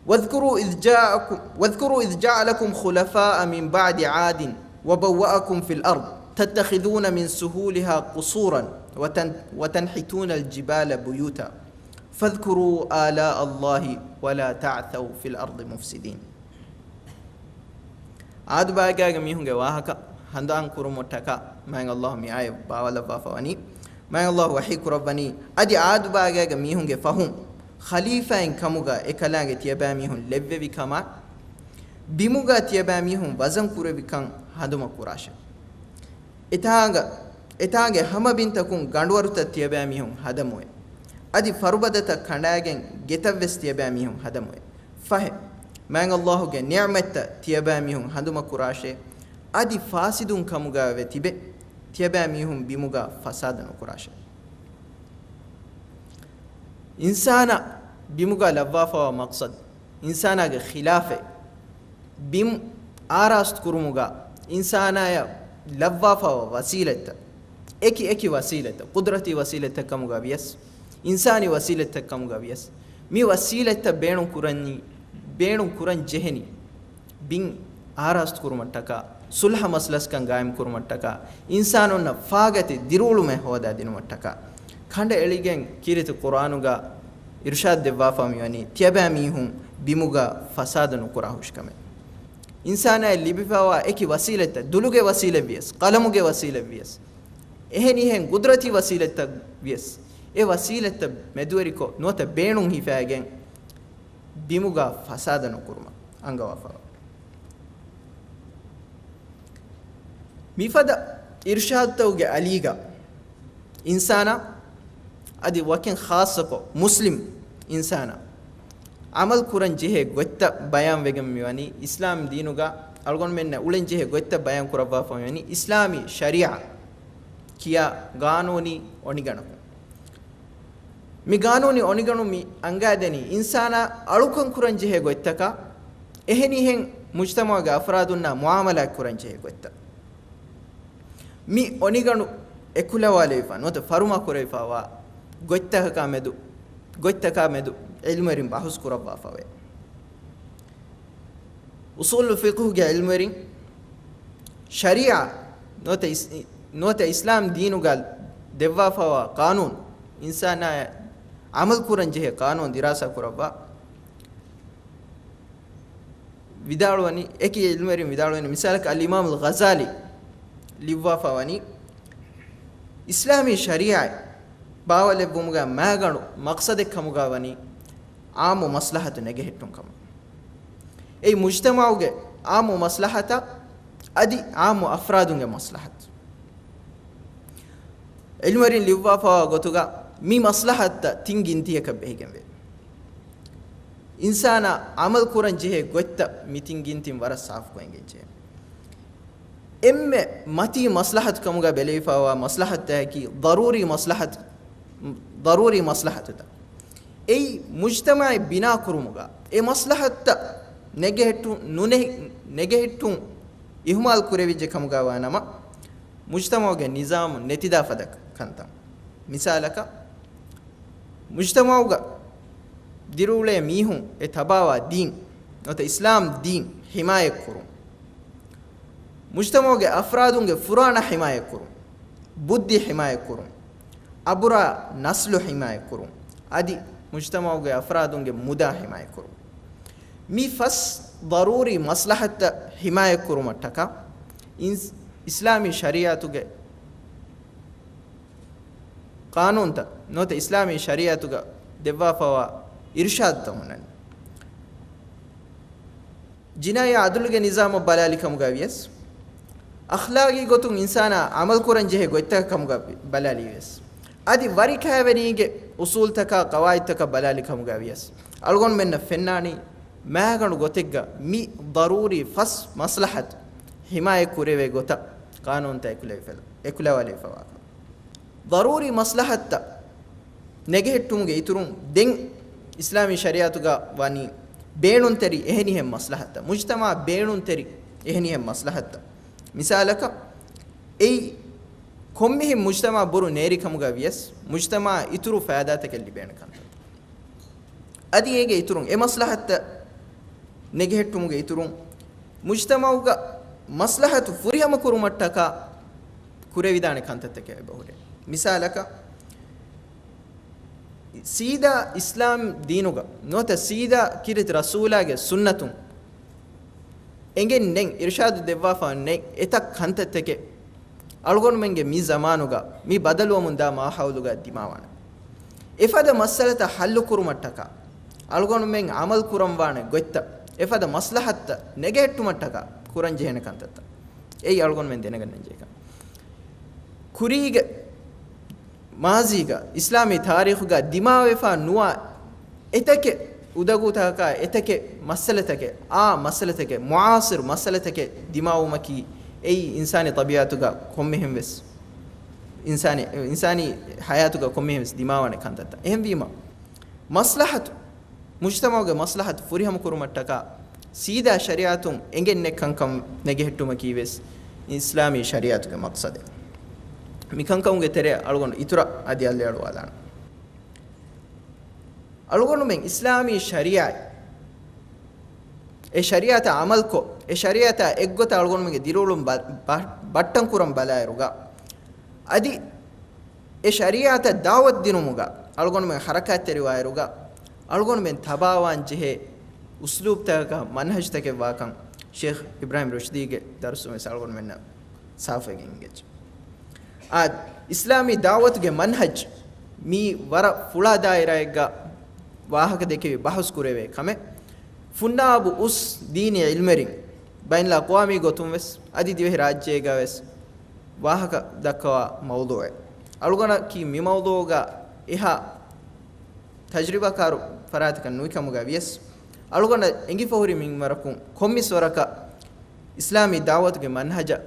واذكروا إذ جاءكم، واذكروا إذ جعلكم خلفاء من بعد عاد وبوأكم في الأرض تتخذون من سهولها قصورا وتن-، وتنحتون الجبال بيوتا فاذكروا آلاء الله ولا تعثوا في الأرض مفسدين. އާދު ބާގާގެ މީހުންގެ ވާހަކަ ހަނދާން ކުރުމަށްޓަކާ މާތް ﷲ މި އާޔަތް ބާވާލައްވާފަ ވަނީ، މާތް ﷲ ވަޙީ ކުރައްވަނީ، އަދި އާދު ބާގާގެ މީހުންގެ ފަހުން ޚަލީފާއިން ކަމުގަ އެކަލާނގެ ތިޔަބައިމީހުން ލެއްވެވި ކަމާ، ބިމުގަ ތިޔަބައިމީހުން ވަޒަން ކުރެއްވިކަން ހަނދުމަ ކުރާށޭ. އެތާނގަ، އެތާނގެ ހަމަ ބިންތަކުން ގަނޑުވަރުތައް ތިޔަބައިމީހުން ހަދަމުވޭ. އަދި ފަރުބަދަތައް ކަނޑާގެން ގެތައްވެސް ތިޔަބައިމީހުން ހަދަމުވޭ. ފަހެ، މާތް ﷲ ގެ ނިޢުމަތްތައް ތިޔަބައިމީހުން ހަނދުމަ ކުރާށޭ. އަދި ފާސިދުން ކަމުގައިވެ ތިބެ، ތިޔަބައިމީހުން ބިމުގަ ފަސާދަ ނުކުރާށޭ. އިންސާނާ ބިމުގަ ލައްވާފަވާ މަޤްޞަދު، އިންސާނާގެ ޚިލާފެއް، ބިމް އާރާސްތު ކުރުމުގަ އިންސާނާޔަށް ލައްވާފަވާ ވަސީލަތްތައް، އެކި އެކި ވަސީލަތްތައް، ޤުދްރަތީ ވަސީލަތްތައް ކަމުގަ ވިޔަސް، އިންސާނީ ވަސީލަތްތައް ކަމުގަ ވިޔަސް، މި ވަސީލަތްތައް ބޭނުން ކުރަނީ، ބޭނުން ކުރަން ޖެހެނީ، ބިން އާރާސްތު ކުރުމަށްޓަކާ، ޞުލްޙަ މަސްލަސްކަން ގާއިމް ކުރުމަށްޓަކާ، އިންސާނުންނަށް ފާގަތި ދިރިއުޅުމެއް ހޯދާ ދިނުމަށްޓަކާ، ކަނޑައެޅިގެން ކީރިތި ޤުރްއާނުގަ އިރުޝާދު ދެއްވާފަ މިވަނީ، ތިޔަބައިމީހުން ބިމުގަ ފަސާދަ ނުކުރާ ހުށިކަމެއް. އިންސާނާއަށް ލިބިފަވާ އެކި ވަސީލަތްތައް، ދުލުގެ ވަސީލަތް ވިޔަސް، ޤަލަމުގެ ވަސީލަތް ވިޔަސް، އެހެނިހެން ޤުދްރަތީ ވަސީލަތްތައް ވިޔަސް، އެ ވަސީލަތްތައް މެދުވެރިކޮށް، ނުވަތަ ބޭނުން ހިފައިގެން، ބިމުގަ ފަސާދަ ނުކުރުމަށް އަންގަވާފަ. މިފަދަ އިރުޝާދުތަކުގެ އަލީގަ އިންސާނާ އަދި ވަކިން ޚާއްޞަކޮށް މުސްލިމް އިންސާނާ ޢަމަލު ކުރަން ޖެހޭ ގޮތްތައް ބަޔާން ވެގެން މިވަނީ، އިސްލާމް ދީނުގަ އަޅުގަނޑުމެންނަށް އުޅެން ޖެހޭ ގޮތްތައް ބަޔާން ކުރައްވާފަ މިވަނީ، އިސްލާމީ ޝަރީޢާ ކިޔާ ގާނޫނީ އޮނިގަނޑަކުން. މި ގާނޫނީ އޮނިގަނޑު މި އަންގާދެނީ އިންސާނާ އަޅުކަން ކުރަން ޖެހޭ ގޮތްތަކާ، އެހެނިހެން މުޖްތަމަޢުގެ އަފްރާދުންނާ މުޢާމަލާތް ކުރަން ޖެހޭ ގޮތްތައް. މި އޮނިގަނޑު އެކުލަވާލެވިފަ ނުވަތަ ފަރުމާ ކުރެވިފަވާ ގޮތްތަކަކާ މެދު، ގޮތްތަކާ މެދު ޢިލްމުވެރިން ބަހުސް ކުރައްވާފަވޭ. އުޞޫލު ފިޤުހުގެ ޢިލްމުވެރިން ޝަރީޢާ ނުވަތަ އިސް-، ނުވަތަ އިސްލާމް ދީނުގަ ދެއްވާފަވާ ޤާނޫނު، އިންސާނާއަށް ޢަމަލު ކުރަން ޖެހޭ ޤާނޫނު ދިރާސާ ކުރައްވާ ވިދާޅުވަނީ، އެކި ޢިލްމުވެރިން ވިދާޅުވަނީ، މިސާލަކަށް އަލްއިމާމުލް ޣަޒާލީ ލިޔުއްވާފަ ވަނީ، އިސްލާމީ ޝަރީޢާ ބާވަލެއްވުމުގަ މާގަނޑު މަޤްޞަދެއް ކަމުގަ ވަނީ ޢާއްމު މަސްލަހަތު ނެގެހެއްޓުން ކަމަށް. އެއީ މުޖްތަމަޢުގެ ޢާއްމު މަސްލަހަތާ އަދި ޢާއްމު އަފްރާދުންގެ މަސްލަހަތު. ޢިލްމުވެރިން ލިޔުއްވާފަވާ ގޮތުގަ މި މަސްލަހަތަށް ތިން ގިންތިއަކަށް ބެހިގެންވޭ. އިންސާނާ ޢަމަލު ކުރަން ޖެހޭ ގޮތްތައް މި ތިން ގިންތިން ވަރަށް ސާފުކޮށް އެނގެންޖެހޭ. އެންމެ މަތީ މަސްލަހަތު ކަމުގަ ބެލެވިފަވާ މަސްލަހަތުތަކަކީ ޟަރޫރީ މަސްލަހަތު، ޟަރޫރީ މަސްލަހަތުތައް. އެއީ މުޖްތަމަޢެއް ބިނާ ކުރުމުގަ އެ މަސްލަހަތުތައް ނެގެހެއްޓުން ނުނެ-، ނެގެހެއްޓުން އިހުމާލު ކުރެވިއްޖެ ކަމުގަ ވާނަމަ، މުޖްތަމަޢުގެ ނިޒާމު ނެތިދާ ފަދަ ކަންތައް. މިސާލަކަށް، މުޖްތަމަޢުގަ ދިރިއުޅޭ މީހުން އެ ތަބާވާ ދީން، ނުވަތަ އިސްލާމް ދީން ޙިމާޔަތްކުރުން. މުޖްތަމަޢުގެ އަފްރާދުންގެ ފުރާނަ ޙިމާޔަތްކުރުން، ބުއްދި ޙިމާޔަތްކުރުން، އަބުރާ ނަސްލު ޙިމާޔަތްކުރުން، އަދި މުޖްތަމަޢުގެ އަފްރާދުންގެ މުދާ ޙިމާޔަތްކުރުން. މި ފަސް ޟަރޫރީ މަސްލަހަތްތައް ޙިމާޔަތްކުރުމަށްޓަކާ އިސް-، އިސްލާމީ ޝަރީޢަތުގެ ޤާނޫނުތައް ނުވަތަ އިސްލާމީ ޝަރީޢަތުގަ ދެއްވާފަވާ އިރުޝާދުތައް ހުންނަނީ. ޖިނާއީ ޢަދުލުގެ ނިޒާމަށް ބަލާލި ކަމުގަ ވިޔަސް، އަޚްލާގީ ގޮތުން އިންސާނާ ޢަމަލު ކުރަން ޖެހޭ ގޮތްތަކަށް ކަމުގަ ބަލާލި ވިޔަސް، އަދި ވަރި ކާވެނީގެ އުޞޫލުތަކާ ޤަވާޢިދުތަކަށް ބަލާލި ކަމުގަ ވިޔަސް، އަޅުގަނޑުމެންނަށް ފެންނާނީ މާގަނޑު ގޮތެއްގަ މި ޟަރޫރީ ފަސް މަސްލަހަތު ޙިމާޔަތް ކުރެވޭ ގޮތަށް ޤާނޫނުތައް އެކުލެވިފަ-، އެކުލަވާލެވިފަވާކަން. ޟަރޫރީ މަސްލަހަތްތައް ނެގެހެއްޓުމުގެ އިތުރުން، ދެން އިސްލާމީ ޝަރީޢަތުގަ ވަނީ ބޭނުންތެރި އެހެނިހެން މަސްލަހަތްތައް، މުޖްތަމަޢަށް ބޭނުންތެރި އެހެނިހެން މަސްލަހަތްތައް. މިސާލަކަށް، އެއީ ކޮންމެހެން މުޖްތަމަޢަށް ބުރު ނޭރި ކަމުގަ ވިޔަސް، މުޖްތަމަޢަށް އިތުރު ފައިދާތަކެއް ލިބޭނެ ކަންތައް. އަދި އޭގެ އިތުރުން އެ މަސްލަހަތްތައް ނެގެހެއްޓުމުގެ އިތުރުން، މުޖްތަމަޢުގަ މަސްލަހަތު ފުރިހަމަ ކުރުމަށްޓަކާ ކުރެވިދާނެ ކަންތައްތަކެއް އެބަހުރޭ. މިސާލަކަށް، ސީދާ އިސްލާމް ދީނުގަ ނުވަތަ ސީދާ ކީރިތި ރަސޫލާގެ ސުންނަތުން އެނގެން ނެތް، އިރުޝާދު ދެއްވާފަ ނެތް އެތައް ކަންތައްތަކެއް އަޅުގަނޑުމެންގެ މި ޒަމާނުގަ، މި ބަދަލުވަމުންދާ މާހައުލުގަ ދިމާވާނެ. އެފަދަ މައްސަލަތައް ހައްލު ކުރުމަށްޓަކާ، އަޅުގަނޑުމެން ޢަމަލު ކުރަން ވާނެ ގޮތްތައް، އެފަދަ މަސްލަހަތްތައް ނެގެހެއްޓުމަށްޓަކާ ކުރަން ޖެހޭނެ ކަންތައްތައް. އެއީ އަޅުގަނޑުމެން ދެނެގަންނަން ޖެހޭ ކަން. ކުރީގެ މާޒީގަ، އިސްލާމީ ތާރީޚުގަ ދިމާވެފަ ނުވާ އެތަކެއް އުދަގޫތަކާ، އެތަކެއް މައްސަލަތަކެއް، އާ މައްސަލަތަކެއް، މުޢާޞިރު މައްސަލަތަކެއް ދިމާވުމަކީ، އެއީ އިންސާނީ ޠަބީޢަތުގަ ކޮންމެހެން ވެސް، އިންސާނީ، އިންސާނީ ޙަޔާތުގަ ކޮންމެހެން ވެސް ދިމާވާނެ ކަންތައްތައް. އެހެންވީމަ، މަސްލަހަތު، މުޖްތަމަޢުގެ މަސްލަހަތު ފުރިހަމަ ކުރުމަށްޓަކާ، ސީދާ ޝަރީޢަތުން އެނގެން ނެތް ކަންކަން ނެގެހެއްޓުމަކީ ވެސް އިސްލާމީ ޝަރީޢަތުގެ މަޤްޞަދެއް. މި ކަންކަމުގެ ތެރެއަށް އަޅުގަނޑު އިތުރަށް އަދި އަލިއަޅުވާލާނަން. އަޅުގަނޑުމެން އިސްލާމީ ޝަރީޢަތް، އެ ޝަރީޢަތަށް ޢަމަލުކޮށް، އެ ޝަރީޢަތާ އެއްގޮތަށް އަޅުގަނޑުމެންގެ ދިރިއުޅުން ބަ-، ބަ-، ބައްޓަން ކުރަން ބަލާއިރުގަ، އަދި އެ ޝަރީޢަތަށް ދަޢުވަތު ދިނުމުގަ އަޅުގަނޑުމެން ޙަރަކާތްތެރިވާއިރުގަ، އަޅުގަނޑުމެން ތަބާވާން ޖެހޭ އުސްލޫބްތަކަކާ މަންހަޖުތަކެއް ވާކަން ޝޭޚް އިބްރާހިމް ރުޝްދީގެ ދަރުސުން ވެސް އަޅުގަނޑުމެންނަށް ސާފުވެގެން އިނގޭ. އާ، އިސްލާމީ ދަޢުވަތުގެ މަންހަޖް މީ ވަރަށް ފުޅާ ދާއިރާއެއްގަ ވާހަކަ ދެކެވި ބަހުސް ކުރެވޭ ކަމެއް. ފުންނާބު އުސް ދީނީ ޢިލްމެރިން ބައިނަލްއަޤްވާމީ ގޮތުން ވެސް އަދި ދިވެހި ރާއްޖޭގަ ވެސް ވާހަކަ ދައްކަވާ މައުޟޫޢެއް. އަޅުގަނޑަކީ މި މައުޟޫޢުގަ އެހާ ތަޖްރިބާކާރު ފަރާތަކަށް ނުވި ކަމުގަ ވިޔަސް، އަޅުގަނޑަށް އެނގިފަހުރި މިންވަރަކުން ކޮންމެސް ވަރަކަށް އިސްލާމީ ދަޢުވަތުގެ މަންހަޖަށް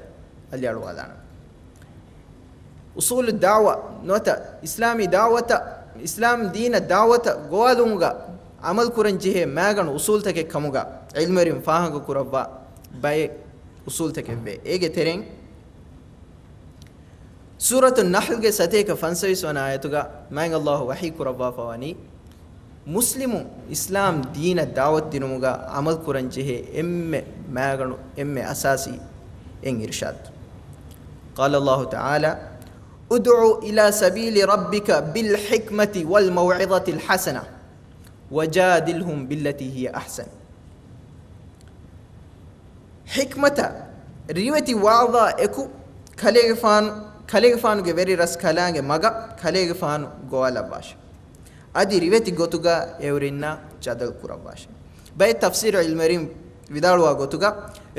އަލިއަޅުވާލާނަން. އުޞޫލު ދަޢުވާ ނުވަތަ އިސްލާމީ ދަޢުވަތަށް، އިސްލާމް ދީނަށް ދަޢުވަތަށް ގޮވާލުމުގަ ޢަމަލު ކުރަން ޖެހޭ މައިގަނޑު އުޞޫލުތަކެއް ކަމުގަ ޢިލްމުވެރިން ފާހަގަ ކުރައްވާ ބައެއް އުޞޫލުތަކެއްވޭ. އޭގެ ތެރެއިން ސޫރަތު ނަޙްލްގެ ސަތޭކަ ފަންސަވީސް ވަނަ އާޔަތުގަ މާތް ﷲ ވަޙީ ކުރައްވާފަ ވަނީ، މުސްލިމު އިސްލާމް ދީނަށް ދަޢުވަތު ދިނުމުގަ ޢަމަލު ކުރަން ޖެހޭ އެންމެ މައިގަނޑު، އެންމެ އަސާސީ އެއް އިރުޝާދު. قال الله تعالى: ادع إلى سبيل ربك بالحكمة والموعظة الحسنة وجادلهم بالتي هي أحسن. ޙިކްމަތާ ރިވެތި ވަޢުޡާ އެކު ކަލޭގެފާނު، ކަލޭގެފާނުގެ ވެރި ރަސްކަލާނގެ މަގަށް ކަލޭގެފާނު ގޮވާލައްވާށެ. އަދި ރިވެތި ގޮތުގަ އެއުރިންނާ ޖަދަލު ކުރައްވާށެ. ބައެއް ތަފްސީރު ޢިލްމުވެރިން ވިދާޅުވާ ގޮތުގަ،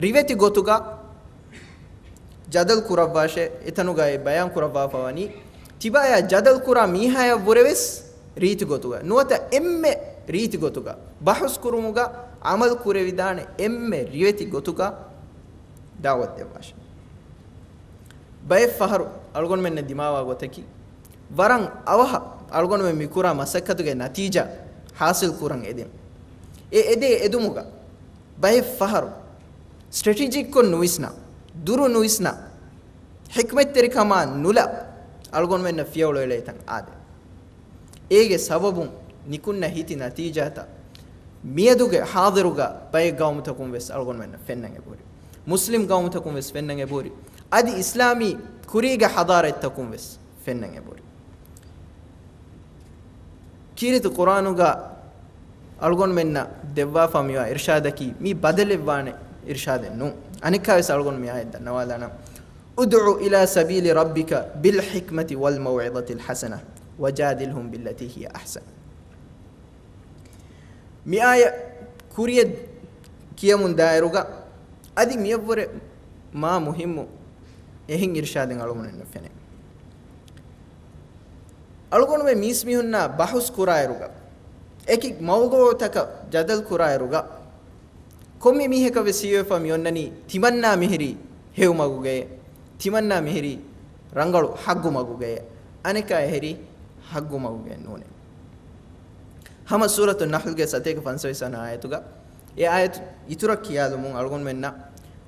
ރިވެތި ގޮތުގަ ޖަދަލު ކުރައްވާށޭ، އެތަނުގައި ބަޔާން ކުރައްވާފަ ވަނީ، ތިބާޔާ ޖަދަލު ކުރާ މީހާޔަށްވުރެވެސް ރީތި ގޮތުގަ ނުވަތަ އެންމެ ރީތި ގޮތުގަ ބަހުސް ކުރުމުގަ ޢަމަލު ކުރެވިދާނެ އެންމެ ރިވެތި ގޮތުގަ ދަޢުވަތު ދެއްވާށޭ. ބައެއް ފަހަރު އަޅުގަނޑުމެންނަށް ދިމާވާ ގޮތަކީ، ވަރަށް އަވަހަށް އަޅުގަނޑުމެން މި ކުރާ މަސައްކަތުގެ ނަތީޖާ ޙާޞިލް ކުރަން އެދެން. އެ އެދޭ އެދުމުގަ ބައެއް ފަހަރު ސްޓްރެޓެޖިކްކޮށް ނުވިސްނާ، ދުރު ނުވިސްނާ، ޙިކްމަތްތެރިކަމާ ނުލާ އަޅުގަނޑުމެންނަށް ފިޔަވަޅު އެޅޭ ތަން އާދޭ. އޭގެ ސަބަބުން ނިކުންނަ ހިތި ނަތީޖާތައް މިއަދުގެ ޙާޟިރުގަ ބައެއް ގައުމުތަކުން ވެސް އަޅުގަނޑުމެންނަށް ފެންނަން އެބަހުރި. މުސްލިމް ގައުމުތަކުން ވެސް ފެންނަން އެބަހުރި. އަދި އިސްލާމީ ކުރީގެ ޙަޟާރަތްތަކުން ވެސް ފެންނަން އެބަހުރި. ކީރިތި ޤުރްއާނުގަ އަޅުގަނޑުމެންނަށް ދެއްވާފަ މިވާ އިރްޝާދަކީ މީ ބަދަލެއްވާނެ އިރްޝާދެއް ނޫން. އަނެއްކާވެސް އަޅުގަނޑު މި އާޔަތް ދަންނަވާލާނަން. ادع إلى سبيل ربك بالحكمة والموعظة الحسنة وجادلهم بالتي هي أحسن. މި އާޔަތް ކުރިޔަށް ކިޔަމުން ދާއިރުގަ އަދި މިއަށްވުރެ މާ މުހިއްމު އެހެން އިރްޝާދެއް އަޅުގަނޑުމެންނަށް ފެނޭ. އަޅުގަނޑުމެން މީސްމީހުންނާ ބަހުސް ކުރާއިރުގަ، އެކި މައުޟޫޢުތަކަށް ޖަދަލު ކުރާއިރުގަ، ކޮންމެ މީހަކަށް ވެސް ހީވެފަ މި އޮންނަނީ ތިމަންނާ މިހިރީ ހެޔޮ މަގުގައޭ، ތިމަންނާ މިހިރީ ރަނގަޅު ޙައްގު މަގުގައޭ، އަނެކާ އެހެރީ ޙައްގު މަގުގައެއް ނޫނޭ. ހަމަ ސޫރަތު ނަޙްލްގެ ސަތޭކަ ފަންސަވީސް ވަނަ އާޔަތުގަ އެ އާޔަތު އިތުރަށް ކިޔާލުމުން އަޅުގަނޑުމެންނަށް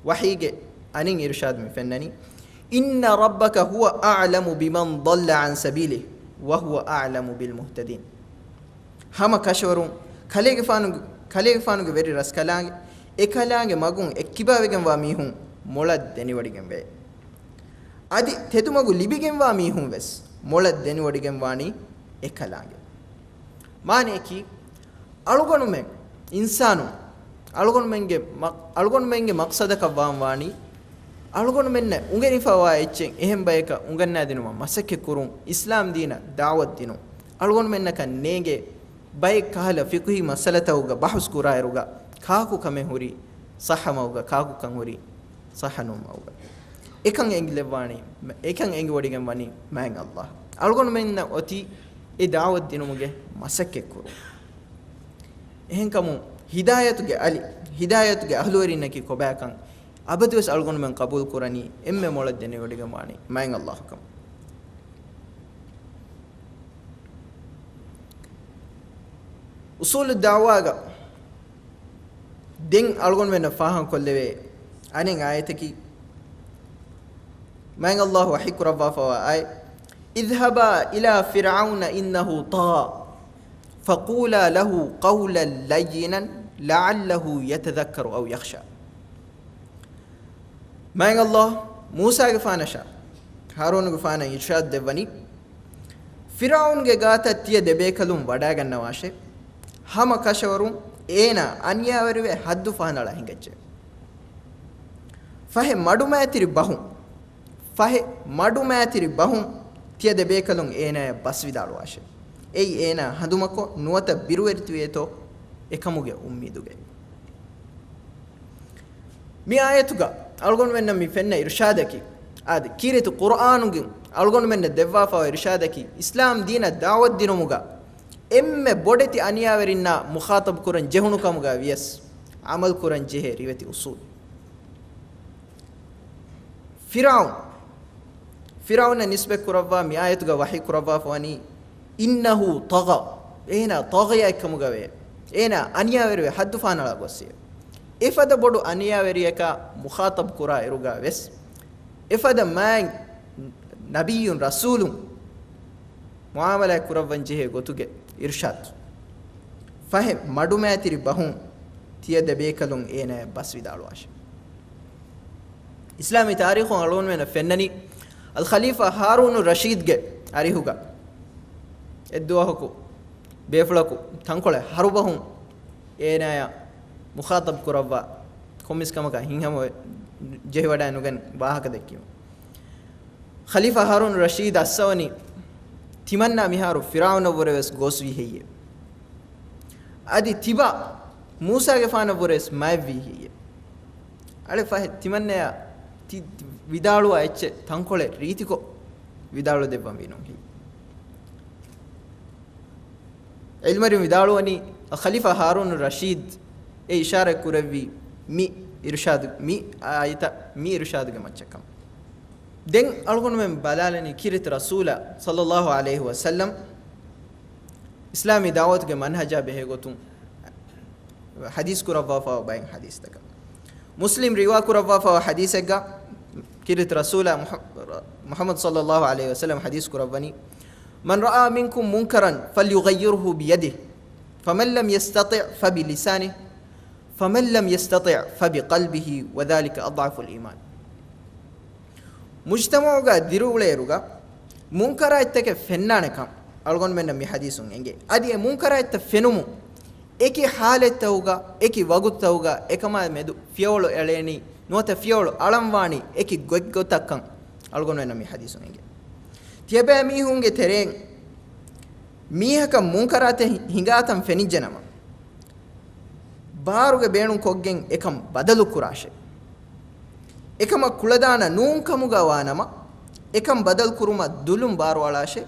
ވަޙީގެ އަނެއް އިރުޝާދު މި ފެންނަނީ، إن ربك هو أعلم بمن ضل عن سبيله وهو أعلم بالمهتدين. ހަމަ ކަށަވަރުން ކަލޭގެފާނު، ކަލޭގެފާނުގެ ވެރި ރަސްކަލާނގެ، އެކަލާނގެ މަގުން އެއްކިބާވެގެންވާ މީހުން މޮޅަށް ދެނިވޮޑިގެންވޭ. އަދި ތެދުމަގު ލިބިގެންވާ މީހުން ވެސް މޮޅަށް ދެނިވޮޑިގެންވާނީ އެކަލާނގެ. މާނައަކީ، އަޅުގަނޑުމެން އިންސާނުން އަޅުގަނޑުމެންގެ މަ-، އަޅުގަނޑުމެންގެ މަޤްޞަދަކަށް ވާން ވާނީ، އަޅުގަނޑުމެންނަށް އުނގެނިފައިވާ އެއްޗެއް އެހެން ބަޔަކަށް އުނގަންނާދިނުމަށް މަސައްކަތްކުރުން، އިސްލާމް ދީނަށް ދަޢުވަތު ދިނުން. އަޅުގަނޑުމެންނަކަށް ނޭނގޭ ބައެއް ކަހަލަ ފިޤުހީ މައްސަލަތަކުގަ ބަޙުސް ކުރާއިރުގަ، ކާކު ކަމެއް ހުރީ ޞައްޙަ މަގުގަ، ކާކު ކަން ހުރީ ޞައްޙަ ނޫން މަގުގަ. އެކަން އެނގިލެއްވާނީ، އެކަން އެނގިވޮޑިގެން ވަނީ މާތް ﷲ. އަޅުގަނޑުމެންނަށް އޮތީ އެ ދަޢުވަތު ދިނުމުގެ މަސައްކަތް ކުރުން. އެހެންކަމުން ހިދާޔަތުގެ އަލި، ހިދާޔަތުގެ އަހްލުވެރިންނަކީ ކޮބާކަން އަބަދުވެސް އަޅުގަނޑުމެން ޤަބޫލު ކުރަނީ އެންމެ މޮޅަށް ދެނެވޮޑިގެން ވާނީ މާތް ﷲ ކަމަށް. އުޞޫލު ދަޢުވާގަ ދެން އަޅުގަނޑުމެންނަށް ފާހަގަކޮށްލެވޭ އަނެއް އާޔަތަކީ، މާތް ﷲ ވަޙީ ކުރައްވާފައިވާ އާޔަތް، اذْهَبَا إِلَىٰ فِرْعَوْنَ إِنَّهُ طَغَىٰ فَقُولَا لَهُ قَوْلًا لَيِّنًا لَعَلَّهُ يَتَذَكَّرُ أَوْ يَخْشَىٰ. މާތް ﷲ މޫސާގެފާނަށާ ހާރޫނުގެފާނަށް އިރްޝާދު ދެއްވަނީ، ފިރްޢައުންގެ ގާތަށް ތިޔަ ދެބޭކަލުން ވަޑައިގަންނަވާށޭ. ހަމަ ކަށަވަރުން އޭނާ އަނިޔާވެރިވެ ޙައްދު ފަހަނަޅާ ހިނގައްޖެ. ފަހެ މަޑުމައިތިރި ބަހުން، ފަހެ މަޑުމައިތިރި ބަހުން ތިޔަ ދެބޭކަލުން އޭނާޔަށް ބަސްވިދާޅުވާށޭ. އެއީ އޭނާ ހަނދުމަކޮށް ނުވަތަ ބިރުވެރިތިވޭތޯ އެކަމުގެ އުއްމީދުގައި. މި އާޔަތުގަ އަޅުގަނޑުމެންނަށް މި ފެންނަ އިރުޝާދަކީ، އާދެ، ކީރިތި ޤުރްއާނުގެ އަޅުގަނޑުމެންނަށް ދެއްވާފައިވާ އިރުޝާދަކީ، އިސްލާމް ދީނަށް ދަޢުވަތު ދިނުމުގަ އެންމެ ބޮޑެތި އަނިޔާވެރިންނާ މުޚާޠަބު ކުރަން ޖެހުނު ކަމުގަ ވިޔަސް ޢަމަލު ކުރަން ޖެހޭ ރިވެތި އުޞޫލު. ފިރްޢައުން، ފިރްޢައުނަށް ނިސްބަތް ކުރައްވާ މި އާޔަތުގަ ވަޙީ ކުރައްވާފަވަނީ، إِنَّهُ طَغَىٰ، އޭނާ ޠަޣިޔާއެއްކަމުގަވޭ، އޭނާ އަނިޔާވެރިވެ ޙައްދު ފަހަނަޅާ ގޮއްސިއެވެ. އެފަދަ ބޮޑު އަނިޔާވެރިޔަކާ މުޚާޠަބު ކުރާ އިރުގަ ވެސް، އެފަދަ މާތް ނަބިއްޔުން ރަސޫލުން މުޢާމަލާތް ކުރައްވަން ޖެހޭ ގޮތުގެ އިރުޝާދު. ފަހެ މަޑުމައިތިރި ބަހުން ތިޔަ ދެބޭކަލުން އޭނާޔަށް ބަސްވިދާޅުވާށޭ. އިސްލާމީ ތާރީޚުން އަޅުގަނޑުމެންނަށް ފެންނަނީ، އަލްޚަލީފާ ހާރޫނު ރަޝީދްގެ އަރިހުގަ އެއްދުވަހަކު ބޭފުޅަކު ތަންކޮޅެއް ހަރުބަހުން އޭނާޔާ މުޚާޠަބު ކުރައްވާ، ކޮންމެސް ކަމަކަށް ހިތްހަމަ ޖެހިވަޑައި ނުގެން ވާހަކަ ދެއްކީމަ. ޚަލީފާ ހާރޫނު ރަޝީދު އައްސަވަނީ، ތިމަންނާ މިހާރު ފިރްޢައުނަށްވުރެ ވެސް ގޯސްވީ ހެއްޔެވެ؟ އަދި ތިބާ މޫސާގެފާނަށްވުރެ ވެސް މާތްވީ ހެއްޔެވެ؟ އަޅެ ފަހެ ތިމަންނަޔާ ތި ވިދާޅުވާ އެއްޗެއް ތަންކޮޅެއް ރީތިކޮށް ވިދާޅުވެ ދެއްވަންވީ ނޫން ހެއްޔެވެ؟ ޢިލްމުވެރިން ވިދާޅުވަނީ، ޚަލީފާ ހާރޫނު ރަޝީދު އެ އިޝާރަތް ކުރެއްވީ މި އިރުޝާދު، މި އާޔަތަށް، މި އިރުޝާދުގެ މައްޗަށް ކަމަށް. ދެން އަޅުގަނޑުމެން ބަލާލަނީ ކީރިތި ރަސޫލާ ޞައްލައްލާހު ޢަލައިހި ވަސައްލަމް އިސްލާމީ ދަޢުވަތުގެ މަންހަޖާ ބެހޭ ގޮތުން ޙަދީޘް ކުރައްވާފައިވާ ބައެއް ޙަދީޘްތަކަށް. މުސްލިމް ރިވާ ކުރައްވާފައިވާ ޙަދީޘެއްގަ ކީރިތި ރަސޫލާ މުޙަ-، މުޙައްމަދު ޞައްލައްލާހު ޢަލައިހި ވަސައްލަމް ޙަދީޘް ކުރައްވަނީ، من رأى منكم منكرا فليغيره بيده، فمن لم يستطع فبلسانه، فمن لم يستطع فبقلبه، وذلك أضعف الإيمان. މުޖްތަމަޢުގަ ދިރިއުޅޭއިރުގަ މުންކަރާތްތަކެއް ފެންނާނެކަން އަޅުގަނޑުމެންނަށް މި ޙަދީޘުން އެނގޭ. އަދި އެ މުންކަރާތްތައް ފެނުމުން އެކި ޙާލަތްތަކުގަ، އެކި ވަގުތުތަކުގަ އެކަމާ މެދު ފިޔަވަޅު އެޅޭނީ، ނުވަތަ ފިޔަވަޅު އަޅަންވާނީ އެކި ގޮތްގޮތަށްކަން އަޅުގަނޑުމެންނަށް މި ޙަދީޘުން އެނގޭ. ތިޔަބައިމީހުންގެ ތެރެއިން މީހަކަށް މުންކަރާތެއް ހިނގާތަން ފެނިއްޖެނަމަ، ބާރުގެ ބޭނުން ކޮށްގެން އެކަން ބަދަލު ކުރާށޭ. އެކަމަށް ކުޅަދާނަ ނޫން ކަމުގަ ވާނަމަ، އެކަން ބަދަލު ކުރުމަށް ދުލުން ބާރުއަޅާށޭ.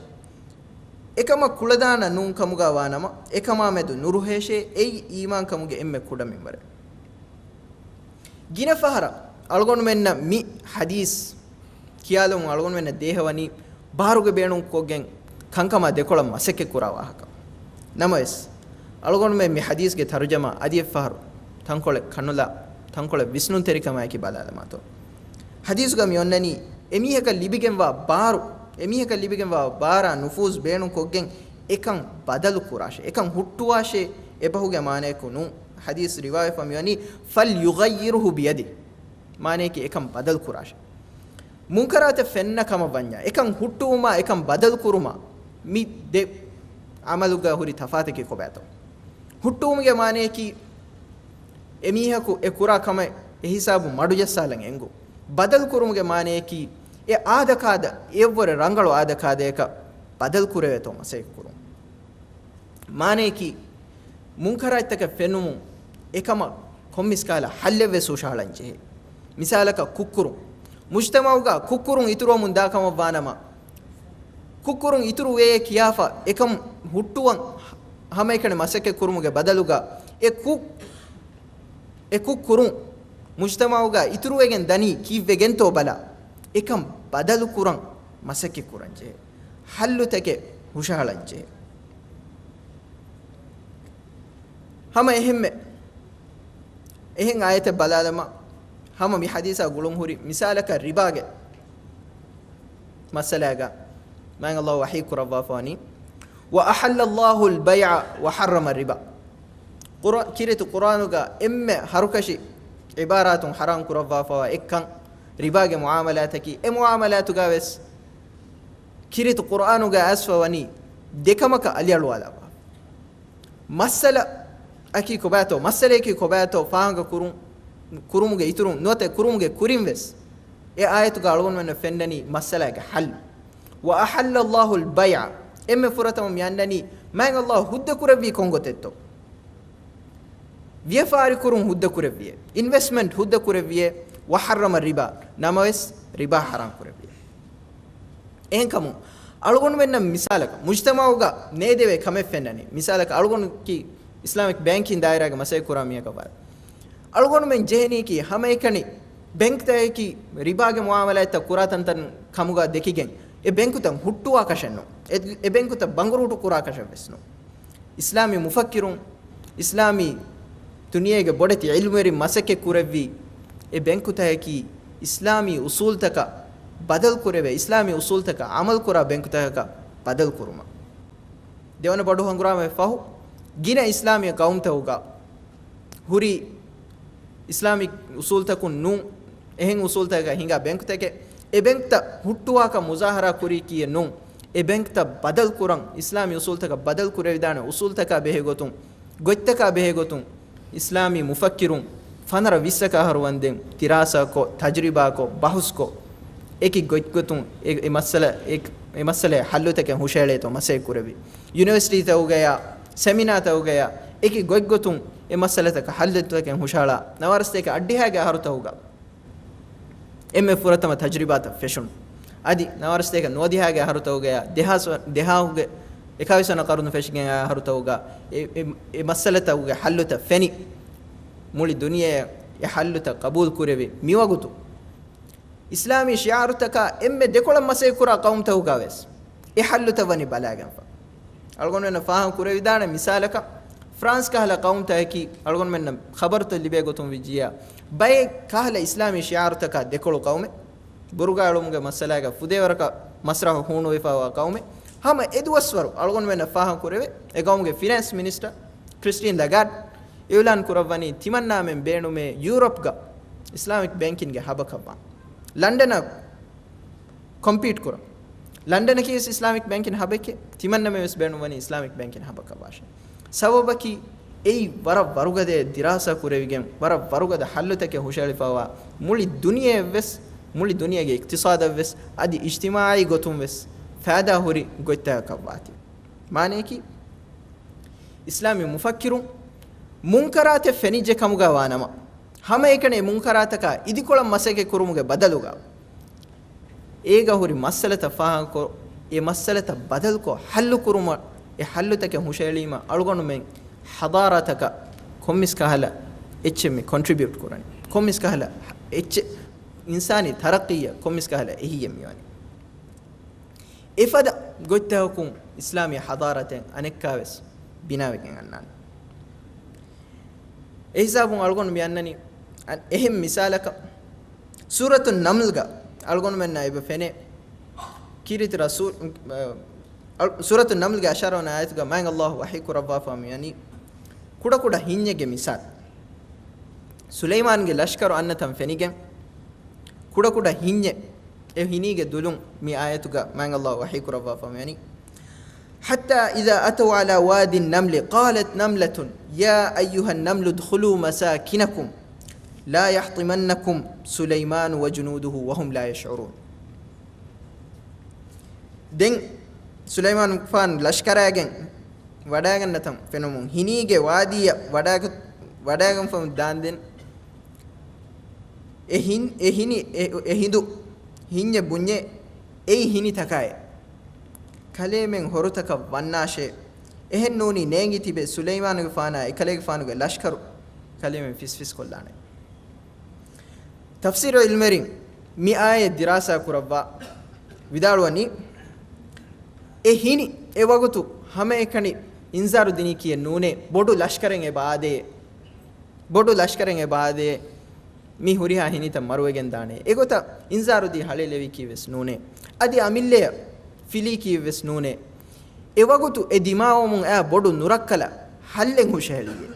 އެކަމަށް ކުޅަދާނަ ނޫން ކަމުގަ ވާނަމަ، އެކަމާ މެދު ނުރުހޭށޭ. އެއީ އީމާން ކަމުގެ އެންމެ ކުޑަ މިންވަރެއް. ގިނަ ފަހަރަށް އަޅުގަނޑުމެންނަށް މި ޙަދީޘް ކިޔާލުމުން އަޅުގަނޑުމެންނަށް ދޭހަވަނީ ބާރުގެ ބޭނުން ކޮށްގެން ކަންކަމާ ދެކޮޅަށް މަސައްކަތް ކުރާ ވާހަކަ. ނަމަވެސް، އަޅުގަނޑުމެން މި ޙަދީޘްގެ ތަރުޖަމާ އަދި އެއްފަހަރު ތަންކޮޅެއް ކަނުލާ، ތަންކޮޅެއް ވިސްނުންތެރިކަމާއެކީ ބަލާލަމާތޯ. ޙަދީޘުގަ މި އޮންނަނީ، އެމީހަކަށް ލިބިގެންވާ ބާރު، އެމީހަކަށް ލިބިގެންވާ ބާރާ ނުފޫޒު ބޭނުން ކޮށްގެން އެކަން ބަދަލު ކުރާށޭ، އެކަން ހުއްޓުވާށޭ، އެބަހުގެ މާނަޔަކު ނޫން. ޙަދީޘް ރިވާވެފަ މިވަނީ، فليغيره بيده. މާނަޔަކީ އެކަން ބަދަލު ކުރާށޭ. މުންކަރާތެއް ފެންނަ ކަމަށް ވަންޏާ، އެކަން ހުއްޓުވުމާ އެކަން ބަދަލު ކުރުމާ މި ދެ ޢަމަލުގަ ހުރި ތަފާތަކީ ކޮބާތޯ؟ ހުއްޓުވުމުގެ މާނަޔަކީ، އެމީހަކު އެ ކުރާ ކަމެއް އެހިސާބުން މަޑުޖައްސާލަން އެނގު. ބަދަލު ކުރުމުގެ މާނަޔަކީ، އެ އާދަކާދަ އެއަށްވުރެ ރަނގަޅު އާދަކާދަޔަކަށް ބަދަލު ކުރެވޭތޯ މަސައްކަތް ކުރުން. މާނަޔަކީ، މުންކަރާތްތަކެއް ފެނުމުން އެކަމަށް ކޮންމެސް ކަހަލަ ހައްލެއްވެސް ހުށަހަޅަން ޖެހޭ. މިސާލަކަށް ކުށްކުރުން. މުޖްތަމަޢުގަ ކުށްކުރުން އިތުރުވަމުން ދާ ކަމަށް ވާނަމަ، ކުށްކުރުން އިތުރު ވޭ ކިޔާފަ އެކަން ހުއްޓުވަން ހަމައެކަނި މަސައްކަތް ކުރުމުގެ ބަދަލުގަ އެ ކުށް، އެ ކުށްކުރުން މުޖްތަމަޢުގަ އިތުރުވެގެން ދަނީ ކީއްވެގެންތޯ ބަލާ، އެކަން ބަދަލު ކުރަން މަސައްކަތް ކުރަން ޖެހޭ. ހައްލުތަކެއް ހުށަހަޅަން ޖެހޭ. ހަމަ އެހެންމެ އެހެން އާޔަތެއް ބަލާލަމާ، ހަމަ މި ޙަދީޘާ ގުޅުން ހުރި މިސާލަކަށް ރިބާގެ މައްސަލާގަ މާތް ﷲ ވަޙީ ކުރައްވާފަވަނީ، "وَأَحَلَّ اللَّهُ الْبَيْعَ وَحَرَّمَ الرِّبَا." ޤުރ-، ކީރިތި ޤުރްއާނުގަ އެންމެ ހަރުކަށި ޢިބާރާތުން ޙަރާމް ކުރައްވާފަވާ އެއްކަން ރިބާގެ މުޢާމަލާތަކީ، އެ މުޢާމަލާތުގަ ވެސް ކީރިތި ޤުރްއާނުގަ އައިސްފަ ވަނީ ދެކަމަކަށް އަލިއަޅުވާލާފަ. މައްސަލައަކީ ކޮބާތޯ، މައްސަލައަކީ ކޮބާތޯ ފާހަގަ ކުރުން، ކުރުމުގެ އިތުރުން ނުވަތަ ކުރުމުގެ ކުރިން ވެސް އެ އާޔަތުގަ އަޅުގަނޑުމެންނަށް ފެންނަނީ މައްސަލާގެ ޙައްލު. "وَأَحَلَّ اللَّهُ الْبَيْعَ." އެންމެ ފުރަތަމަ މި އަންނަނީ މާތް ﷲ ހުއްދަ ކުރެއްވީ ކޮން ގޮތެއްތޯ؟ ވިޔަފާރި ކުރުން ހުއްދަ ކުރެއްވިޔޭ، އިންވެސްޓްމަންޓް ހުއްދަ ކުރެއްވިޔޭ، "وَحَرَّمَ الرِّبَا." ނަމަވެސް ރިބާ ޙަރާމް ކުރެއްވިޔޭ. އެހެންކަމުން، އަޅުގަނޑުމެންނަށް މިސާލަކަށް، މުޖްތަމަޢުގަ ނޭދެވޭ ކަމެއް ފެންނަނީ. މިސާލަކަށް، އަޅުގަނޑު ކީ އިސްލާމިކް ބޭންކިން ދާއިރާގެ މަސައްކަތް ކުރާ މީހަކަށް ވާ. އަޅުގަނޑުމެން ޖެހެނީކީ ހަމައެކަނި ބެންކްތަކަކީ ރިބާގެ މުޢާމަލާތްތައް ކުރާ ތަންތަން ކަމުގަ ދެކިގެން، އެ ބެންކުތައް ހުއްޓުވާކަށެއްނު. އެ، އެ ބެންކުތައް ބަނގުރޫޓު ކުރާކަށެއްވެސްނު. އިސްލާމީ މުފައްކިރުން، އިސްލާމީ ދުނިޔޭގެ ބޮޑެތި ޢިލްމުވެރިން މަސައްކަތް ކުރެއްވީ، އެ ބެންކުތަކަކީ އިސްލާމީ އުސޫލްތަކަށް ބަދަލު ކުރެވޭ، އިސްލާމީ އުސޫލްތަކަށް ޢަމަލު ކުރާ ބެންކުތަކަކަށް ބަދަލު ކުރުމަށް. ދެވަނަ ބޮޑު ހަނގުރާމައެއް ފަހު، ގިނަ އިސްލާމީ ޤައުމުތަކުގަ ހުރި އިސްލާމިކް އުސޫލްތަކުން ނޫން، އެހެން އުސޫލްތަކަކަށް ހިނގާ ބެންކުތަކެއް، އެ ބެންކްތައް ހުއްޓުވާކަށް މުޒާހަރާ ކުރީކީއެއް ނޫން. އެ ބެންކްތައް ބަދަލު ކުރަން، އިސްލާމީ އުސޫލްތަކަށް ބަދަލު ކުރެވިދާނެ އުސޫލްތަކާ ބެހޭގޮތުން، ގޮތްތަކާ ބެހޭގޮތުން، އިސްލާމީ މުފައްކިރުން ފަނަރަ ވިއްސަކަށް އަހަރު ވަންދެން ދިރާސާކޮށް، ތަޖްރިބާކޮށް، ބަހުސްކޮށް، އެކި ގޮތްގޮތުން އެ، އެ މައްސަލަ، އެ، އެ މައްސަލައެއް ޙައްލުތަކެއް ހުށައެޅޭތޯ މަސައްކަތް ކުރެވި. ޔުނިވަރސިޓީތަކުގަޔާ، ސެމިނާތަކުގަޔާ، އެކި ގޮތްގޮތުން އެ މައްސަލަތަކަށް ޙައްލުތަކެއް ހުށަހަޅާ، ނަވާރަސަތޭކަ އަށްޑިހައިގެ އަހަރުތަކުގަ އެންމެ ފުރަތަމަ ތަޖްރިބާތައް ފެށުނު. އަދި ނަވާރަސަތޭކަ ނުވަދިހައިގެ އަހަރުތަކުގަޔާ، ދެހާސް، ދެހާހުގެ، އެކާވީސް ވަނަ ޤަރުނު ފެށިގެން އަހަރުތަކުގަ އެ، އެ، އެ މައްސަލަތަކުގެ ޙައްލުތައް ފެނި، މުޅި ދުނިޔެ އެ ޙައްލުތައް ޤަބޫލު ކުރެވި މިވަގުތު، އިސްލާމީ ޝިޢާރުތަކާ އެންމެ ދެކޮޅަށް މަސައްކަތް ކުރާ ޤައުމުތަކުގަ ވެސް އެ ޙައްލުތައް ވަނީ ބަލާގެންފަ. އަޅުގަނޑުމެންނަށް ފާހަގަ ކުރެވިދާނެ މިސާލަކަށް، ފްރާންސް ކަހަލަ ޤައުމުތަކަކީ އަޅުގަނޑުމެންނަށް ޚަބަރުތައް ލިބޭ ގޮތުން ވިއްޖިއްޔާ، ބައެއް ކަހަލަ އިސްލާމީ ޝިޢާރުތަކާ ދެކޮޅު ޤައުމެއް. ބުރުގާ އެޅުމުގެ މައްސަލާގަ ފުދޭވަރަކަށް މަސްރަޙު ހޫނުވެފައިވާ ޤައުމެއް. ހަމަ އެދުވަސްވަރު އަޅުގަނޑުމެންނަށް ފާހަގަ ކުރެވޭ، އެ ޤައުމުގެ ފިނޭންސް މިނިސްޓަރ ކްރިސްޓީން ލަގާޑް އިޢުލާން ކުރައްވަނީ ތިމަންނާމެން ބޭނުމޭ ޔޫރަޕްގަ އިސްލާމިކް ބޭންކިންގެ ހަބަކަށް ވާން. ލަންޑަނަށް ކޮމްޕީޓް ކުރަން. ލަންޑަނަކީ ވެސް އިސްލާމިކް ބޭންކިން ހަބެކޭ، ތިމަންނަމެން ވެސް ބޭނުންވަނީ އިސްލާމިކް ބޭންކިން ހަބަކަށް ވާށޭ. ސަބަބަކީ އެއީ ވަރަށް ވަރުގަދަ ދިރާސާ ކުރެވިގެން، ވަރަށް ވަރުގަދަ ޙައްލުތަކެއް ހުށައެޅިފައިވާ، މުޅި ދުނިޔެއަށް ވެސް، މުޅި ދުނިޔޭގެ އިޤްތިޞާދަށް ވެސް، އަދި އިޖްތިމާޢީ ގޮތުން ވެސް ފައިދާ ހުރި ގޮތްތަކަކަށް ވާތީ. މާނަޔަކީ، އިސްލާމީ މުފައްކިރުން މުންކަރާތެއް ފެނިއްޖެ ކަމުގަ ވާނަމަ، ހަމައެކަނި މުންކަރާތަކާ އިދިކޮޅަށް މަސައްކަތް ކުރުމުގެ ބަދަލުގަ، އޭގަ ހުރި މައްސަލަތައް ފާހަގަކޮށް، އެ މައްސަލަތައް ބަދަލުކޮށް ޙައްލު ކުރުމަށް، އެ ޙައްލުތަކެއް ހުށައެޅީމަ، އަޅުގަނޑުމެން ޙަޟާރާތަކަށް ކޮންމެސް ކަހަލަ އެއްޗެއް މި ކޮންޓްރިބިއުޓް ކުރަނީ. ކޮންމެސް ކަހަލަ އެއްޗެއް އިންސާނީ ތަރައްޤީއަށް ކޮންމެސް ކަހަލަ އެހީއެއް މިވަނީ. އެފަދަ ގޮތްތަކަކުން އިސްލާމީ ޙަޟާރާތެއް އަނެއްކާވެސް ބިނާވެގެން އަންނާނެ. އެހިސާބުން އަޅުގަނޑު މި އަންނަނީ އެހެން މިސާލަކަށް، ސޫރަތު ނަމްލްގަ އަޅުގަނޑުމެންނަށް އެބަ ފެނޭ ކީރިތި ރަސޫލް، އަ، ސޫރަތު ނަމްލްގެ އަށާރަ ވަނަ އާޔަތުގަ މާތް ﷲ ވަޙީ ކުރައްވާފަ މިވަނީ ކުޑަކުޑަ ހިންޏެއްގެ މިސާލް. ސުލައިމާންގެ ލަޝްކަރު އަންނަ ތަން ފެނިގެން، ކުޑަކުޑަ ހިންޏެއް އެ ހިނީގެ ދުލުން މި އާޔަތުގަ މާތް ﷲ ވަޙީ ކުރައްވާފަ މިވަނީ. حتى إذا أتوا على واد النمل قالت نملة يا أيها النمل ادخلوا مساكنكم لا يحطمنكم سليمان وجنوده وهم لا يشعرون. ދެން ސުލައިމާނުގެފާނު ލަޝްކަރާގެން ވަޑައިގަންނަތަން ފެނުމުން، ހިނީގެ ވާދީއަށް ވަޑައިގަ-، ވަޑައިގަންފަ ދާންދެން، އެ ހިން-، އެ ހިނި-، އެ، އެ ހިނދު ހިންޏެއް ބުންޏޭ، އެއީ ހިނިތަކާއޭ. ކަލޭމެން ހޮރުތަކަށް ވަންނާށޭ. އެހެން ނޫނީ ނޭނގި ތިބެ ސުލައިމާނުގެފާނާ އެކަލޭގެފާނުގެ ލަޝްކަރު ކަލޭމެން ފިސްފިސް ކޮށްލާނެ. ތަފްސީރު ޢިލްމުވެރިން މި އާޔަތް ދިރާސާ ކުރައްވާ ވިދާޅުވަނީ، އެ ހިނި އެ ވަގުތު ހަމައެކަނި އިންޒާރު ދިނީކީއެއް ނޫނޭ، ބޮޑު ލަޝްކަރެއް އެބަ އާދޭ، ބޮޑު ލަޝްކަރެއް އެބަ އާދޭ، މި ހުރިހާ ހިނިތައް މަރުވެގެން ދާނެ. އެގޮތަށް އިންޒާރު ދީ ހަޅޭލެވީކީވެސް ނޫނޭ. އަދި އަމިއްލަޔަށް ފިލީކީއެއްވެސް ނޫނޭ. އެވަގުތު އެ ދިމާވަމުން އައި ބޮޑު ނުރައްކަލަށް ހައްލެއް ހުށަހެޅިއޭ.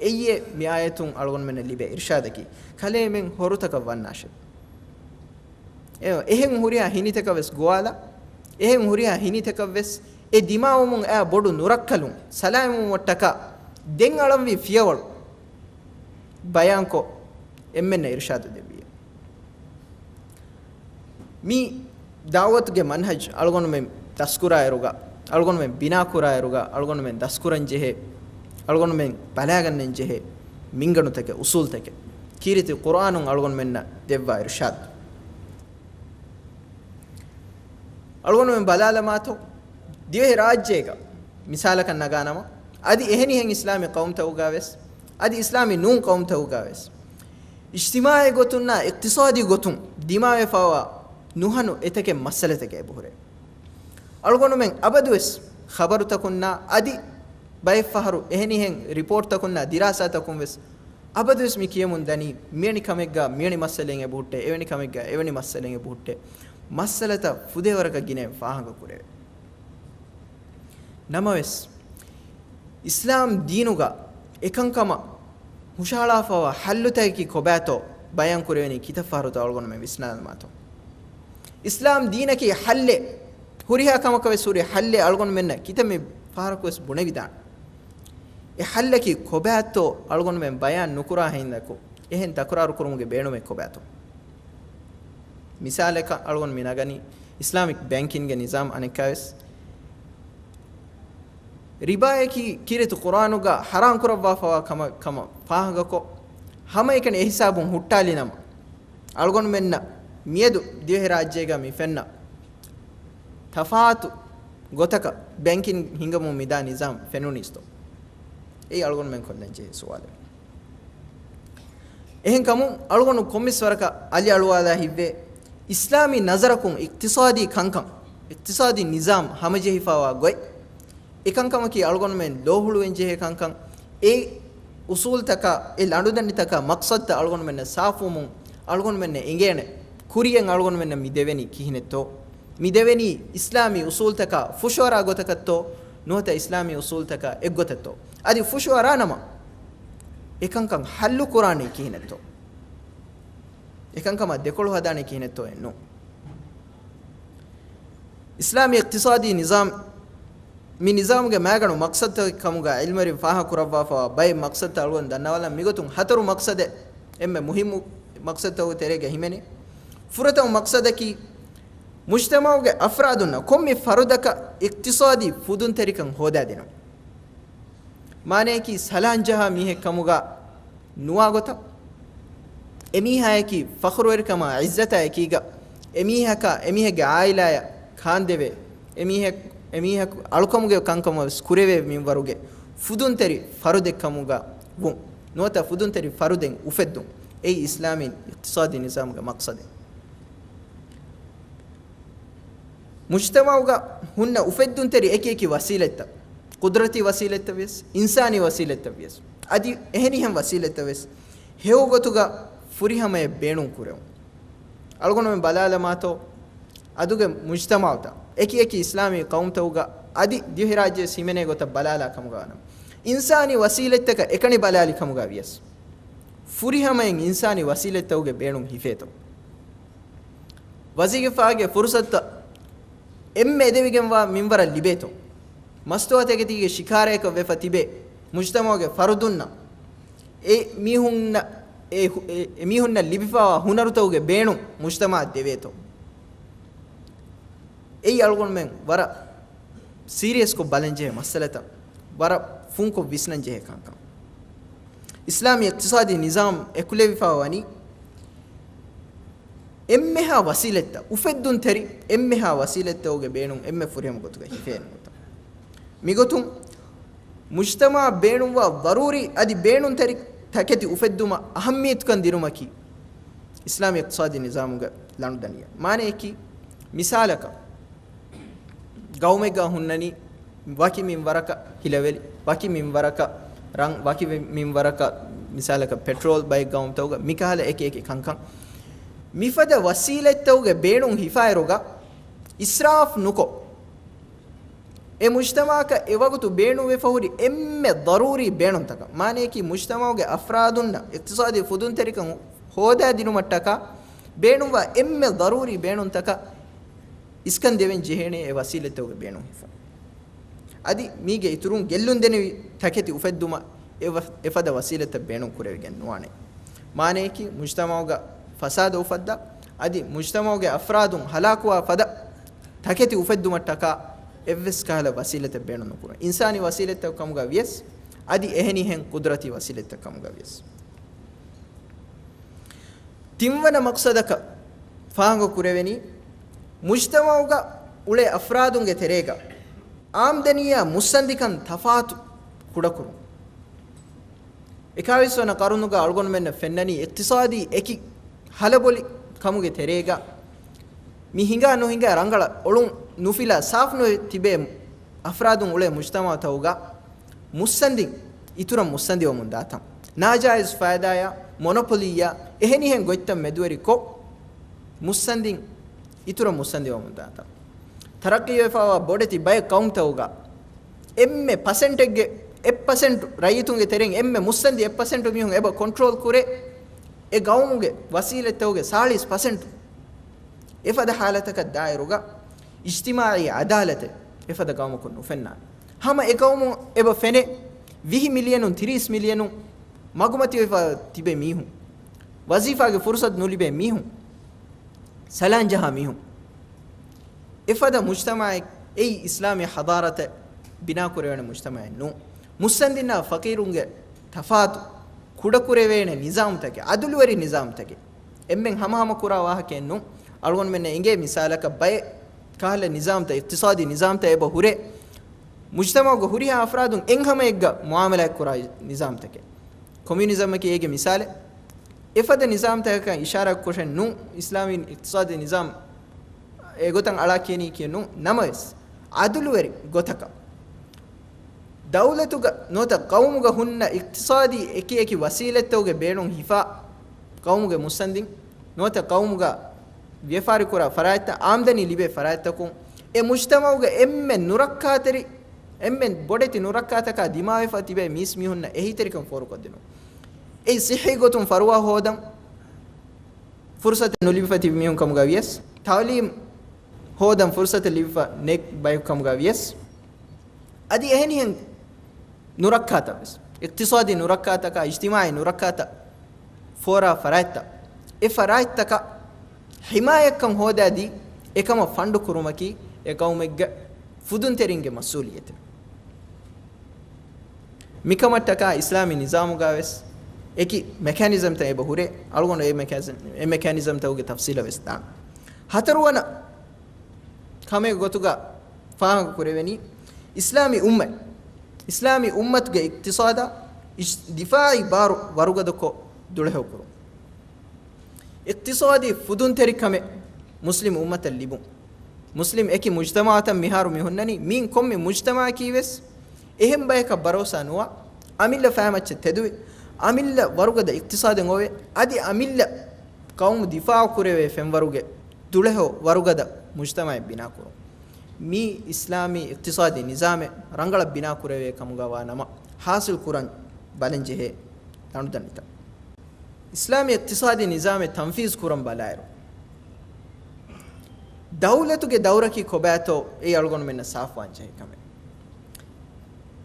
އެއީ މި އާޔަތުން އަޅުގަނޑުމެންނަށް ލިބޭ އިރުޝާދަކީ، ކަލޭމެން ހޮރުތަކަށް ވަންނާށޭ. އެ-، އެހެން ހުރިހާ ހިނިތަކަށް ވެސް ގޮވާލާ، އެހެން ހުރިހާ ހިނިތަކަށް ވެސް އެ ދިމާވަމުން އައި ބޮޑު ނުރައްކަލުން ސަލާމަތްވުމަށްޓަކާ ދެން އަޅަންވީ ފިޔަވަޅު ބަޔާންކޮށް، އެންމެންނަށް އިރުޝާދު ދެއްވިއޭ. މި ދަޢުވަތުގެ މަންހަޖް އަޅުގަނޑުމެން ދަސްކުރާއިރުގަ، އަޅުގަނޑުމެން ބިނާކުރާއިރުގަ، އަޅުގަނޑުމެން ދަސްކުރަންޖެހޭ، އަޅުގަނޑުމެން ބަލާގަންނަންޖެހޭ މިންގަނޑުތަކެއް، އުސޫލްތަކެއް، ކީރިތި ޤުރްއާނުން އަޅުގަނޑުމެންނަށް ދެއްވާ އިރުޝާދު. އަޅުގަނޑުމެން ބަލާލަމާތޯ، ދިވެހިރާއްޖޭގަ މިސާލަކަށް ނަގާނަމަ، އަދި އެހެނިހެން އިސްލާމީ ޤައުމުތަކުގަވެސް، އަދި އިސްލާމީ ނޫން ޤައުމުތަކުގަވެސް، އިޖްތިމާޢީ ގޮތުންނާ އިޤްތިޞާދީ ގޮތުން ދިމާވެފައިވާ ނުހަނު އެތަކެއް މައްސަލަތަކެއް އެބަހުރޭ. އަޅުގަނޑުމެން އަބަދުވެސް ޚަބަރުތަކުންނާ އަދި ބައެއްފަހަރު އެހެނިހެން ރިޕޯޓްތަކުންނާ ދިރާސާތަކުން ވެސް އަބަދުވެސް މި ކިޔަމުން ދަނީ، މިވެނި ކަމެއްގަ މިވެނި މައްސަލައެއް އެބަހުއްޓޭ، އެވެނި ކަމެއްގަ އެވެނި މައްސަލައެއް އެބަހުއްޓޭ. މައްސަލަތައް ފުދޭވަރަކަށް ގިނައިން ފާހަގަކުރެވޭ. ނަމަވެސް، އިސްލާމް ދީނުގަ އެކަންކަމަށް ހުށަހަޅާފައިވާ ޙައްލުތަކަކީ ކޮބާތޯ ބަޔާން ކުރެވެނީ ކިތައް ފަހަރުތޯ އަޅުގަނޑުމެން ވިސްނާލަމާތޯ. އިސްލާމް ދީނަކީ ޙައްލެއް، ހުރިހާ ކަމަކަށް ވެސް ހުރި ޙައްލެއް އަޅުގަނޑުމެންނަށް ކިތައް މި ފަހަރަކު ވެސް ބުނެވިދާނެ. އެ ޙައްލަކީ ކޮބާތޯ އަޅުގަނޑުމެން ބަޔާން ނުކުރާ ހިނދަކު، އެހެން ތަކުރާރު ކުރުމުގެ ބޭނުމެއް ކޮބާތޯ؟ މިސާލަކަށް އަޅުގަނޑު މި ނަގަނީ އިސްލާމިކް ބޭންކިންގ ނިޒާމް އަނެއްކާވެސް. ރިބާއަކީ ކީރިތި ޤުރްއާނުގަ ޙަރާމް ކުރައްވާފައިވާ ކަމަށް، ކަމަށް ފާހަގަކޮށް، ހަމައެކަނި އެހިސާބުން ހުއްޓާލި ނަމަ، އަޅުގަނޑުމެންނަށް މިއަދު ދިވެހިރާއްޖޭގަ މި ފެންނަ ތަފާތު ގޮތަކަށް ބޭންކިން ހިނގަމުން މިދާ ނިޒާމް ފެނުނީސްތޯ؟ އެއީ އަޅުގަނޑުމެން ކޮށްލަން ޖެހޭ ސުވާލެއް. އެހެންކަމުން އަޅުގަނޑު ކޮންމެސް ވަރަކަށް އަލިއަޅުވާލާ ހިތްވޭ، އިސްލާމީ ނަޒަރަކުން އިޤްތިޞާދީ ކަންކަން، އިޤްތިޞާދީ ނިޒާމް ހަމަޖެހިފައިވާ ގޮތް، އެކަންކަމަކީ އަޅުގަނޑުމެން ލޯހުޅުވެން ޖެހޭ ކަންކަން. އެ އުސޫލްތަކާ، އެ ލަނޑުދަނޑިތަކާ މަޤްޞަދުތައް އަޅުގަނޑުމެންނަށް ސާފުވުމުން އަޅުގަނޑުމެންނަށް އެނގޭނެ، ކުރިއަށް އަޅުގަނޑުމެންނަށް މި ދެވެނީ ކިހިނެއްތޯ؟ މި ދެވެނީ އިސްލާމީ އުސޫލްތަކާ ފުށުއަރާ ގޮތަކަށްތޯ؟ ނުވަތަ އިސްލާމީ އުސޫލްތަކާ އެއްގޮތަށްތޯ؟ އަދި ފުށުއަރާ ނަމަ، އެކަންކަން ޙައްލު ކުރާނީ ކިހިނެއްތޯ؟ އެކަންކަމަށް ދެކޮޅު ހަދާނީ ކިހިނެއްތޯއެއްނު. އިސްލާމީ އިޤްތިޞާދީ ނިޒާމް، މި ނިޒާމުގެ މައިގަނޑު މަޤްޞަދުތަކެއް ކަމުގަ ޢިލްމުވެރިން ފާހަގަކުރައްވާފައިވާ ބައެއް މަޤްޞަދުތައް އަޅުގަނޑު ދަންނަވާލަން. މިގޮތުން ހަތަރު މަޤްޞަދެއް އެންމެ މުހިއްމު މަޤްޞަދުތަކުގެ ތެރޭގަ ހިމެނޭ. ފުރަތަމަ މަޤްޞަދަކީ، މުޖްތަމަޢުގެ އަފްރާދުންނަށް ކޮންމެ ފަރުދަކަށް އިޤްތިޞާދީ ފުދުންތެރިކަން ހޯދާދިނުން. މާނަޔަކީ ސަލާންޖަހާ މީހެއް ކަމުގަ ނުވާ ގޮތަށް، އެމީހާޔަކީ ފަޚުރުވެރިކަމާ ޢިއްޒަތާ އެކީގަ، އެމީހަކާ އެމީހެއްގެ ޢާއިލާޔަށް ކާންދެވޭ، އެމީހަކު، އެމީހަކު އަޅުކަމުގެ ކަންކަމަށް ވެސް ކުރެވޭ މިންވަރުގެ ފުދުންތެރި ފަރުދެއް ކަމުގަ ވުން، ނުވަތަ ފުދުންތެރި ފަރުދެއް އުފެއްދުން، އެއީ އިސްލާމީ އިޤްތިޞާދީ ނިޒާމުގެ މަޤްޞަދެއް. މުޖްތަމަޢުގަ ހުންނަ އުފެއްދުންތެރި އެކި އެކި ވަސީލަތްތައް، ޤުދްރަތީ ވަސީލަތްތައް ވިޔަސް، އިންސާނީ ވަސީލަތްތައް ވިޔަސް، އަދި އެހެނިހެން ވަސީލަތްތައް ވެސް ހެޔޮ ގޮތުގަ ފުރިހަމަޔަށް ބޭނުން ކުރެވުން. އަޅުގަނޑުމެން ބަލާލަމާތޯ، އަދުގެ މުޖްތަމަޢުތައް، އެކި އެކި އިސްލާމީ ޤައުމުތަކުގަ އަދި ދިވެހިރާއްޖެ ވެސް ހިމެނޭ ގޮތަށް ބަލާލާ ކަމުގަ ވަނަމަ، އިންސާނީ ވަސީލަތްތަކަށް އެކަނި ބަލާލި ކަމުގަ ވިޔަސް، ފުރިހަމައިން އިންސާނީ ވަސީލަތްތަކުގެ ބޭނުން ހިފޭތޯ؟ ވަޒީފާގެ ފުރުޞަތުތައް އެންމެ އެދެވިގެންވާ މިންވަރަށް ލިބޭތޯ؟ މަސްތުވާތަކެތީގެ ޝިކާރައަކަށް ވެފަ ތިބޭ މުޖްތަމަޢުގެ ފަރުދުންނަށް އެ މީހުންނަށް، އެ ހު-، އެ، އެ މީހުންނަށް ލިބިފައިވާ ހުނަރުތަކުގެ ބޭނުން މުޖްތަމަޢަށް ދެވޭތޯ؟ އެއީ އަޅުގަނޑުމެން ވަރަށް ސީރިއަސްކޮށް ބަލަންޖެހޭ މައްސަލަތައް، ވަރަށް ފުންކޮށް ވިސްނަންޖެހޭ ކަންކަން. އިސްލާމީ އިޤްތިޞާދީ ނިޒާމް އެކުލެވިފައިވަނީ އެންމެހާ ވަސީލަތްތައް، އުފެއްދުންތެރި އެންމެހާ ވަސީލަތްތަކުގެ ބޭނުން އެންމެ ފުރިހަމަ ގޮތުގަ ހިފޭނެ ގޮތަށް. މިގޮތުން މުޖްތަމަޢަށް ބޭނުންވާ ޟަރޫރީ އަދި ބޭނުންތެރި ތަކެތި އުފެއްދުމަށް އަހައްމިއްޔަތުކަން ދިނުމަކީ އިސްލާމީ އިޤްތިޞާދީ ނިޒާމުގެ ލަނޑުދަނޑިއެއް. މާނަޔަކީ، މިސާލަކަށް، ގައުމެއްގަ ހުންނަނީ ވަކި މިންވަރަކަށް ހިލަވެލި، ވަކި މިންވަރަކަށް ރަން، ވަކި މިންވަރަކަށް މިސާލަކަށް ޕެޓްރޯލް ބައެއް ގައުމުތަކުގަ މިކަހަލަ އެކި އެކި ކަންކަން. މިފަދަ ވަސީލަތްތަކުގެ ބޭނުން ހިފާއިރުގަ އިސްރާފް ނުކޮށް، އެ މުޖްތަމަޢަކަށް އެވަގުތު ބޭނުންވެފަ ހުރި އެންމެ ޟަރޫރީ ބޭނުންތަކަށް، މާނަޔަކީ މުޖްތަމަޢުގެ އަފްރާދުންނަށް އިޤްތިޞާދީ ފުދުންތެރިކަން ހޯދާދިނުމަށްޓަކާ ބޭނުންވާ އެންމެ ޟަރޫރީ ބޭނުންތަކަށް އިސްކަން ދެވެން ޖެހޭނެ އެ ވަސީލަތްތަކުގެ ބޭނުން ހިފަ. އަދި މީގެ އިތުރުން ގެއްލުން ދެނިވި ތަކެތި އުފެއްދުމަށް އެ ވަ-، އެފަދަ ވަސީލަތްތައް ބޭނުން ކުރެވިގެން ނުވާނެ. މާނަޔަކީ މުޖްތަމަޢުގަ ފަސާދަ އުފައްދާ، އަދި މުޖްތަމަޢުގެ އަފްރާދުން ހަލާކުވާ ފަދަ ތަކެތި އުފެއްދުމަށްޓަކާ އެއްވެސް ކަހަލަ ވަސީލަތެއް ބޭނުން ނުކުރުން. އިންސާނީ ވަސީލަތްތަކު ކަމުގަ ވިޔަސް، އަދި އެހެނިހެން ޤުދުރަތީ ވަސީލަތްތައް ކަމުގަ ވިޔަސް. ތިންވަނަ މަޤްޞަދަކަށް ފާހަގަ ކުރެވެނީ، މުޖްތަމަޢުގަ އުޅޭ އަފްރާދުންގެ ތެރޭގަ އާމްދަނީއާ މުއްސަނދިކަން ތަފާތު ކުޑަކުރުން. އެކާވީސް ވަނަ ޤަރުނުގަ އަޅުގަނޑުމެންނަށް ފެންނަނީ އިޤްތިޞާދީ އެކި ހަލަބޮލި ކަމުގެ ތެރޭގަ މި ހިނގާ ނުހިނގާ ރަނގަޅަށް އޮޅުން ނުފިލާ ސާފުނުވެ ތިބޭ އަފްރާދުން އުޅޭ މުޖްތަމަޢުތަކުގަ މުއްސަނދިން އިތުރަށް މުއްސަނދިވަމުން ދާތަން، ނާޖާއިޒް ފައިދާއާ، މޮނޮޕޮލީއާ އެހެނިހެން ގޮތްތައް މެދުވެރިކޮށް، މުއްސަނދިން އިތުރަށް މުއްސަނދިވަމުން ދާތަން. ތަރައްޤީވެފައިވާ ބޮޑެތި ބައެއް ޤައުމުތަކުގަ އެންމެ ޕަސެންޓެއްގެ އެއް ޕަސެންޓު ރައްޔިތުންގެ ތެރެއިން އެންމެ މުއްސަނދި އެއް ޕަސެންޓު މީހުން އެބަ ކޮންޓްރޯލް ކުރޭ، އެ ގައުމުގެ ވަސީލަތްތަކުގެ ސާޅީސް ޕަސެންޓު. އެފަދަ ހާލަތަކަށް ދާއިރުގަ އިޖްތިމާޢީ ޢަދާލަތެއް އެފަދަ ގައުމަކުން ނުފެންނާނެ. ހަމަ އެ ގައުމުން އެބަ ފެނޭ ވިހި މިލިޔަނުން، ތިރީސް މިލިޔަނުން މަގުމަތިވެފަ ތިބޭ މީހުން، ވަޒީފާގެ ފުރުޞަތު ނުލިބޭ މީހުން، ސަލާން ޖަހާ މީހުން. އެފަދަ މުޖްތަމަޢެއް އެއީ އިސްލާމީ ޙަޟާރަތެއް ބިނާކުރެވޭނެ މުޖްތަމަޢެއް ނޫން. މުއްސަނދިންނާ ފަޤީރުންގެ ތަފާތު ކުޑަކުރެވޭނެ ނިޒާމުތަކެއް، ޢަދުލުވެރި ނިޒާމުތަކެއް. އެންމެން ހަމަހަމަ ކުރާ ވާހަކައެއް ނޫން. އަޅުގަނޑުމެންނަށް އެނގޭ މިސާލަކަށް ބައެއް ކަހަލަ ނިޒާމްތައް، އިޤްތިޞާދީ ނިޒާމްތައް އެބަ ހުރޭ، މުޖްތަމަޢުގެ ހުރިހާ އަފްރާދުން އެއްހަމައެއްގަ މުޢާމަލާތް ކުރާ ނިޒާމްތަކެއް. ކޮމިއުނިޒަމަކީ އޭގެ މިސާލެއް. އެފަދަ ނިޒާމްތަކަކަށް އިޝާރާތް ކޮށެއް ނޫން، އިސްލާމީ އިޤްތިޞާދީ ނިޒާމް އެގޮތަށް އަޅާ ކިޔަނީ ކިޔެއް ނޫން. ނަމަވެސް، ޢަދުލުވެރި ގޮތަކަށް ދައުލަތުގަ ނުވަތަ ޤައުމުގަ ހުންނަ އިޤްތިޞާދީ އެކި އެކި ވަސީލަތްތަކުގެ ބޭނުން ހިފާ، ޤައުމުގެ މުއްސަނދިން ނުވަތަ ޤައުމުގަ ވިޔަފާރި ކުރާ ފަރާތްތައް، އާމްދަނީ ލިބޭ ފަރާތްތަކުން އެ މުޖްތަމަޢުގެ އެންމެ ނުރައްކާތެރި، އެންމެ ބޮޑެތި ނުރައްކާތަކާ ދިމާވެފަ ތިބޭ މީސްމީހުންނަށް އެހީތެރިކަން ފޯރުކޮށްދިނުން. އެއީ ޞިއްޙީ ގޮތުން ފަރުވާ ހޯދަން، ފުރުޞަތެއް ނުލިބިފަ ތިބި މީހުން ކަމުގަ ވިޔަސް، ތަޢުލީމް ހޯދަން ފުރުޞަތެއް ލިބިފަ ނެތް ބަޔަކު ކަމުގަ ވިޔަސް، އަދި އެހެނިހެން ނުރައްކާތައް ވެސް، އިޤްތިޞާދީ ނުރައްކާތަކާ، އިޖްތިމާޢީ ނުރައްކާތައް ފޯރާ ފަރާތްތައް، އެ ފަރާތްތަކަށް ޙިމާޔަތްކަން ހޯދާދީ، އެކަމަށް ފަންޑު ކުރުމަކީ އެ ޤައުމެއްގެ ފުދުންތެރިންގެ މަސްއޫލިއްޔަތެއް. މިކަމަށްޓަކާ އިސްލާމީ ނިޒާމުގަ ވެސް އެކި މެކޭނިޒަމްތައް އެބަ ހުރޭ. އަޅުގަނޑު އެ މެކޭ-، އެ މެކޭނިޒަމްތަކުގެ ތަފްސީލަށް ވެސް ދާން. ހަތަރުވަނަ ކަމެއް ގޮތުގަ ފާހަގަ ކުރެވެނީ، އިސްލާމީ އުއްމަތް، އިސްލާމީ އުއްމަތުގެ އިޤްތިޞާދަށް އިސް-، ދިފާޢީ ބާރު ވަރުގަދަކޮށް ދުޅަހެޔޮކުރުން. އިޤްތިޞާދީ ފުދުންތެރިކަމެއް މުސްލިމް އުއްމަތަށް ލިބުން. މުސްލިމް އެކި މުޖްތަމަޢަތައް މިހާރު މި ހުންނަނީ، މީން ކޮންމެ މުޖްތަމަޢަކީ ވެސް އެހެން ބަޔަކަށް ބަރޯސާ ނުވާ، އަމިއްލަ ފައިމައްޗަށް ތެދުވި، އަމިއްލަ ވަރުގަދަ އިޤްތިޞާދެއް އޮވެ، އަދި އަމިއްލަ ޤައުމު ދިފާޢު ކުރެވޭ ފެންވަރުގެ ދުޅަހެޔޮ ވަރުގަދަ މުޖްތަމަޢެއް ބިނާކުރުން. މީ އިސްލާމީ އިޤްތިޞާދީ ނިޒާމެއް ރަނގަޅަށް ބިނާކުރެވޭ ކަމުގަ ވާ ނަމަ، ޙާޞިލް ކުރަން ބަލަން ޖެހޭ ލަނޑުދަނޑިތައް. އިސްލާމީ އިޤްތިޞާދީ ނިޒާމެއް ތަންފީޒު ކުރަން ބަލާއިރު، ދައުލަތުގެ ދައުރަކީ ކޮބާތޯ އެއީ އަޅުގަނޑުމެންނަށް ސާފުވާން ޖެހޭ ކަމެއް.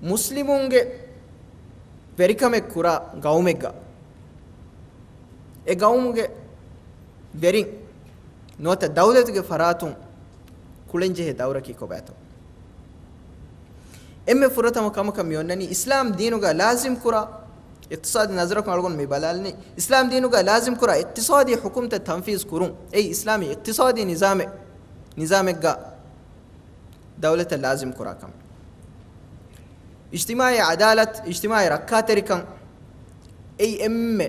މުސްލިމުންގެ ވެރިކަމެއް ކުރާ ގައުމެއްގަ، އެ ގައުމުގެ ވެރިން ނުވަތަ ދައުލަތުގެ ފަރާތުން ކުޅެންޖެހޭ ދައުރަކީ ކޮބާތޯ؟ އެންމެ ފުރަތަމަ ކަމަކަށް މި އޮންނަނީ އިސްލާމް ދީނުގަ ލާޒިމް ކުރާ އިޤްތިޞާދީ ނަޒަރަކުން އަޅުގަނޑު މި ބަލާލަނީ، އިސްލާމް ދީނުގަ ލާޒިމް ކުރާ އިޤްތިޞާދީ ޙުކުމްތައް ތަންފީޒް ކުރުން. އެއީ އިސްލާމީ އިޤްތިޞާދީ ނިޒާމެއް، ނިޒާމެއްގަ ދައުލަތަށް ލާޒިމް ކުރާ ކަމެއް. އިޖްތިމާޢީ ޢަދާލަތު، އިޖްތިމާޢީ ރައްކާތެރިކަން، އެއީ އެންމެ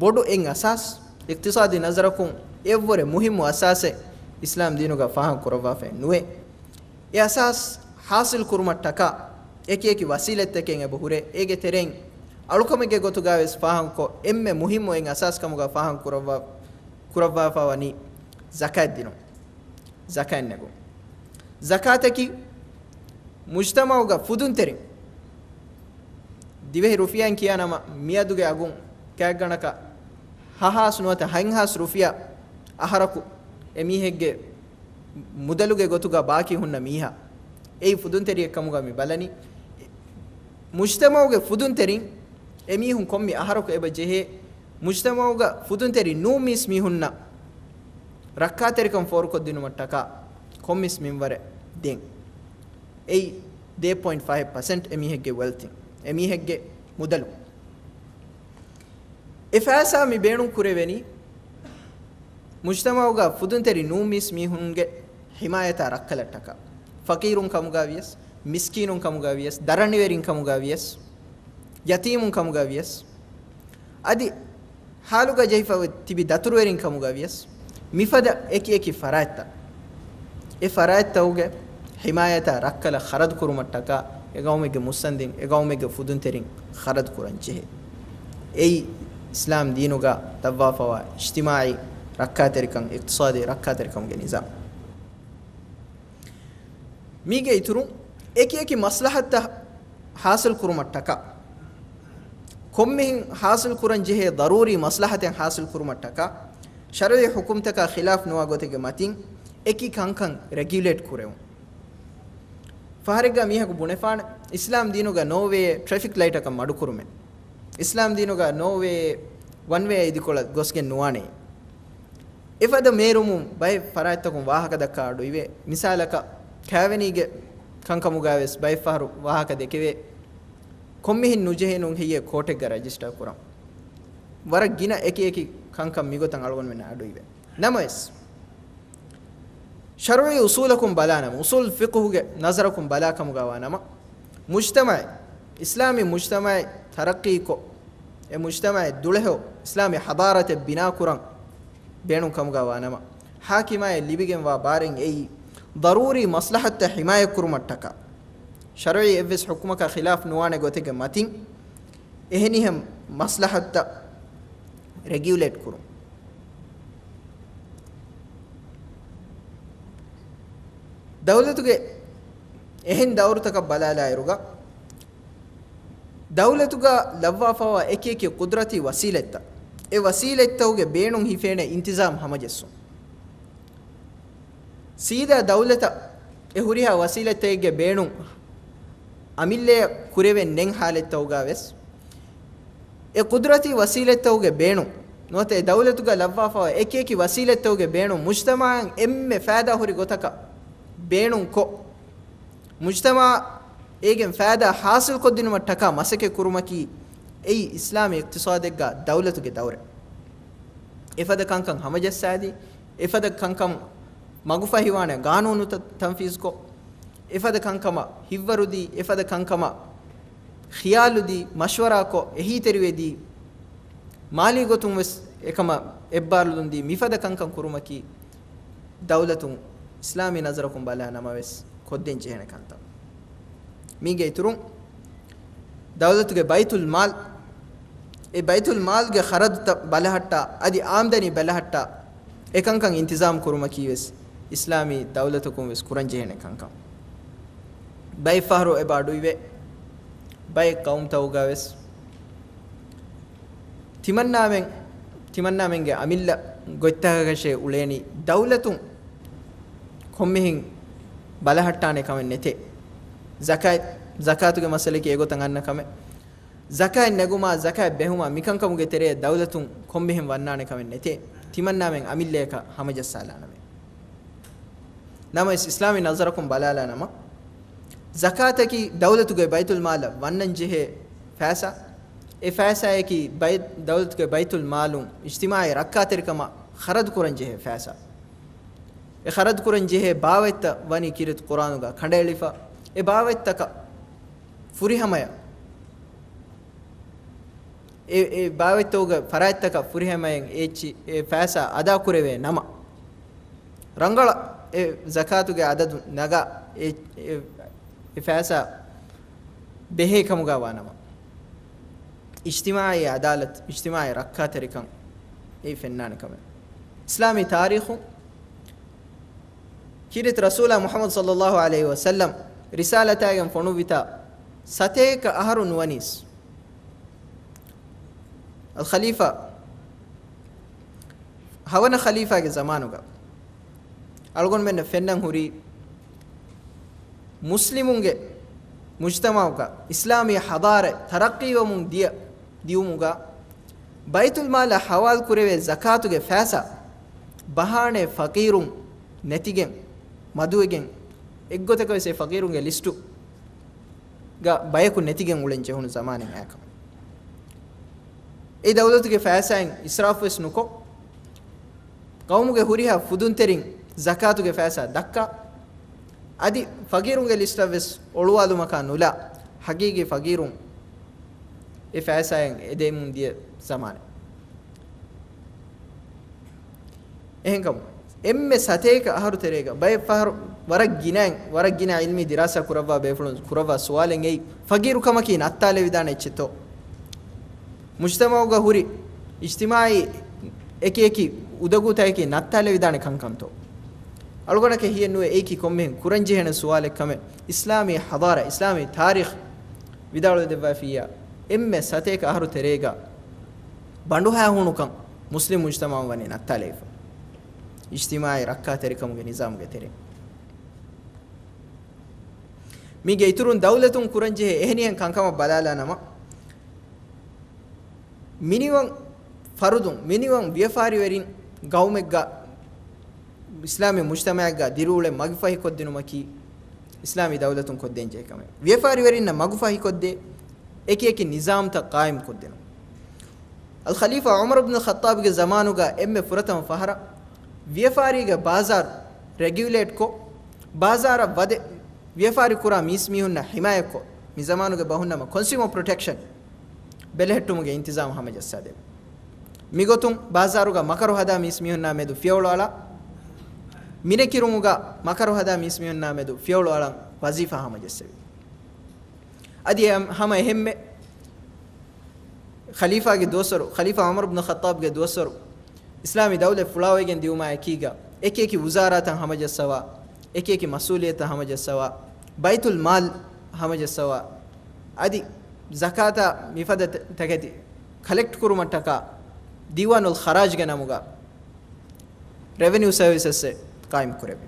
ބޮޑު އެއް އަސާސް. އިޤްތިޞާދީ ނަޒަރަކުން އެއަށްވުރެ މުހިއްމު އަސާސެއް އިސްލާމް ދީނުގަ ފާހަގަ ކުރައްވާފައެއް ނުވޭ. އެ އަސާސް ޙާޞިލް ކުރުމަށްޓަކާ އެކި އެކި ވަސީލަތްތަކެއް އެބަ ހުރޭ. އޭގެ ތެރެއިން އަޅުކަމެއްގެ ގޮތުގަ ވެސް ފާހަގަކޮށް، އެންމެ މުހިއްމު އެއް އަސާސް ކަމުގަ ފާހަގަ ކުރައްވާ، ކުރައްވާފަ ވަނީ ޒަކާތް ދިނުން. ޒަކާތް ނެގުން. ޒަކާތަކީ މުޖްތަމަޢުގަ ފުދުންތެރިން، ދިވެހި ރުފިޔާއިން ކިޔާ ނަމަ، މިއަދުގެ އަގުން ގާތްގަނޑަކަށް ހަ ހާސް ނުވަތަ ހަތް ހާސް ރުފިޔާ އަހަރަކު އެމީހެއްގެ މުދަލުގެ ގޮތުގަ ބާކީ ހުންނަ މީހާ، އެއީ ފުދުންތެރިއެއް ކަމުގަ މި ބަލަނީ. މުޖްތަމަޢުގެ ފުދުންތެރިން އެމީހުން ކޮންމެ އަހަރަކު އެބަ ޖެހޭ، މުޖްތަމަޢުގަ ފުދުންތެރި ނޫން މީސް މީހުންނަށް ރައްކާތެރިކަން ފޯރުކޮށްދިނުމަށްޓަކާ ކޮންމެސް މިންވަރެއް ދޭން. އެއީ ދޭއް ޕޮއިންޓް ފައިވް ޕަސެންޓް އެމީހެއްގެ ވެލްތިން، އެމީހެއްގެ މުދަލު. އެ ފައިސާ މި ބޭނުން ކުރެވެނީ މުޖްތަމަޢުގަ ފުދުންތެރި ނޫން މީސް މީހުންގެ ޙިމާޔަތާ ރައްކަލަށްޓަކާ، ފަޤީރުން ކަމުގަ ވިޔަސް، މިސްކީނުން ކަމުގަ ވިޔަސް، ދަރަނިވެރިން ކަމުގަ ވިޔަސް، ޔަތީމުން ކަމުގަ ވިޔަސް، އަދި ހާލުގަ ޖެހިފަ ތިބި ދަތުރުވެރިން ކަމުގަ ވިޔަސް، މިފަދަ އެކި އެކި ފަރާތްތައް، އެ ފަރާތްތަކުގެ ޙިމާޔަތާ ރައްކަލަށް ޚަރަދު ކުރުމަށްޓަކާ އެ ގައުމެއްގެ މުއްސަނދިން، އެ ގައުމެއްގެ ފުދުންތެރިން ޚަރަދު ކުރަން ޖެހޭ. އެއީ އިސްލާމް ދީނުގަ ލައްވާފަވާ އިޖްތިމާޢީ ރައްކާތެރިކަން، އިޤްތިޞާދީ ރައްކާތެރިކަމުގެ ނިޒާމް. މީގެ އިތުރުން އެކި އެކި މަސްލަހަތްތައް ޙާޞިލް ކުރުމަށްޓަކާ، ކޮންމެހެން ޙާޞިލް ކުރަން ޖެހޭ ޟަރޫރީ މަސްލަހަތެއް ޙާޞިލް ކުރުމަށްޓަކާ، ޝަރުޢީ ޙުކުމްތަކާ ޚިލާފް ނުވާ ގޮތެއްގެ މަތިން އެކި ކަންކަން ރެގިއުލޭޓް ކުރެވުން. ފަހަރެއްގަ މީހަކު ބުނެފާނެ، އިސްލާމް ދީނުގަ ނޯވޭ ޓްރެފިކް ލައިޓަކަށް މަޑުކުރުމެއް. އިސްލާމް ދީނުގަ ނޯވޭ ވަން ވޭ އިދިކޮޅަށް ގޮސްގެން ނުވާނެ. އެފަދަ މޭރުމުން ބައެއް ފަރާތްތަކުން ވާހަކަ ދައްކާ އަޑު އިވޭ. މިސާލަކަށް، ކާވެނީގެ ކަންކަމުގަ ވެސް ބައެއް ފަހަރު ވާހަކަ ދެކެވޭ. ކޮންމެހެން ނުޖެހޭނު ހެއްޔޭ ކޯޓެއްގަ ރަޖިސްޓަރ ކުރަން. ވަރަށް ގިނަ އެކި އެކި ކަންކަން މިގޮތަށް އަޅުގަނޑުމެންނަށް އަޑު އިވޭ. ނަމަވެސް، ޝަރުޢީ އުޞޫލަކުން ބަލާ ނަމަ، އުޞޫލު ފިޤުހުގެ ނަޒަރަކުން ބަލާ ކަމުގަ ވާ ނަމަ، މުޖްތަމަޢެއް، އިސްލާމީ މުޖްތަމަޢެއް ތަރައްޤީކޮށް، އެ މުޖްތަމަޢެއް ދުޅަހެޔޮ އިސްލާމީ ޙަޟާރަތެއް ބިނާކުރަން ބޭނުން ކަމުގަ ވާ ނަމަ، ޙާކިމާއަށް ލިބިގެންވާ ބާރެއް އެއީ، ޟަރޫރީ މަސްލަހަތްތައް ޙިމާޔަތްކުރުމަށްޓަކާ، ޝަރުޢީ އެއްވެސް ޙުކުމަކާ ޚިލާފް ނުވާނެ ގޮތެއްގެ މަތިން، އެހެނިހެން މަސްލަހަތްތައް ރެގިއުލޭޓް ކުރުން. ދައުލަތުގެ އެހެން ދައުރުތަކަށް ބަލާލާއިރުގަ، ދައުލަތުގަ ލައްވާފަވާ އެކި އެކި ޤުދްރަތީ ވަސީލަތްތައް، އެ ވަސީލަތްތަކުގެ ބޭނުން ހިފޭނެ އިންތިޒާމް ހަމަޖެއްސުން. ސީދާ ދައުލަތަށް އެ ހުރިހާ ވަސީލަތްތަކެއްގެ ބޭނުން އަމިއްލައަށް ކުރެވެން ނެތް ހާލަތްތަކުގަ ވެސް، އެ ޤުދްރަތީ ވަސީލަތްތަކުގެ ބޭނުން ނުވަތަ އެ ދައުލަތުގަ ލައްވާފަވާ އެކި އެކި ވަސީލަތްތަކުގެ ބޭނުން މުޖްތަމަޢަށް އެންމެ ފައިދާ ހުރި ގޮތަކަށް ބޭނުންކޮށް، މުޖްތަމަޢަށް އޭގެން ފައިދާ ޙާޞިލްކޮށްދިނުމަށްޓަކާ މަސައްކަތް ކުރުމަކީ އެއީ އިސްލާމީ އިޤްތިޞާދެއްގަ ދައުލަތުގެ ދައުރެއް. އެފަދަ ކަންކަން ހަމަޖައްސާދީ، އެފަދަ ކަންކަން މަގުފަހިވާނެ ގާނޫނުތައް ތަންފީޒުކޮށް، އެފަދަ ކަންކަމަށް ހިތްވަރުދީ، އެފަދަ ކަންކަމަށް ޚިޔާލުދީ، މަޝްވަރާކޮށް، އެހީތެރިވެދީ، މާލީ ގޮތުން ވެސް އެކަމަށް އެއްބާރުލުންދީ، މިފަދަ ކަންކަން ކުރުމަކީ ދައުލަތުން އިސްލާމީ ނަޒަރަކުން ބަލާ ނަމަވެސް ކޮށްދޭން ޖެހޭނެ ކަންތައް. މީގެ އިތުރުން، ދައުލަތުގެ ބައިތުލް މާލް، އެ ބައިތުލް މާލްގެ ޚަރަދުތައް ބަލަހައްޓާ، އަދި އާމްދަނީ ބަލަހައްޓާ، އެކަންކަން އިންތިޒާމް ކުރުމަކީ ވެސް އިސްލާމީ ދައުލަތަކުން ވެސް ކުރަން ޖެހޭނެ ކަންކަން. ބައެއް ފަހަރު އެބަ އަޑުއިވޭ، ބައެއް ޤައުމުތަކުގަ ވެސް ތިމަންނާމެން، ތިމަންނާމެންގެ އަމިއްލަ ގޮތްތަކަކަށޭ އުޅޭނީ ދައުލަތުން ކޮންމެހެން ބަލަހައްޓާނެ ކަމެއް ނެތޭ. ޒަކާތް، ޒަކާތުގެ މައްސަލައަކީ އެގޮތަށް އަންނަ ކަމެއް. ޒަކާތް ނެގުމާ، ޒަކާތް ބެހުމާ، މިކަންކަމުގެ ތެރެއަށް ދައުލަތުން ކޮންމެހެން ވަންނާނެ ކަމެއް ނެތޭ. ތިމަންނާމެން އަމިއްލަޔަކަށް ހަމަޖައްސާލާނަމޭ. ނަމަވެސް، އިސްލާމީ ނަޒަރަކުން ބަލާލާނަމަ، ޒަކާތަކީ ދައުލަތުގެ ބައިތުލްމާލަށް ވަންނަން ޖެހޭ ފައިސާ. އެ ފައިސާއަކީ ބައި-، ދައުލަތުގެ ބައިތުލްމާލުން އިޖްތިމާޢީ ރައްކާތެރިކަމަށް ޚަރަދު ކުރަން ޖެހޭ ފައިސާ. އެ ޚަރަދު ކުރަން ޖެހޭ ބާވަތްތައް ވަނީ ކީރިތި ޤުރްއާނުގަ ކަނޑައެޅިފަ. އެ ބާވަތްތަކަށް ފުރިހަމަޔަށް، އެ، އެ ބާވަތްތަކުގެ ފަރާތްތަކަށް ފުރިހަމަޔަށް އެ އެއްޗި-، އެ ފައިސާ އަދާ ކުރެވޭ ނަމަ، ރަނގަޅަށް އެ ޒަކާތުގެ އަދަދު ނަގާ އެ، އެ، އެ ފައިސާ ބެހޭ ކަމުގަ ވާ ނަމަ، އިޖްތިމާޢީ އަދާލަތު، އިޖްތިމާޢީ ރައްކާތެރިކަން އެއީ ފެންނާނެ ކަމެއް. އިސްލާމީ ތާރީޚު ކީރިތި ރަސޫލާ މުޙައްމަދު ޞައްލައްލާހު ޢަލައިހި ވަސައްލަމް ރިސާލަތާގެން ފޮނުއްވިތާ ސަތޭކަ އަހަރު ނުވަނީސް، އަލްޚަލީފާ ހަވަނަ ޚަލީފާގެ ޒަމާނުގަ އަޅުގަނޑުމެންނަށް ފެންނަން ހުރީ، މުސްލިމުންގެ މުޖްތަމަޢުގަ އިސްލާމީ ޙަޟާރަތް ތަރައްޤީވަމުން ދިޔަ ދިއުމުގަ ބައިތުލްމާލަށް ޙަވާލު ކުރެވޭ ޒަކާތުގެ ފައިސާ ބަހާނެ ފަޤީރުން ނެތިގެން، މަދުވެގެން، އެއްގޮތަކަށް ވެސް އެ ފަޤީރުންގެ ލިސްޓުގަ ބަޔަކު ނެތިގެން އުޅެން ޖެހުނު ޒަމާނެއް އައިކަމެއް. އެ ދައުލަތުގެ ފައިސާއިން އިސްރާފު ވެސް ނުކޮށް، ޤައުމުގެ ހުރިހާ ފުދުންތެރިން ޒަކާތުގެ ފައިސާ ދައްކާ، އަދި ފަޤީރުންގެ ލިސްޓަށް ވެސް އޮޅުވާލުމަކާ ނުލާ، ޙަޤީޤީ ފަޤީރުން އެ ފައިސާއިން އެދެމުން ދިޔަ ޒަމާނެއް. އެހެންކަމުން، އެންމެ ސަތޭކަ އަހަރު ތެރޭގަ ބައެއް ފަހަރު ވަރަށް ގިނައިން، ވަރަށް ގިނަ ޢިލްމީ ދިރާސާ ކުރައްވާ ބޭފުޅުން ކުރައްވާ ސުވާލެއް އެއީ، ފަޤީރުކަމަކީ ނައްތާލެވިދާނެ އެއްޗެއްތޯ؟ މުޖްތަމަޢުގަ ހުރި އިޖްތިމާޢީ އެކި އެކި އުދަގޫތަކަކީ ނައްތާލެވިދާނެ ކަންކަންތޯ؟ އަޅުގަނޑަކަށް ހިޔެއްނުވޭ އެއީކީ ކޮންމެހެން ކުރަންޖެހޭނެ ސުވާލެއް ކަމެއް. އިސްލާމީ ޙަޟާރަ، އިސްލާމީ ތާރީޚް ވިދާޅުވެދެއްވާފިއްޔާ، އެންމެ ސަތޭކަ އަހަރު ތެރޭގަ ބަނޑުހައިހޫނުކަން މުސްލިމް މުޖްތަމަޢުން ވަނީ ނައްތާލެވިފަ، އިޖްތިމާޢީ ރައްކާތެރިކަމުގެ ނިޒާމުގެ ތެރެއިން. މީގެ އިތުރުން ދައުލަތުން ކުރަންޖެހޭ އެހެނިހެން ކަންކަމަށް ބަލާލާނަމަ، މިނިވަން ފަރުދުން، މިނިވަން ވިޔަފާރިވެރިން ގައުމެއްގަ، އިސްލާމީ މުޖްތަމަޢެއްގަ ދިރިއުޅެން މަގުފަހިކޮށްދިނުމަކީ، އިސްލާމީ ދައުލަތުން ކޮށްދޭންޖެހޭ ކަމެއް. ވިޔަފާރިވެރިންނަށް މަގުފަހިކޮށްދޭ އެކި އެކި ނިޒާމްތައް ޤާއިމްކޮށްދިނުން. އަލްޚަލީފާ ޢުމަރު ބްނުލް ޚައްޠާބްގެ ޒަމާނުގަ އެންމެ ފުރަތަމަ ފަހަރަށް ވިޔަފާރީގެ ބާޒާރު ރެގިއުލޭޓްކޮށް، ބާޒާރަށް ވަދެ ވިޔަފާރި ކުރާ މީސްމީހުންނަށް ޙިމާޔަތްކޮށް، މި ޒަމާނުގެ ބަހުންނަމަ ކޮންސިއުމަރ ޕްރޮޓެކްޝަން ބެލެހެއްޓުމުގެ އިންތިޒާމް ހަމަޖައްސާދެވި. މިގޮތުން ބާޒާރުގަ މަކަރު ހަދާ މީސްމީހުންނާ މެދު ފިޔަވަޅު އަޅާ، މިނެކިރުމުގަ މަކަރު ހަދާ މީސްމީހުންނާ މެދު ފިޔަވަޅު އަޅަން ވަޒީފާ ހަމަޖައްސެވި. އަދި އެ ހަމަ އެހެންމެ ޚަލީފާގެ ދުވަސްވަރު، ޚަލީފާ ޢުމަރު ބްނު ޚައްޠާބްގެ ދުވަސްވަރު، އިސްލާމީ ދައުލަތް ފުޅާވެގެން ދިއުމާ އެކީގަ، އެކި އެކި ވުޒާރާތައް ހަމަޖައްސަވާ، އެކި އެކި މަސްއޫލިއްޔަތުތައް ހަމަޖައްސަވާ، ބައިތުލް މާލް ހަމަޖައްސަވާ، އަދި ޒަކާތާ މިފަދަ ތަ-، ތަކެތި ކަލެކްޓް ކުރުމަށްޓަކާ ދީވާނުލް ޚަރާޖްގެ ނަމުގަ ރެވެނިއު ސަރވިސަސްއެއް ޤާއިމް ކުރެވި.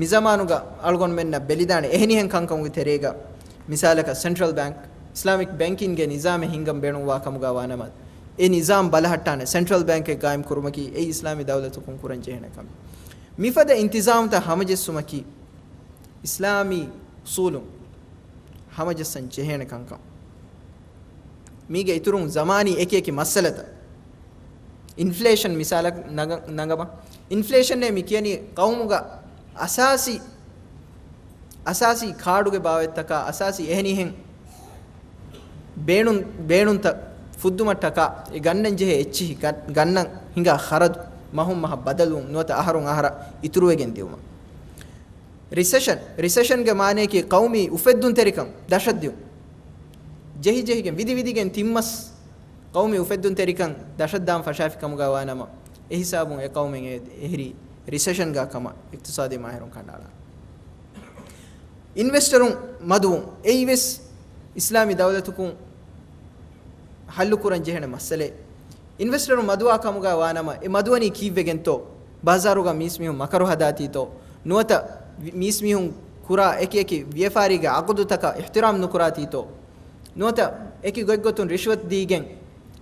މިޒަމާނުގަ އަޅުގަނޑުމެންނަށް ބެލިދާނެ އެހެނިހެން ކަންކަމުގެ ތެރޭގަ، މިސާލަކަށް ސެންޓްރަލް ބޭންކް، އިސްލާމިކް ބޭންކިންގެ ނިޒާމެއް ހިންގަން ބޭނުންވާ ކަމުގަ ވާނަމަ، އެ ނިޒާމް ބަލަހައްޓާނެ ސެންޓްރަލް ބޭންކެއް ޤާއިމް ކުރުމަކީ އެއީ އިސްލާމީ ދައުލަތަކުން ކުރަން ޖެހޭނެ ކަމެއް. މިފަދަ އިންތިޒާމްތައް ހަމަޖެއްސުމަކީ އިސްލާމީ އުސޫލުން ހަމަޖައްސަން ޖެހޭނެ ކަންކަން. މީގެ އިތުރުން ޒަމާނީ އެކި އެކި މައްސަލަތައް، އިންފްލޭޝަން މިސާލަކަށް ނަގަ-، ނަގަބަ. އިންފްލޭޝަންއޭ މި ކިޔަނީ ޤައުމުގަ އަސާސީ، އަސާސީ ކާޑުގެ ބާވަތްތަކާ، އަސާސީ އެހެނިހެން ބޭނުން، ބޭނުންތައް ފުއްދުމަށްޓަކާ އެ ގަންނަން ޖެހޭ އެއްޗިހި ގަ-، ގަންނަން ހިނގާ ޚަރަދު މަހުން މަހަށް ބަދަލުވުން ނުވަތަ އަހަރުން އަހަރަށް އިތުރުވެގެން ދިއުމަށް. ރިސެޝަން، ރިސެޝަންގެ މާނަޔަކީ ޤައުމީ އުފެއްދުންތެރިކަން ދަށަށްދިއުން. ޖެހިޖެހިގެން ވިދިވިދިގެން ތިންމަސް ޤައުމީ އުފެއްދުންތެރިކަން ދަށަށްދާން ފަށާފި ކަމުގަ ވާނަމަ، އެހިސާބުން އެ ޤައުމެއް އެ-، އެހެރީ ރިސެޝަންގަ ކަމަށް އިޤްތިޞާދީ މާހިރުން ކަނޑައަޅާ. އިންވެސްޓަރުން މަދުވުން އެއީވެސް އިސްލާމީ ދައުލަތަކުން ޙައްލުކުރަން ޖެހޭނެ މައްސަލައެއް. އިންވެސްޓަރު މަދުވާ ކަމުގަ ވާނަމަ، އެ މަދުވަނީ ކީއްވެގެންތޯ؟ ބާޒާރުގަ މީސްމީހުން މަކަރު ހަދާތީތޯ؟ ނުވަތަ ވި-، މީސްމީހުން ކުރާ އެކި އެކި ވިޔަފާރީގެ އަގުދުތަކަށް އިޙްތިރާމް ނުކުރާތީތޯ؟ ނުވަތަ އެކި ގޮތްގޮތުން ރިޝްވަތް ދީގެން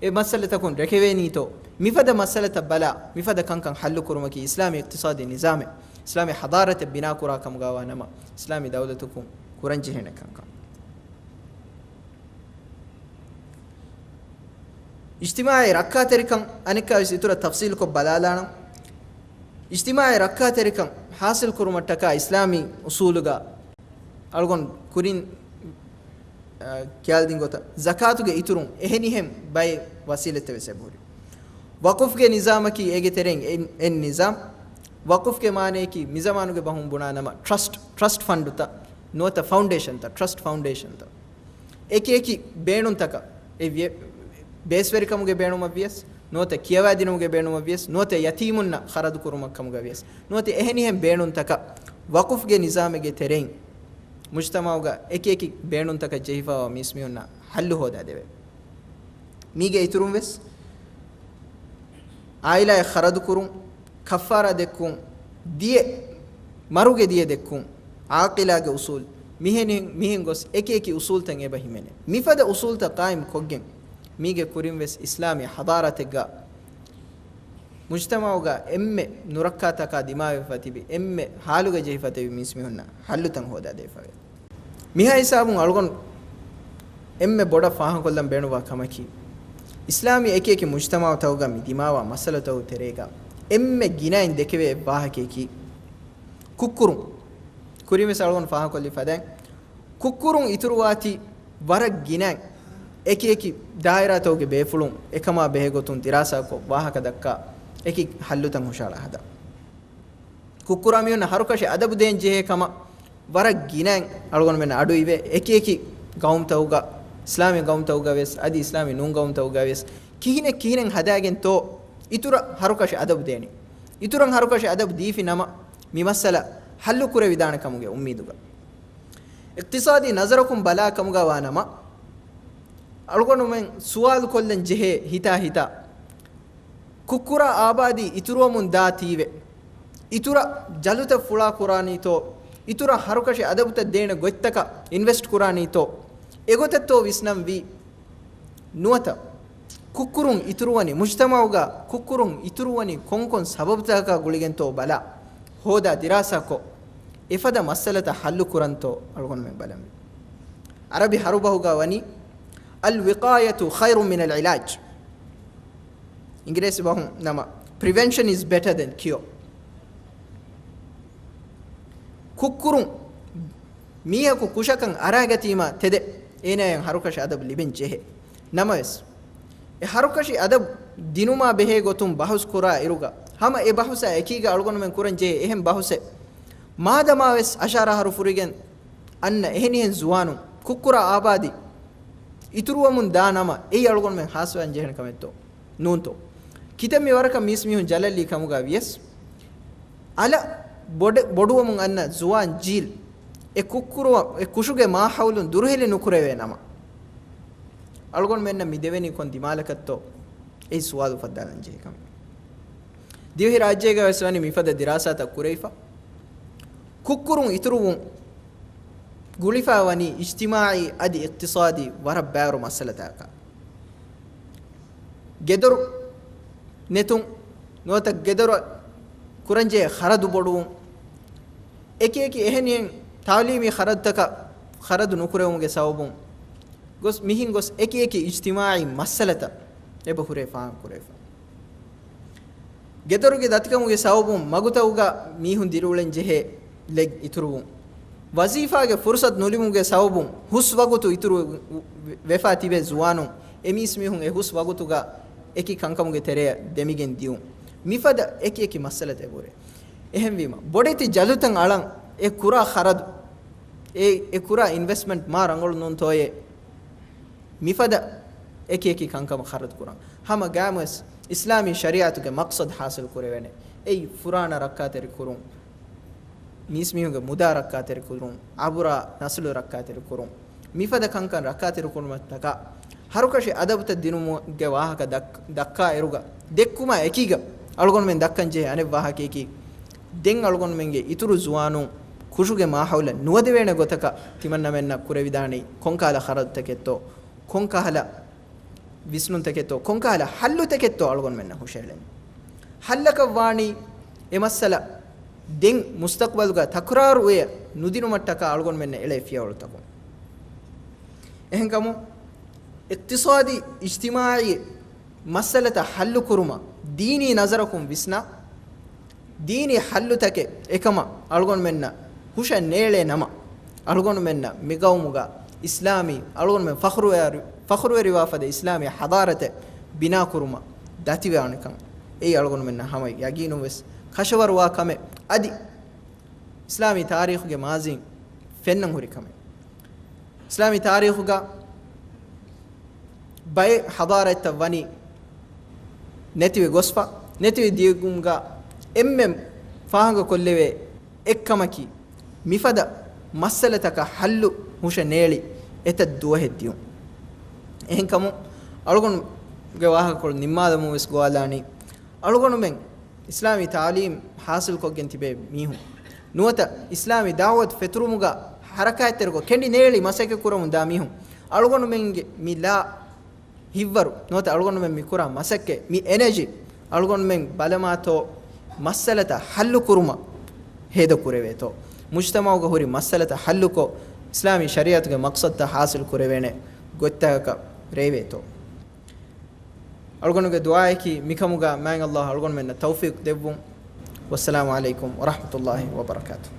އެ މައްސަލަތަކުން ރެކެވޭނީތޯ؟ މިފަދަ މައްސަލަތައް ބަލާ، މިފަދަ ކަންކަން ޙައްލު ކުރުމަކީ އިސްލާމީ އިޤްތިޞާދީ ނިޒާމެއް، އިސްލާމީ ޙަޟާރަތެއް ބިނާ ކުރާ ކަމުގައިވާ ނަމަ، އިސްލާމީ ދައުލަތަކުން ކުރަން ޖެހޭނެ ކަންކަން. އިޖްތިމާޢީ ރައްކާތެރިކަން އަނެއްކާވެސް އިތުރަށް ތަފްޞީލުކޮށް ބަލާލާނަން. އިޖްތިމާޢީ ރައްކާތެރިކަން ޙާޞިލް ކުރުމަށްޓަކާ އިސްލާމީ އުޞޫލުގަ އަޅުގަނޑު ކުރިން، އަ، ކިޔާލަދިން ގޮތަށް ޒަކާތުގެ އިތުރުން އެހެނިހެން ބައެއް ވަސީލަތެއް ވެސް އެބަހުރި. ވަޤުފްގެ ނިޒާމަކީ އޭގެ ތެރެއިން އެއް، އެއް ނިޒާމް. ވަޤުފްގެ މާނަޔަކީ މިޒަމާނުގެ ބަހުން ބުނާ ނަމަ ޓްރަސްޓް، ޓްރަސްޓް ފަންޑުތައް ނުވަތަ ފައުންޑޭޝަންތައް، ޓްރަސްޓް ފައުންޑޭޝަންތައް. އެކި އެކި ބޭނުންތަކަށް އެ ވިޔަ-، ބޭސްވެރިކަމުގެ ބޭނުމަށް ވިޔަސް، ނުވަތަ ކިޔަވާދިނުމުގެ ބޭނުމަށް ވިޔަސް، ނުވަތަ ޔަތީމުންނަށް ޚަރަދު ކުރުމަށް ކަމުގަ ވިޔަސް، ނުވަތަ އެހެނިހެން ބޭނުންތަކަށް ވަޤުފްގެ ނިޒާމެއްގެ ތެރެއިން މުޖްތަމަޢުގަ އެކި އެކި ބޭނުންތަކަށް ޖެހިފައިވާ މީސްމީހުންނަށް ޙައްލު ހޯދާ ދެވޭ. މީގެ އިތުރުން ވެސް އާއިލާއަށް ޚަރަދު ކުރުން، ކައްފާރާ ދެއްކުން، ދިޔެ، މަރުގެ ދިޔަ ދެއްކުން، ޢާޤިލާގެ އުޞޫލް، މިހެނި-، މިހެން ގޮސް އެކި އެކި އުޞޫލްތައް އެބަ ހިމެނޭ. މިފަދަ އުޞޫލްތައް ޤާއިމް ކޮށްގެން، މީގެ ކުރިން ވެސް އިސްލާމީ ޙަޟާރަތެއްގަ މުޖްތަމަޢުގަ އެންމެ ނުރައްކާތަކާ ދިމާވެފަ ތިބި، އެންމެ ޙާލުގަ ޖެހިފަ ތިބި މީސްމީހުންނަށް ޙައްލުތައް ހޯދާ ދެވިފަވޭ. މިހާ ހިސާބުން އަޅުގަނޑު އެންމެ ބޮޑަށް ފާހަގަކޮށްލަން ބޭނުންވާ ކަމަކީ، އިސްލާމީ އެކި އެކި މުޖްތަމަޢުތަކުގަ މި ދިމާވާ މައްސަލަތަކުގެ ތެރޭގަ އެންމެ ގިނައިން ދެކެވޭ އެއް ވާހަކަޔަކީ، ކުށްކުރުން. ކުރިން ވެސް އަޅުގަނޑު ފާހަގަކޮށްލި ފަދައިން، ކުށްކުރުން އިތުރުވާތީ ވަރަށް ގިނައިން އެކި އެކި ދާއިރާތަކުގެ ބޭފުޅުން އެކަމާ ބެހޭގޮތުން ދިރާސާކޮށް، ވާހަކަ ދައްކާ، އެކި ޙައްލުތައް ހުށަހަޅާ ހަދާ. ކުށްކުރާ މީހުންނަށް ހަރުކަށި އަދަބު ދޭން ޖެހޭ ކަމަށް ވަރަށް ގިނައިން އަޅުގަނޑުމެން އަޑު އިވޭ. އެކި އެކި ގައުމުތަކުގަ، އިސްލާމީ ގައުމުތަކުގަ ވެސް، އަދި އިސްލާމީ ނޫން ގައުމުތަކުގަ ވެސް، ކިހިނެއް ކިހިނެއް ހަދާގެންތޯ އިތުރަށް ހަރުކަށި އަދަބު ދޭނީ. އިތުރަށް ހަރުކަށި އަދަބު ދީފި ނަމަ، މި މައްސަލަ ޙައްލު ކުރެވިދާނެ ކަމުގެ އުއްމީދުގަ. އިޤްތިޞާދީ ނަޒަރަކުން ބަލާ ކަމުގަ ވާ ނަމަ، އަޅުގަނޑުމެން ސުވާލު ކޮށްލަން ޖެހޭ ހިތާ ހިތާ، ކުށްކުރާ އާބާދީ އިތުރުވަމުން ދާތީވެ، އިތުރަށް ޖަލުތައް ފުޅާ ކުރާނީތޯ، އިތުރަށް ހަރުކަށި އަދަބުތައް ދޭނެ ގޮތްތަކަށް އިންވެސްޓް ކުރާނީތޯ، އެގޮތަށްތޯ ވިސްނަންވީ. ނުވަތަ ކުށްކުރުން އިތުރުވަނީ މުޖްތަމަޢުގަ، ކުށްކުރުން އިތުރުވަނީ ކޮންކޮން ސަބަބުތަކާ ގުޅިގެންތޯ ބަލާ، ހޯދާ ދިރާސާކޮށް، އެފަދަ މައްސަލަތައް ޙައްލު ކުރަންތޯ އަޅުގަނޑުމެން ބަލަންވީ. ޢަރަބި ހަރުބަހުގަ ވަނީ، "الوقاية خير من العلاج." އިނގިރޭސި ބަހުން ނަމަ، "Prevention is better than cure." ކުށްކުރުން މީހަކު ކުށަކަށް އަރާގަތީމާ ތެދެއް އޭނާޔަށް ހަރުކަށި އަދަބު ލިބެން ޖެހޭ. ނަމަވެސް، އެ ހަރުކަށި އަދަބު ދިނުމާ ބެހޭ ގޮތުން ބަހުސް ކުރާ އިރުގަ، ހަމަ އެ ބަހުސާ އެކީގަ އަޅުގަނޑުމެން ކުރަން ޖެހޭ އެހެން ބަހުސެއް، މާދަމާވެސް އަށާރަ އަހަރު ފުރިގެން އަންނަ އެހެނިހެން ޒުވާނުން، ކުށްކުރާ އާބާދީ އިތުރުވަމުން ދާ ނަމަ، އެއީ އަޅުގަނޑުމެން ހާސްވާން ޖެހޭނެ ކަމެއްތޯ؟ ނޫންތޯ؟ ކިތައްމެ ވަރަކަށް މީސްމީހުން ޖަލަށްލީ ކަމުގަ ވިޔަސް، އަލަށް ބޮޑެ-، ބޮޑުވަމުން އަންނަ ޒުވާން ޖީލް އެ ކުށްކުރުވަ-، އެ ކުށުގެ މާހައުލުން ދުރުހެލި ނުކުރެވޭ ނަމަ، އަޅުގަނޑުމެންނަށް މި ދެވެނީ ކޮން ދިމާލަކަށްތޯ؟ އެއީ ސުވާލު އުފައްދާލަން ޖެހޭ ކަމެއް. ދިވެހި ރާއްޖޭގަ ވެސް ވަނީ މިފަދަ ދިރާސާތައް ކުރެވިފަ. ކުށްކުރުން އިތުރުވުން ގުޅިފަ ވަނީ އިޖްތިމާޢީ އަދި އިޤްތިޞާދީ ވަރަށް ބައިވަރު މައްސަލަތަކަށް. ގެދޮރު ނެތުން، ނުވަތަ ގެދޮރަށް ކުރަންޖެހޭ ޚަރަދު ބޮޑުވުން، އެކި އެކި އެހެނިހެން ތަޢުލީމީ ޚަރަދުތަކަށް ޚަރަދު ނުކުރެވުމުގެ ސަބަބުން ގޮސް މިހިން ގޮސް އެކި އެކި އިޖްތިމާޢީ މައްސަލަތައް އެބަ ހުރޭ ފާހަގަ ކުރެވިފަ. ގެދޮރުގެ ދަތިކަމުގެ ސަބަބުން މަގުތަކުގަ މީހުން ދިރިއުޅެން ޖެހޭ ލެގް އިތުރުވުން، ވަޒީފާގެ ފުރުސަތު ނުލިބުމުގެ ސަބަބުން ހުސް ވަގުތު އިތުރު ވެފާ ތިބޭ ޒުވާނުން، އެ މީސްމީހުން އެ ހުސް ވަގުތުގަ އެކި ކަންކަމުގެ ތެރެއަށް ދެމިގެން ދިޔުން. މިފަދަ އެކި އެކި މައްސަލަތައް އެބަހުރޭ. އެހެންވީމަ، ބޮޑެތި ޖަލުތައް އަޅަން އެ ކުރާ ޚަރަދު، އެ، އެ ކުރާ އިންވެސްޓްމަންޓް މާ ރަނގަޅު ނޫންތޯއޭ؟ މިފަދަ އެކި އެކި ކަންކަމަށް ޚަރަދު ކުރަން. ހަމަ ގައިމުވެސް އިސްލާމީ ޝަރީޢަތުގެ މަޤްޞަދު ޙާޞިލު ކުރެވޭނެ. އެއީ ފުރާނަ ރައްކާތެރި ކުރުން، މީސްމީހުންގެ މުދާ ރައްކާތެރި ކުރުން، އަބުރާ ނަސްލު ރައްކާތެރި ކުރުން. މިފަދަ ކަންކަން ރައްކާތެރި ކުރުމަށްޓަކާ ހަރުކަށި އަދަބުތައް ދިނުމުގެ ވާހަކަ ދައް-، ދައްކާ އިރުގަ ދެއްކުމާ އެކީގަ އަޅުގަނޑުމެން ދައްކަން ޖެހޭ އަނެއް ވާހަކަޔަކީ، ދެން އަޅުގަނޑުމެންގެ އިތުރު ޒުވާނުން ކުށުގެ މާހައުލަށް ނުވަދެވޭނެ ގޮތަކަށް ތިމަންނަމެންނަށް ކުރެވިދާނީ ކޮންކަހަލަ ޚަރަދުތަކެއްތޯ، ކޮންކަހަލަ ވިސްނުންތަކެއްތޯ، ކޮންކަހަލަ ހައްލުތަކެއްތޯ އަޅުގަނޑުމެންނަށް ހުށަހެޅެނީ. ހައްލަކަށް ވާނީ އެ މައްސަލަ ދެން މުސްތަޤްބަލުގަ ތަކުރާރުވެ ނުދިނުމަށްޓަކާ އަޅުގަނޑުމެންނަށް އެޅޭ ފިޔަވަޅުތަކުން. އެހެންކަމުން، އިޤްތިޞާދީ އިޖްތިމާޢީ މައްސަލަތައް ހައްލުކުރުމަށް ދީނީ ނަޒަރަކުން ވިސްނާ، ދީނީ ހައްލުތަކެއް އެކަމަށް އަޅުގަނޑުމެންނަށް ހުށަށް ނޭޅޭ ނަމަ، އަޅުގަނޑުމެންނަށް މިގައުމުގަ އިސްލާމީ، އަޅުގަނޑުމެން ފަޚުރުވެ-، ފަޚުރުވެރިވާފަދަ އިސްލާމީ ޙަޟާރަތެއް ބިނާކުރުމަށް ދަތިވާނެކަން އެއީ އަޅުގަނޑުމެންނަށް ހަމަ ޔަގީނުން ވެސް ކަށަވަރުވާ ކަމެއް. އަދި އިސްލާމީ ތާރީޚުގެ މާޒީން ފެންނަން ހުރި ކަމެއް. އިސްލާމީ ތާރީޚުގަ ބައެއް ޙަޟާރަތްތައް ވަނީ ނެތިވެ ގޮސްފަ، ނެތިވެ ދިޔުމުގަ އެންމެ ފާހަގަކޮށްލެވޭ އެއްކަމަކީ، މިފަދަ މައްސަލަތަކަށް ހައްލު ހުށަށް ނޭޅި އެތައް ދުވަހެއް ދިޔުން. އެހެންކަމުން، އަޅުގަނޑުގެ ވާހަކަކޮޅު ނިންމާލަމުން ވެސް ގޮވާލާނީ، އަޅުގަނޑުމެން އިސްލާމީ ތާލީމް ޙާޞިލްކޮށްގެން ތިބޭ މީހުން ނުވަތަ އިސްލާމީ ދަޢުވަތު ފެތުރުމުގަ ޙަރަކާތްތެރިކޮށް ކެނޑި ނޭޅި މަސައްކަތް ކުރަމުން ދާ މީހުން، އަޅުގަނޑުމެންގެ މި ލާ ހިތްވަރު ނުވަތަ އަޅުގަނޑުމެން މި ކުރާ މަސައްކަތް، މި އެނަޖީ އަޅުގަނޑުމެން ބަލަމާތޯ މައްސަލަތައް ޙައްލު ކުރުމަށް ހޭދަ ކުރެވޭތޯ، މުޖްތަމަޢުގަ ހުރި މައްސަލަތައް ޙައްލުކޮށް، އިސްލާމީ ޝަރީޢަތުގެ މަޤްޞަދުތައް ޙާޞިލް ކުރެވޭނެ ގޮތްތަކަކަށް ރޭވޭތޯ. އަޅުގަނޑުގެ ދުޢާއަކީ މިކަމުގަ މާތް ﷲ އަޅުގަނޑުމެންނަށް ތައުފީޤު ދެއްވުން. ވައްސަލާމު ޢަލައިކުމް ވަރަޙްމަތުﷲ ވަބަރަކާތުހު.